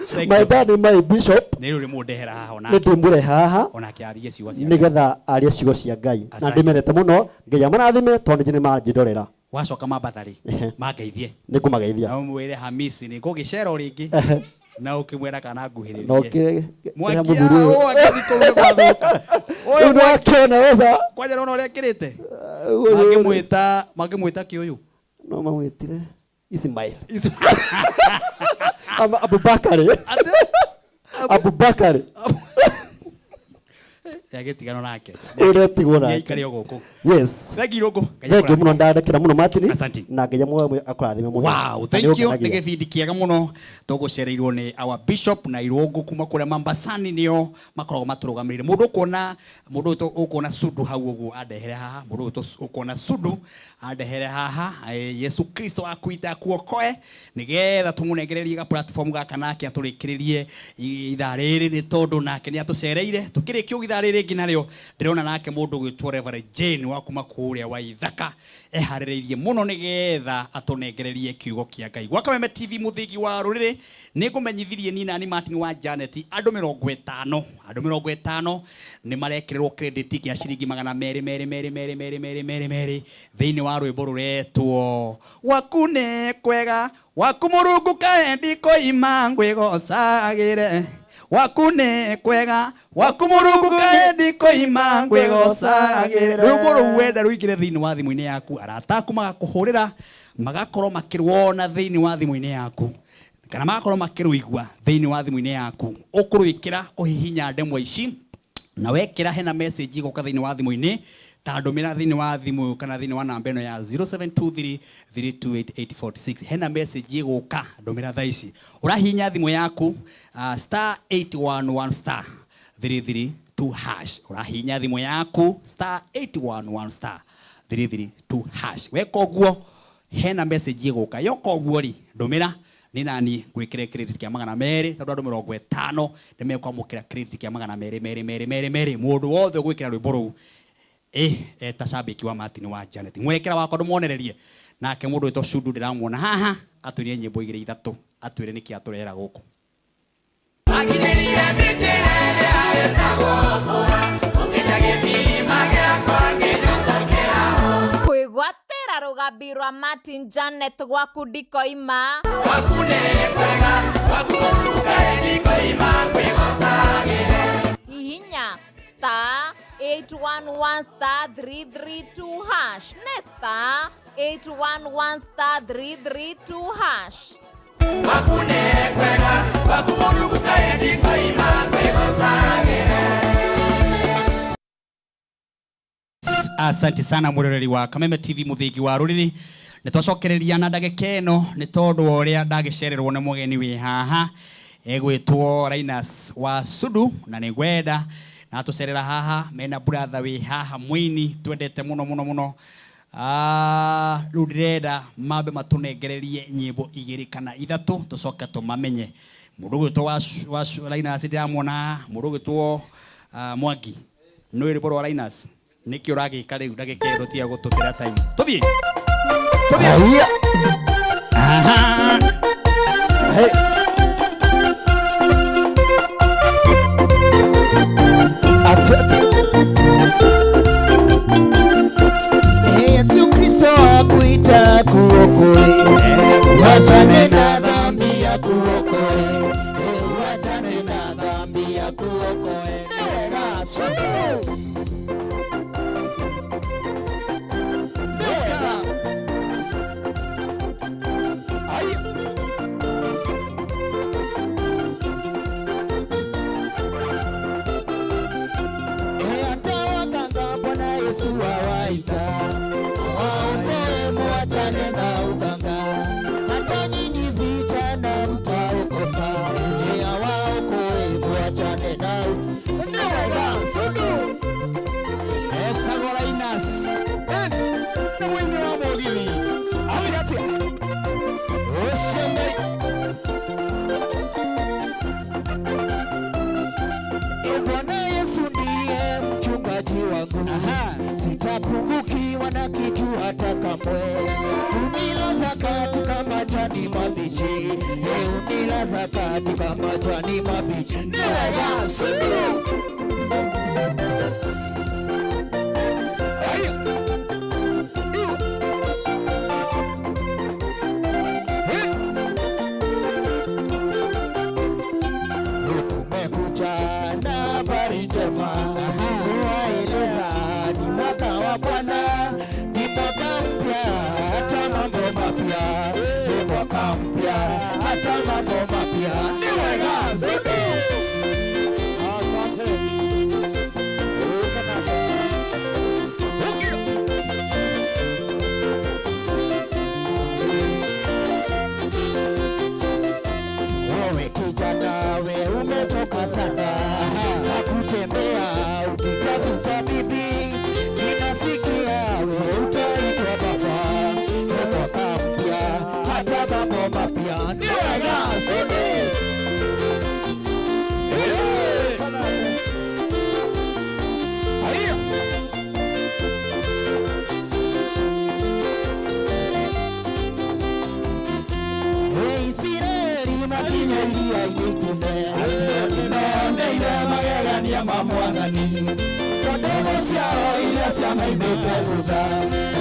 Thank My you. dad nĩ my bishop. Nĩ rĩu rĩmũndehera haha Nĩ onake. ndĩmũrehe haha. Onake arie ciugo cia Ngai. Nĩgetha arie ciugo cia Ngai. Na Asante. ndĩmendete mũno, Ngai amũrathime tondũ nĩ manjĩndorera. Wacoka Mambatha rĩ, mangeithie. Nĩ ngũmageithia. Na ũmwĩre Hamisi nĩ ngũgĩcera o rĩngĩ. Na ũkĩmwĩra kana nguhĩrĩrie. Na ũkĩ- Mwaki kĩrĩa mũthuri ũyũ. ũyũ akĩthiĩ kũu nĩ gwathũka. Ũyũ Rĩu mwaki. nĩwakĩona weca. Kwanja nĩwona ũrĩa akĩrĩte? Ũyũ- Mangĩmwĩta kĩũyũ. No mamwĩtire. Ismail ama Abubakari. Abubakari. Yagĩtigano nake. Ũretigwo nake. Nĩaikare o gũkũ. Yes. Thank you Irũngũ. Ngai Thank you akũrathime. mũno, ndandekera mũno Martin. Asante. Na Ngai amwe akũrathime mũno. Wow, Na thank you. nĩũngenagia. Nĩ gĩbindi kĩega mũno tũgũcereirwo nĩ our bishop na Irũngũ kuma kũrĩa Mambasani nĩo makoragwo matũrũgamĩrĩire. Mũndũ ũkuona, mũndũ ũyũ ũkuona Sudu hau ũguo andehere haha, mũndũ ũyũ ũkuona Sudu andehere haha, Yesu Kristo akuite akuokoe nĩgetha tũmũnengererie ga platform gaka nake atũrĩkĩrĩrie ithaa rĩrĩ, nĩ tondũ nake nĩ atũcereire. Tũkĩrĩkia ũguo ithaa rĩrĩ rĩngĩ narĩo ndĩrona nake mũndũ ũgwĩtwo Reverend Jane wa kuma kũrĩa Waithaka eharĩrĩirie mũno nĩgetha atũnengererie kiugo kĩa Ngai. Gwa Kameme TV mũthingi wa rũrĩrĩ nĩ ngũmenyithirie niĩ nani Martin wa Janet andũ 50, andũ 50 nĩ marekĩrĩrwo credit kĩa ciringi magana merĩ merĩ merĩ merĩ merĩ merĩ merĩ merĩ thĩinĩ wa rwĩmbo rũretwo Gwaku nĩ kwega, waku Mũrungu kaendi koima ngwĩgocagĩre. Waku nĩ kwega, waku Mũrungu kaendi koima ngwĩgocagĩre. Rwĩmbo rũu wenda rũingĩre thĩinĩ wa thimũ-inĩ yaku, arata aku magakũhũrĩra, magakorwo makĩruona thĩinĩ wa thimũ-inĩ yaku, kana magakorwo makĩrũigua thĩinĩ wa thimũ-inĩ yaku. Ũkũrwĩkĩra kũhihinya ndemwa ici, na wekĩra hena message ĩgoka thĩinĩ wa thimũ-inĩ, ta ndũmĩra thĩinĩ wa thimũ kana thĩinĩ wa namba ĩno ya 0723328846. Hena message ĩgũka, ndũmĩra thaa ici. Ũrahihinya thimũ yaku, star 811 star 332 hash. Ũrahihinya thimũ yaku star 811 star 332 hash. Weka ũguo hena message ĩgũka. Yoka ũguo rĩ, ndũmĩra nĩ nani ngwĩkĩre credit kĩa magana merĩ, tondũ andũ 50 nĩ mekwamũkĩra credit kĩa magana merĩ merĩ merĩ merĩ merĩ. Mũndũ wothe ũgwĩkĩra rwĩmbo rũu eta cambĩki wa Martin wa Janet, mwekera wakwa ndũmwonererie. Nake mũndũ wĩtwo Shudu ndĩramuona haha atwĩrie nyĩmbo igĩrĩ ithatũ, atwĩre nĩkĩ atũrehera gũkũ. Kwĩgwatĩra rũgambi rwa Martin Janet gwaku ndikoima. Hihinya star 811 star 332 hash. Ne star 811 star 332 hash. Asante sana mwĩroreri wa Kameme TV mũthingi wa rũrĩrĩ. Nĩ twacokereria na ndagĩka ĩno nĩ tondũ wa ũrĩa ndagĩcererwo nĩ mũgeni wĩ haha egwĩtwo Linus wa Sudu, na nĩ ngwenda na atũcerera haha mena brother wĩ haha mũini twendete mũno mũno mũno. Rĩu ndĩrenda mambe matũnengererie nyĩmbo igĩrĩ kana ithatũ tũcoke tũmamenye. Mũndũ ũgwĩtwo wa Linus ndĩramuona haha, mũndũ ũgwĩtwo Mwangi, nĩ rwĩmbo rwa Linus nĩkĩ ũragĩka rĩu ndagĩka ĩno tiga gũtũtĩra time. Tũthiĩ. Tũthiĩ. Aha. Hey. Ati, ati. Yesu Kristo akuita kuokoe, wachane na dhambi ya kuokoe, wachane na dhambi ya kuokoe. Nega Sudu. Yesu awaita waokoe, muachane na uganga, hata nyinyi vijana mtaokoka. Awaokoe, muachane na uganga. Sudu. Etagwo Linus. Nĩ mũini wa mũgithi. Ati, ati. Ũcio Ngai. Bwana Yesu ndiye mchungaji wangu. Sitapungukiwa na kitu hata kamwe. Unilaza katika majani mabichi, unilaza katika majani mabichi. Nega Sudu. Tumekuja na habari njema, kuwaeleza ni mwaka wa Bwana, ni mwaka mpya, hata mambo mapya. mapya. Ni wega Zulu. Asante. Wewe kijana, we umechoka sana na kutembea ukitafuta bibi, ninasikia we utaitwa baba, mwaka mpya hata mambo mapya. Ni wega Zulu. Haya. Isiraeli makinya iria itune acio nĩmoneire magegania ma Mwathani tondũ ciao iria ciamaimĩte thutha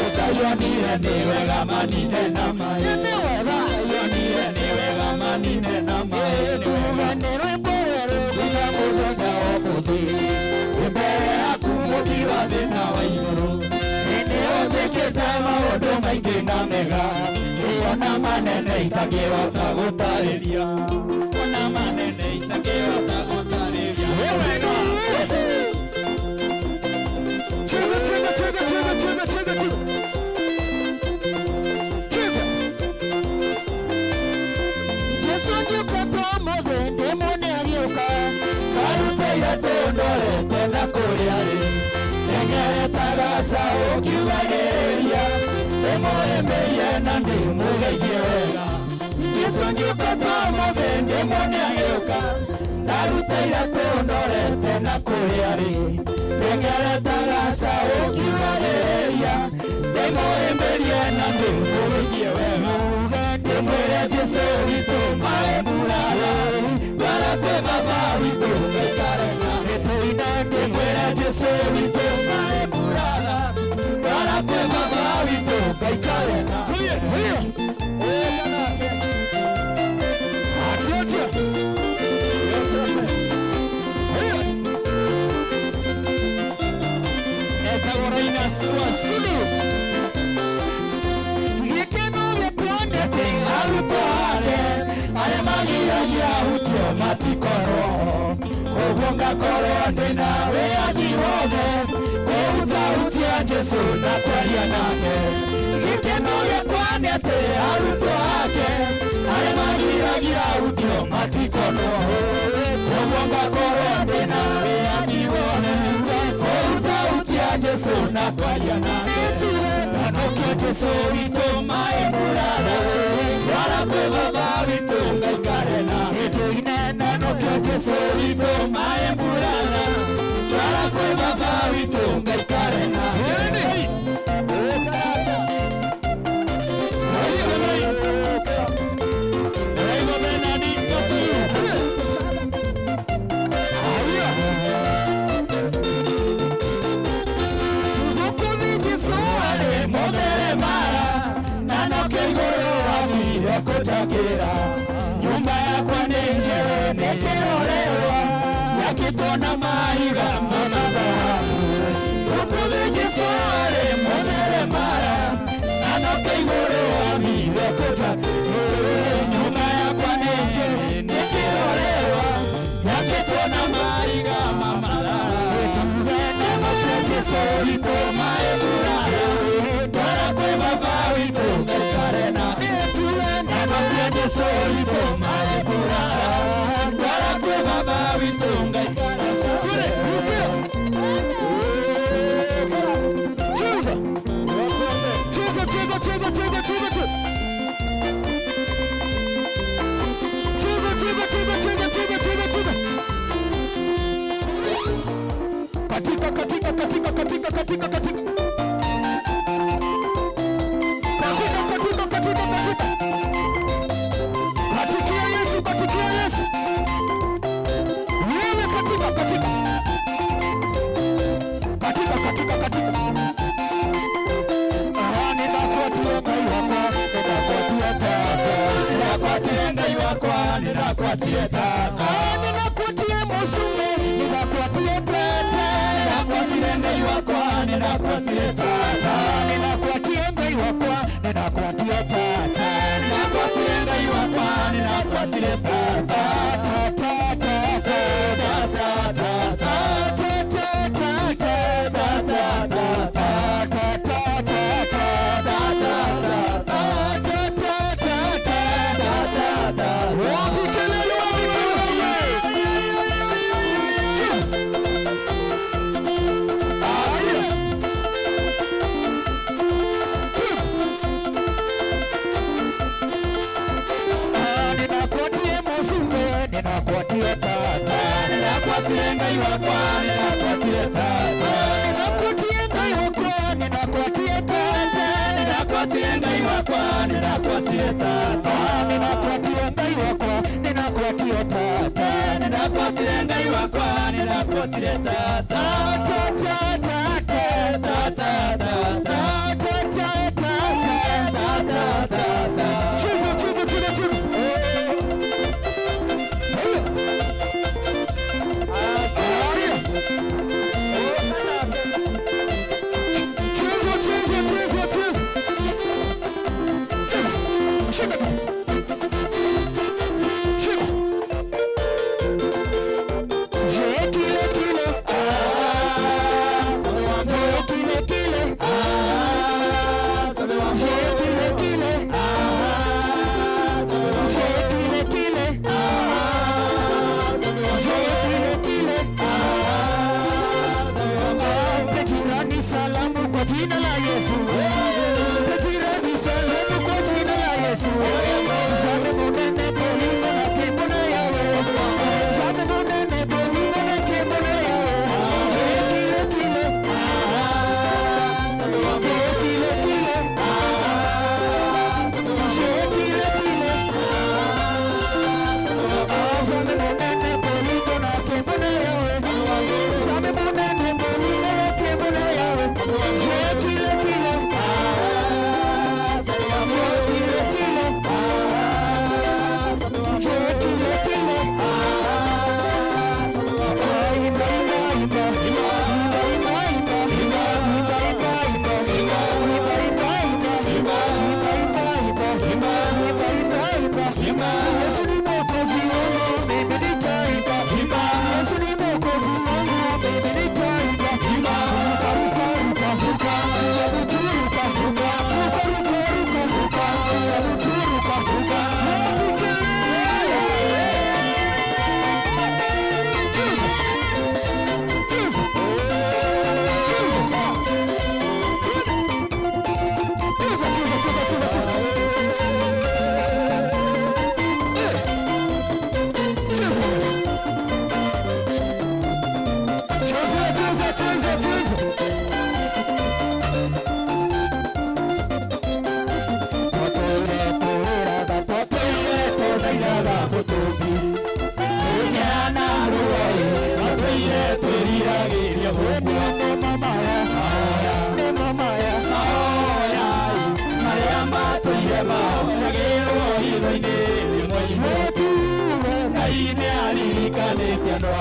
ũtaionire nĩ wega manine na maĩ nĩ wega manine na maĩ tuge nĩ rwĩmbo rwerũ nginya mũthenya ũmũthĩ mbere yaku mũthi wa thĩ na wa igũrũ nĩ ũnjĩkĩte maũndũ maingĩ na mega ona manene itangĩhota gũtarĩria ona manene itangĩhota gũtarĩria. Cheza cheza cheza cheza cheza cheza cheza cheza. Jesu ngiũkĩte ũmũthĩ ndĩmuone agĩũka ngarutĩire tũndorete na kũrĩa rĩ ndengereta gacaũ kiugagĩrĩria ndĩmũhĩmbĩrie na ndĩmũgeithie wega. Jesu ngiũkĩte ũmũthĩ ndĩmuone agĩũka ndarutĩire tũndorete na kũrĩa rĩ ndengereta gacaũ kiugagĩrĩria ndĩmũhĩmbĩrie na ndĩmũgeithie wega. Ndĩmwĩre Jesu witũ maĩ murara twara kwĩ baba witũ ngaikare na tũine. Ndĩmwĩre Jesu witũ maĩ murara twara kwĩ baba witũ ngaikare na Etagwo Raina Swasulu. Gĩkeno gĩakwa nĩ atĩ arutwo ake arĩa magiragia ahutio matikorwo koguo ngakorwo ndĩna wĩyathi wothe kũhutahutia Jesu na kwaria nake. Gĩkeno gĩakwa nĩ atĩ arutwo ake arĩa magiragia ahutio matikorwo koguo ngakorwo ndĩna wĩyathi wothe kũhutahutia Jesu na kwaria nake. Nokio Jesu witũ maĩ murara twara kwĩ baba witũ ngaikare na Nokio Jesu witũ maĩ murara twara kwĩ baba witũ ngaikare na Kũnjakĩra nyũmba yakwa nĩ njerũ nĩkĩrorerwa yakĩtwo na mahiga ma thahabu. Gũkũ Jesũ arĩ mũseremara na nokĩo igũrũ athire kũnjakĩra nyũmba yakwa nĩ njerũ nĩkĩrorerwa yakĩtwo na mahiga ma thahabu. Na nokĩo Jesũ witũ maĩ murara twara kwĩ baba witũ ngaikare na Jesu witũ maĩ murara twara kwĩ baba witũ ngaikare. Cheza cheza cheza cheza cheza cheza cheza cheza cheza cheza cheza cheza cheza katika katika katika katika katika katika katika katika katika katikia Yesu, katikia Yesu. Wewe katika katika katika katika katika. Ninakuatia Ngai wakwa, ninakuatia tata, ninakuatia Ngai wakwa, ninakuatia tata, ninakuatia Musume, ninakuatia tata, ninakuatia Ngai wakwa, ninakuatia tata, ninakuatia Ngai wakwa, ninakuatia tata, ninakuatia Ngai wakwa, ninakuatia Ninakwatire tata tata tata tata tata tata tata tata tata tata tata tata tata. Wapi kelele, wapi kelele? Aya. Ninakuatie musume, ninakuatie tata, ninakuatie ngai wakwa, ninakuatie tata, ninakuatie ngai wakwa, ninakuatie tata, ninakuatie ngai wakwa, ninakuatie tata, ninakuatie ngai wakwa, ninakuatie tata, ninakuatie ngai wakwa, ninakuatie tata, tata, tata, tata, tata, tata, tata, tata. Jesus, Jesus, Jesus, Jesus. Salamu kwa jina la Yesu. Jirani salamu kwa jina la Yesu. Zame munene bolimo na kibona yawe. Zame munene bolimo na kibona yawe. Kile kile. Kile kile. Kile kile. Zame munene bolimo na kibona yawe. Zame munene bolimo na kibona yawe. Kile kile.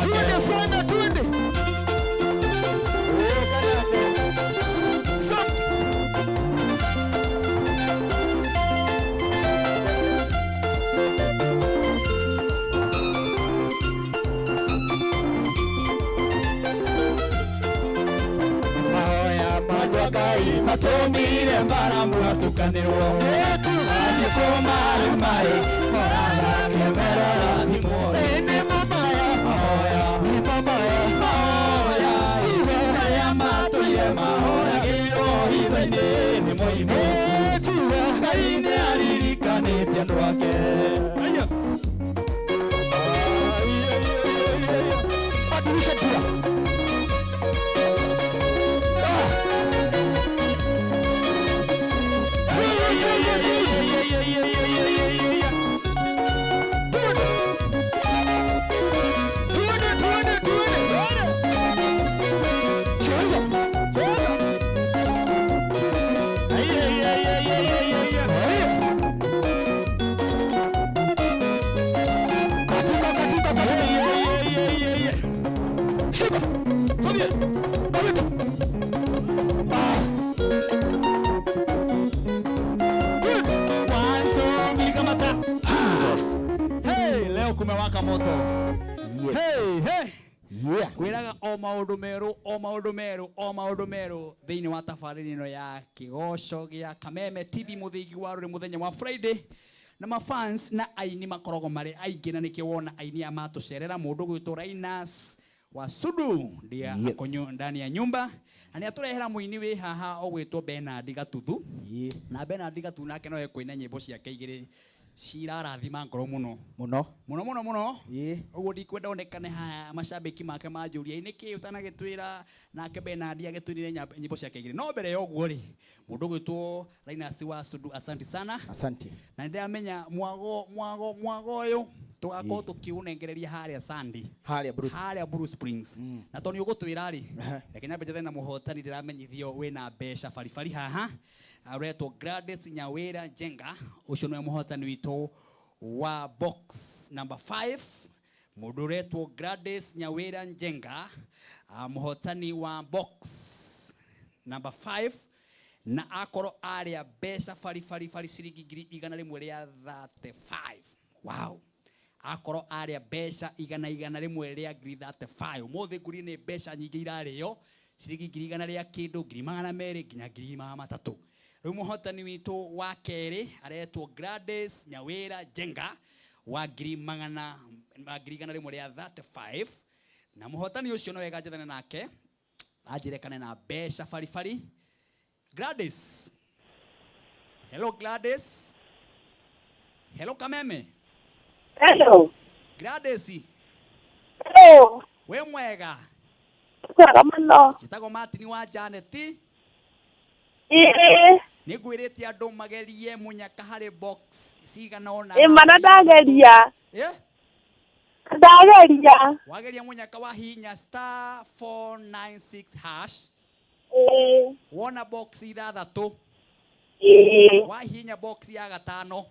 Twende sana, twende. Mahoya manwa Ngai matũmire mbara mwatukanĩrwo Andĩkwo marĩ marĩ morathake merora thimũ. Nĩ mamaya mahoya, nĩ mamaya mahoya, tiwe arĩa matũire mahoyagĩrwo hitho-inĩ nĩ moimũku. Tiwe Ngai nĩ aririkanĩte andũ ake. Badilisha gia. Shika. Moto. Hey, hey. Ngwĩraga o maũndũ merũ, o maũndũ merũ, o maũndũ merũ thĩinĩ wa tabarĩra ĩno ya kĩgoco gĩa Kameme TV mũthingi wa rũrĩ mũthenya wa Friday. Na mafans na aini makoragwo marĩ aingĩ, na nĩkĩo wona aini aya matũcerera. Mũndũ gwĩtwo Rainas wa Sudu ndiye Yes. akonyo ndani ya nyumba, na nĩ atũrehera mũini wĩ haha ũgwĩtwo Bernard Gatuthu. Na Bernard Gatuthu nake no ekũina nyĩmbo ciake igĩrĩ cirarathima ngoro mũno Mũno. Mũno mũno mũno. Ũguo ndikwenda onekane haha macambĩki make manjũria nĩkĩ ũtanagĩtwĩra nake Bernard agĩtwĩrire nyĩmbo ciake igĩrĩ. No mbere ya ũguo rĩ, mũndũ ũgwĩtwo Rainas wa Sudu, asante sana. Asante. Na nĩndĩramenya mwago mwago mwago ũyũ tũgakorwo tũkĩũnengereria harĩa Sunday, Harĩa Bruce. Harĩa Blue Springs. Na tondũ nĩ ũgũtwĩra rĩ, reke nyambe njethe na mũhotani. Ndĩramenyithio wĩna mbeca baribari haha, aretwo Gladys Nyawira Njenga. Ũcio nĩwe mũhotani witũ wa box number 5, mũndũ ũretwo Gladys Nyawira Njenga, mũhotani wa box number 5, na akorwo arĩa mbeca baribari bari ciringi 135,000. Wow, akorwo arĩa mbeca igana rĩmwe rĩa 35,000. Ũmũthĩ ngũri nĩ mbeca nyingĩ irarĩo, ciringi ngiri igana rĩa kĩndũ, 200,000 nginya 300,000. Rĩu mũhotani witũ wa kerĩ aretwo Gladys Nyawira Njenga wa ngiri magana wa 135,000, na mũhotani ũcio no wega njethane nake anjĩrekane na mbeca baribari. Gladys, hello Gladys, hello Kameme. Hello. Gladys. Hello. We mwega? Mwega mũno. Njĩtagwo Martin wa Janet. Ĩĩ. Nĩ ngwĩrĩte andũ magerie mũnyaka harĩ box cigana ũna. Ĩ mana ndageria. Ĩ? Ndageria. Wageria mũnyaka wa hinya star 496 hash. Ĩĩ. Wona box ithathatũ. Ĩĩ. Wahinya box ya gatano.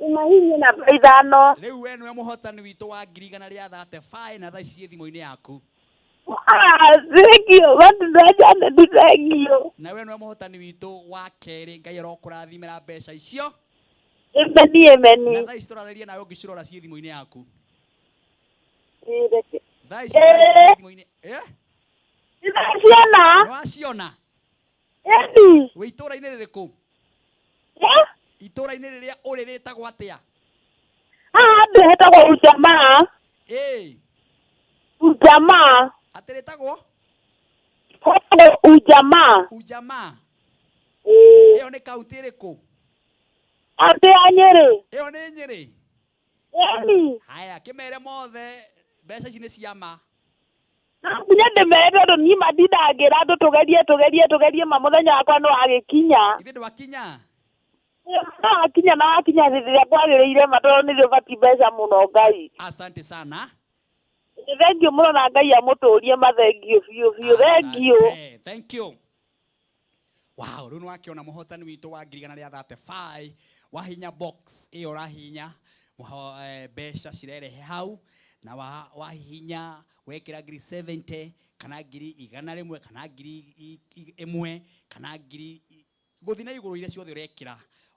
Imahinya namba 5. Rĩu we nĩwe mũhotani witũ wa 135,000, na thaa ici ciĩ thimũ-inĩ yaku. Ah, thank you. Martin wa Janet, thank you. Na we nĩwe mũhotani witũ wa kerĩ. Ngai arokũrathimĩra mbeca icio. Emeni, emeni. Na thaa ici tũrarĩria nawe ũngĩcirora ciĩ thimũ-inĩ yaku. Ĩ, reke. Thaa ici ciĩ thimũ-inĩ. Eh? Nĩndaciona. Nĩwaciona? Ĩni. Wĩ itũũra-inĩ rĩrĩkũ? Eh? Itũũra-inĩ rĩrĩa ũrĩ rĩtagwo atĩa? Haha ndĩ hetagwo Ujamaa. Ĩ. Ujamaa. Atĩ rĩtagwo? Hetagwo Ujamaa. Ujamaa. Ĩĩ. Ĩyo nĩ kaunti ĩrĩkũ? Kaunti ya Nyĩrĩ. Ĩyo nĩ Nyĩrĩ? Ĩni. Haya, kĩmere mothe mbeca ici nĩ cia ma. No nginya ndĩmere tondũ niĩ ma ndindangĩra andũ tũgerie tũgerie tũgerie ma mũthenya wakwa nĩ wagĩkinya. Ithe ndwakinya? No wakinya, na wakinya hĩndĩ ĩrĩa kwagĩrĩire ma, tondũ nĩ ũbatiĩ mbeca mũno Ngai. Asante sana. Thank you mũno, na Ngai amũtũrie ma. Thank you biũ biũ. Thank you. Asante. Thank you. Wow, rĩu nĩwakĩona mũhotani witũ wa 135,000. Wahinya box ĩyo ũrahinya mbeca cirerehe hau, na wahihinya wekĩra 70,000 kana 100,000 kana 1,000 kana ngiri gũthiĩ na igũrũ iria ciothe ũrekĩra,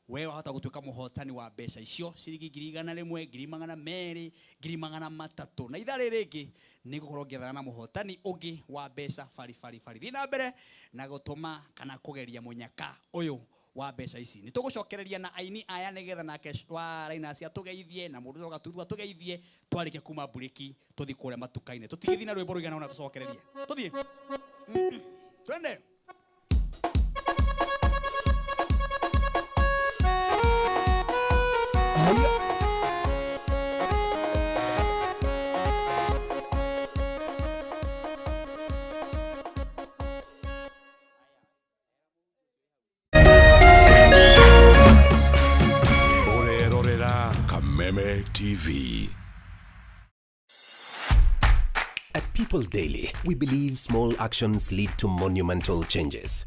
we wahota gũtuĩka mũhotani wa mbeca icio ciringi 100,000, 200,000, 300,000. Na ithaa rĩrĩ rĩngĩ nĩ gũkorwo ngĩethana na mũhotani ũngĩ wa mbeca bari bari bari. Thiĩ na mbere na gũtũma kana kũgeria mũnyaka ũyũ wa mbeca ici. Nĩ tũgũcokereria na aini aya nĩgetha nake wa Rainas atũgeithie na mũndũ ũgatũthua tũgeithie twarĩkia kuma mburĩki tũthiĩ kũrĩa matuka-inĩ. Tũtigĩthiĩ na rwĩmbo rũigana ũna tũcokererie. Tũthiĩ. Twende. Ũrerorera Kameme TV. At People Daily, we believe small actions lead to monumental changes.